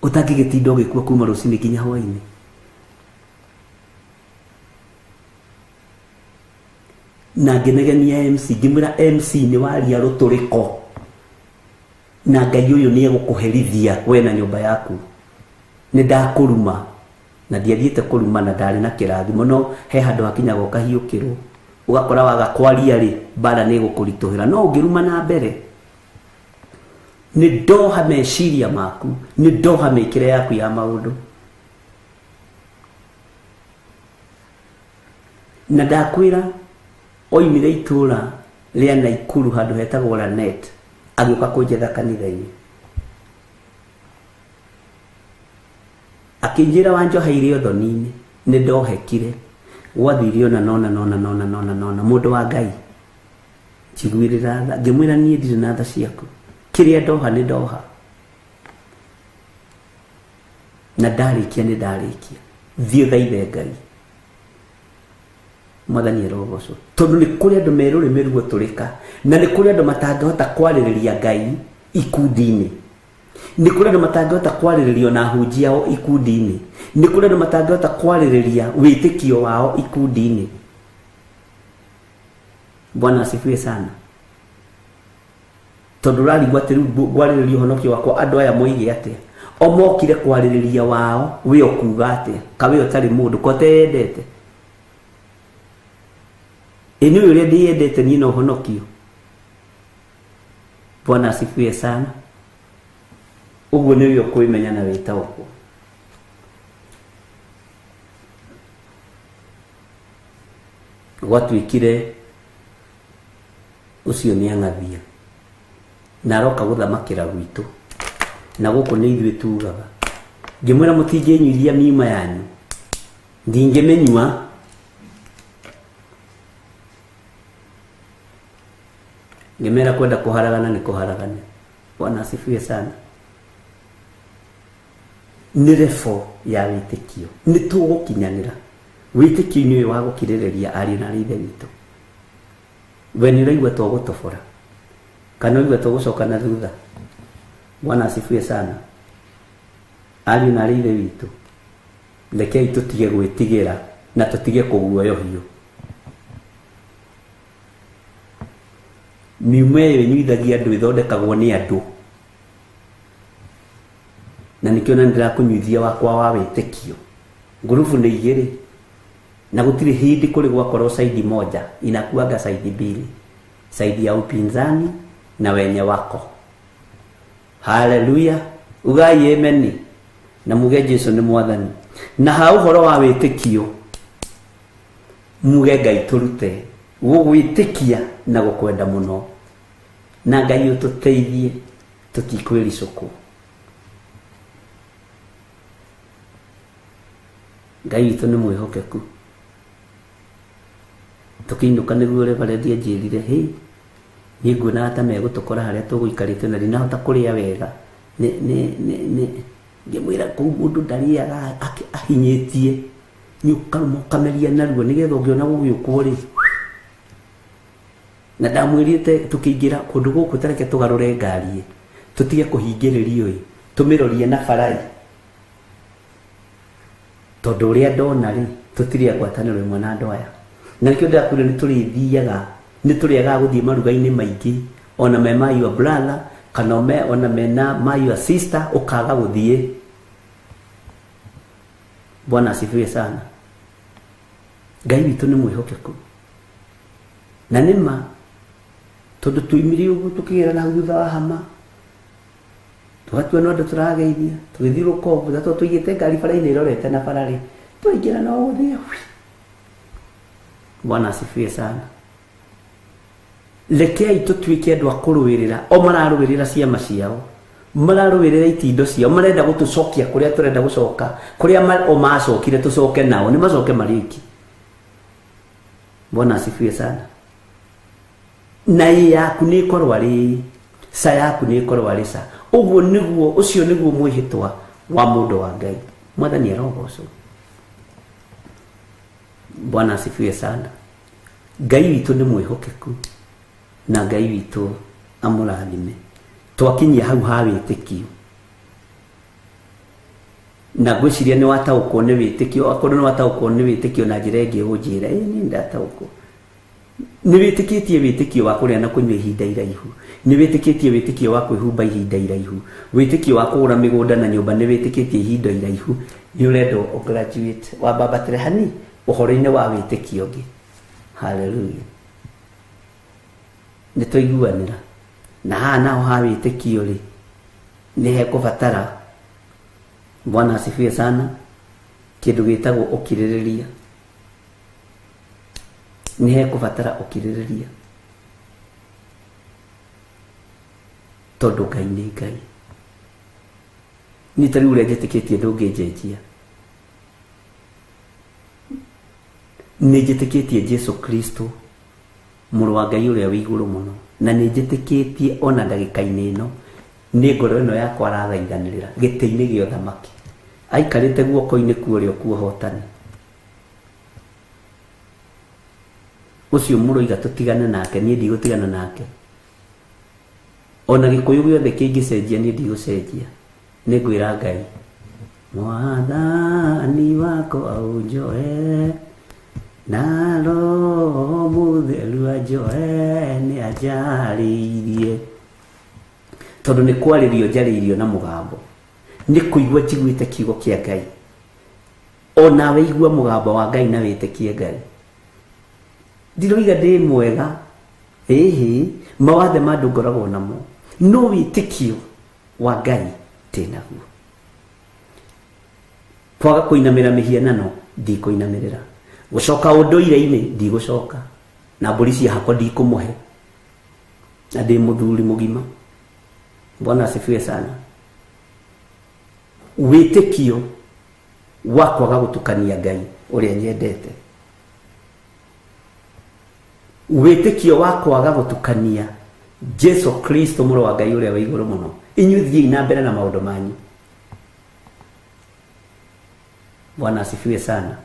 Ũtangĩgĩtinda ũgĩkua kuma rũcinĩ nginya hwaĩ-inĩ. Na ngĩnegenia MC, ngĩmwĩra MC nĩ waria rũtũrĩko na Ngai ũyũ nĩ egũkũherithia we na nyũmba yaku. Nĩ ndakũruma na ndiathiĩte kũruma na ndarĩ na kĩrathimo, no he handũ hakinyaga ũkahiũkĩrwo ũgakora waga kwaria rĩ mbara nĩ ĩgũkũritũhĩra. No ũngĩruma na mbere nĩ ndoha meciria maku, nĩ ndoha mĩkĩre yaku ya maũndũ. Na ndakwĩra oimire itũra rĩa Naikuru handũ hetagwo Lanet, agĩũka kũnjetha kanitha-inĩ. Akĩnjĩra wanjoheire ũthoni-inĩ, nĩ ndohekire. Gwathire ona nona nona nona nona nona. Mũndũ wa Ngai njiguĩrĩra tha. Ngĩmwĩra niĩ ndirĩ na tha ciaku, kĩrĩa ndoha nĩ ndoha, na ndarĩkia nĩ ndarĩkia. Thiĩ ũthaithe Ngai. Mwathani arogocwo. Tondũ nĩ kũrĩ andũ me rũrĩmĩ ruotũrĩka, na nĩ kũrĩ andũ matangĩhota kwarĩrĩria Ngai ikundi-inĩ. Nĩ kũrĩ andũ matangĩhota kwarĩrĩria ona ahunjia ao ikundi-inĩ. Nĩ kũrĩ andũ matangĩhota kwarĩrĩria wĩtĩkio wao ikundi-inĩ. Bwana asifiwe sana. Tondũ ũrarigwo atĩ rĩu ngwarĩrĩria ũhonokio wakwa andũ aya moige atĩa? O mokire kwarĩrĩria wao, we ũkuga atĩa? Ka we ũtarĩ mũndũ, ko ũteyendete? Ĩ nĩ ũrĩa ndĩyendete niĩ na ũhonokio. Bwana asifiwe sana. Ũguo nĩ ũkwĩmenya na wĩtaũkwo. Gwatuĩkire ũcio nĩ ang'athia na aroka gũthamakĩra gwitũ, na gũkũ nĩ ithuĩ tugaga. Ngĩmwĩra mũtingĩnyuithia miuma yanyu, ndingĩmĩnyua. Ngĩmera kwenda kũharagana nĩ kũharagane. Bwana asifiwe sana. Nĩ refo ya wĩtĩkio, nĩ tũgũkinyanĩra wĩtĩkio-inĩ ũyũ wa gũkirĩrĩria ariũ na arĩ ithe witũ. We nĩ ũraigua tũgũtobora kana ũraigua tũgũcoka na thutha? Bwana asifiwe sana. Ariũ na arĩ ithe witũ, rekei tũtige gwĩtigĩra na tũtige kũguoyohio. Miumo ĩyo ĩnyuithagia andũ ĩthondekagwo nĩ andũ, na nĩkĩo na ndĩrakũnyuithia wakwa wa wĩtĩkio. Ngurubu nĩ igĩrĩ na gũtirĩ hĩndĩ kũrĩ gwakorwo saidi moja, inakuaga saidi mbili, saidi ya upinzani na wenye wako. Haleluya, ugai ameni na muge Jesu nĩ mwathani. Na ha ũhoro wa wĩtĩkio, muge Ngai tũrute gũgwĩtĩkia na gũkwenda mũno, na Ngai ũtũteithie tũtikwĩricũkwo. Ngai witũ nĩ mwĩhokeku. Tũkĩinũka nĩguo reverend anjĩrire, hĩ, niĩ nguonaga ta megũtũkora harĩa tũgũikarĩte na ndinahota kũrĩa wega. Nĩ ngĩmwĩra kũu mũndũ ndarĩaga ahinyĩtie, nĩ ũkarũma ũkameria narua nĩgetha ũngĩona gũgĩũkwo rĩ. Na ndamwĩrĩte tũkĩingĩra kũndũ gũkũ tareke tũgarũre ngari, tũtige kũhingĩrĩrio ĩ, tũmĩrorie na bara ĩ, tondũ ũrĩa ndona rĩ, tũtirĩ a ngwatanĩro ĩmwe na andũ aya. Na nĩkĩo ndĩrakwĩra nĩ tũrĩthiaga, nĩ tũrĩagaga gũthiĩ maruga-inĩ maingĩ, ona me ma your brother kana ona mena ma your sister, ũkaga gũthiĩ. Bwana asifiwe sana. Ngai witũ nĩ mwĩhokeku na nĩ ma, tondũ tuimire ũguo tũkĩgera na thutha wa hama, tũgatua no andũ tũrageithia, tũgĩthiĩ rũkombo, na tondũ tũigĩte ngari bara-inĩ ĩrorete na bara rĩ, twaingĩra no gũthiĩ. Bwana asifiwe sana. Rekei tũtuĩke andũ a kũrũĩrĩra, o mararũĩrĩra ciama ciao, mararũĩrĩra itindo ciao, marenda gũtũcokia kũrĩa tũrenda gũcoka, kũrĩa o macokire tũcoke nao, nĩ macoke marĩki. Bwana asifiwe sana. Na ĩ yaku nĩ ĩkorwo arĩ ca, yaku nĩ ĩkorwo arĩ ca. Ũguo nĩguo, ũcio nĩguo mwĩhĩtwa wa mũndũ wa Ngai. Mwathani arogocwo. Bwana asifiwe sana. Ngai witũ nĩ mwĩhokeku na Ngai witũ amũrathime. Twakinyia hau ha wĩtĩkio, na ngwĩciria nĩ wataũkwo nĩ wĩtĩkio. Akorwo nĩ wataũkwo nĩ wĩtĩkio na njĩra ĩngĩ ũnjĩre, ĩĩ nĩ ndataũkwo. Nĩ wĩtĩkĩtie wĩtĩkio wa kũrĩa na kũnyua ihinda iraihu, nĩ wĩtĩkĩtie wĩtĩkio wa kwĩhumba ihinda iraihu, wĩtĩkio wa kũgũra mĩgũnda na nyũmba nĩ wĩtĩkĩtie ihinda iraihu. Nĩ ũrendwo ũgraduate wambambatĩre hani ũhoro-inĩ wa wĩtĩkio ũngĩ. Hallelujah. Nĩ twaiguanĩra. Na haha naho ha wĩtĩkio rĩ, nĩ hekũbatara, Bwana asifiwe sana, kĩndũ gĩtagwo ũkirĩrĩria. Nĩ hekũbatara ũkirĩrĩria, tondũ Ngai nĩ Ngai. Niĩ ta rĩu ũrĩa njĩtĩkĩtie ndũngĩnjenjia. Nĩ njĩtĩkĩtie Jesu Kristo, mũrũ wa Ngai ũrĩa wĩ igũrũ mũno, na nĩ njĩtĩkĩtie ona ndagĩka-inĩ ĩno nĩ ngoro ĩno yakwa arathaithanĩrĩra gĩtĩ-inĩ gĩa ũthamaki, aikarĩte guoko-inĩ kwa ũrĩo kwa ũhotani. Ũcio mũroiga tũtigane nake, niĩ ndigũtigana nake. Ona gĩkũyũ gĩothe kĩngĩcenjia, niĩ ndigũcenjia. Nĩ ngwĩra Ngai, Mwathani wakwa ũnjoe na Roho Mũtheru anjoe nĩ anjarĩirie. Tondũ nĩ kwarĩrio njarĩirio na mũgambo, nĩ kũigua njiguĩte kiugo kĩa Ngai. Onawe igua mũgambo wa Ngai na wĩtĩkie Ngai. Ndiroiga ndĩ mwega, ĩhĩ, mawathe ma andũ ngoragwo namo, no wĩtĩkio wa Ngai ndĩnaguo. Kwaga kũinamĩra mĩhianano ndikũinamĩrĩra, gũcoka ũndũire-inĩ ndigũcoka, na mbũri cia hakwa ndikũmũhe, na ndĩ mũthuri mũgima. Bwana asifiwe sana. Wĩtĩkio wa kwaga gũtukania Ngai ũrĩa nyendete, wĩtĩkio wa kwaga gũtukania Jesu Kristo mũrũ wa Ngai ũrĩa wĩ igũrũ mũno. Inyuĩ thiĩi na mbere na maũndũ manyu. Bwana asifiwe sana.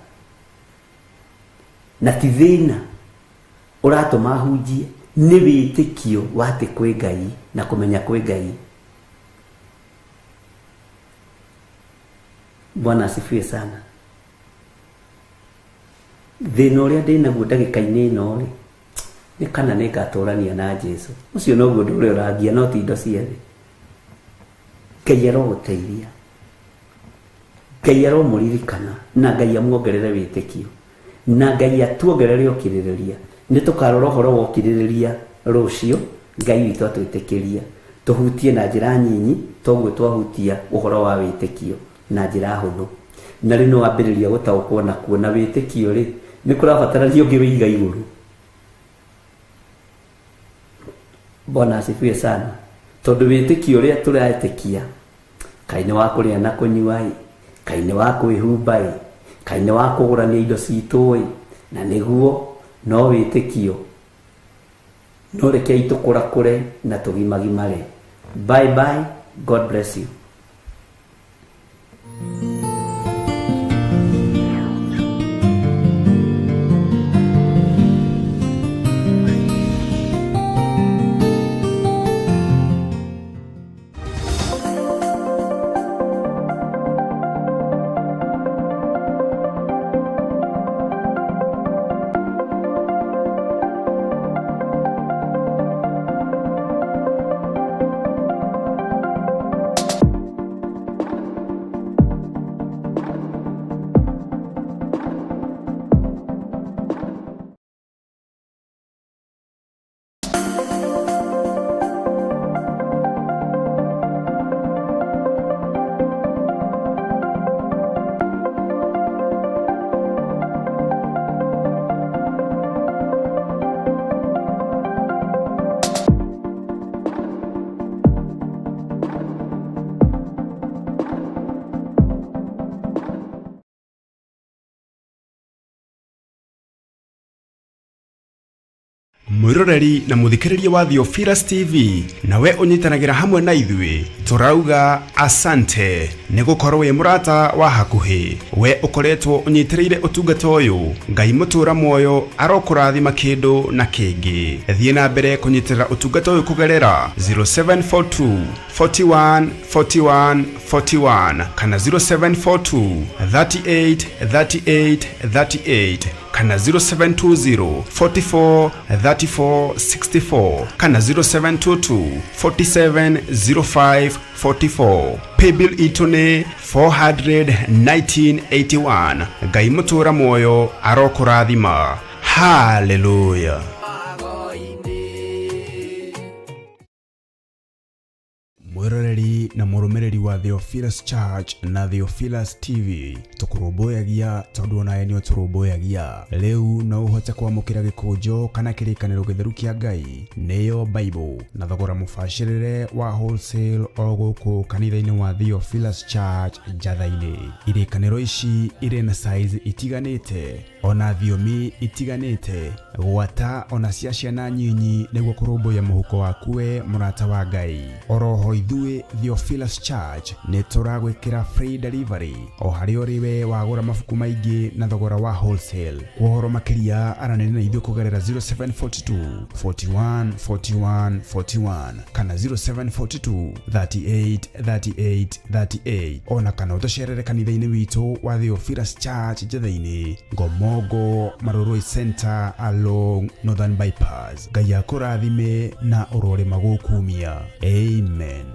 Na ti thĩna ũratũma hunjie, nĩ wĩtĩkio wa atĩ kwĩ Ngai na kũmenya kwĩ Ngai. Bwana asifiwe sana. Thĩna ũrĩa ndĩnaguo ndagĩka-inĩ ĩno rĩ, nĩ kana nĩ ngatũrania na Jesu. Ũcio noguo ũndũ ũrĩa ũrangia, no ti indo ciothe. Ngai arogũteithia, Ngai aromũririkana, na Ngai amuongerere wĩtĩkio, na Ngai atuongerere ũkirĩrĩria. Nĩ tũkarora ũhoro wa ũkirĩrĩria rũciũ, Ngai witũ atwĩtĩkĩria tũhutie na njĩra nyinyi toguo twahutia ũhoro wa wĩtĩkio na njĩra hũthũ. Na rĩu nĩ wambĩrĩria gũtaũkwo na kuona wĩtĩkio rĩ, nĩ kũrabatarania ũngĩ wĩiga igũrũ. Bwana asifiwe sana. Tondũ wĩtĩkio ũrĩa tũretĩkia, kaĩ nĩ wa kũrĩa na kũnyua ĩ, kaĩ nĩ wa kwĩhumba ĩ, kaĩ nĩ wa kũgũrania indo citũ ĩ, na nĩguo no wĩtĩkio. No rekei tũkũrakũre na tũgimagimare. Bye bye, God bless you. Mwiroreri na muthikiriria wa Theophilus TV, nawe unyitanagĩra hamwe na ithuĩ, tũrauga asante nĩ gũkorwo wĩ mũrata wa hakuhĩ. We ũkoretwo ũnyitĩrĩire ũtungata ũyũ, Ngai mũtũra muoyo arokũrathima kĩndũ na kĩngĩ. Thiĩ na mbere kũnyitĩrĩra ũtungata ũyũ kũgerera 0742 41 41 41 kana 0742 38 38 38 kana 0720 44 34 64 kana 0722 47 05 44. Paybill itũ nĩ 41981. Ngai mũtũra muoyo arokũrathima. Hallelujah. Mwiroreri na mũrũmĩrĩri wa Theophilus Church na Theophilus TV, tũkũrũmbũyagia tondũ onawe nĩ ũtũrũmbũyagia. Rĩu no ũhote kwamũkĩra gĩkũnjo kana kĩrĩkanĩro gĩtheru kĩa Ngai, nĩyo Bible, na thogora mũbacĩrĩre wa wholesale o gũkũ kanitha-inĩ wa Theophilus Church Njatha-inĩ. Irĩkanĩro ici irĩ na size itiganĩte ona thiomi itiganĩte, gwata ona cia ciana nyinyi, nĩguo kũrũmbũiya mũhuko waku we mũrata wa Ngai. Oroho ithuĩ Theophilus Church nĩ tũragwĩkĩra free delivery o harĩa ũrĩ we wagũra mabuku maingĩ na thogora wa wholesale. Kwa ũhoro makĩria aranĩria na ithuĩ kũgerera 0742 41 41 41 kana 0742 38 38 38, ona kana ũtũcerere kanitha-inĩ witũ wa Theophilus Church Njatha-inĩ, Ngomongo Marurui Center along Northern Bypass. Ngai akũrathime na ũrorĩma gũkumia. Amen.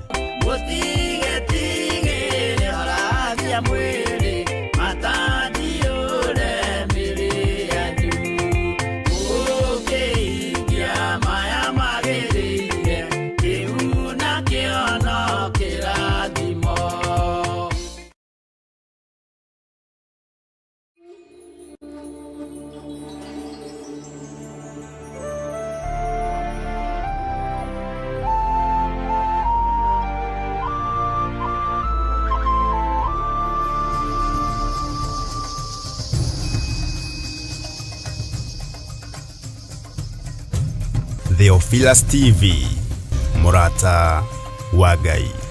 Theophilus TV, Mũrata wa Ngai.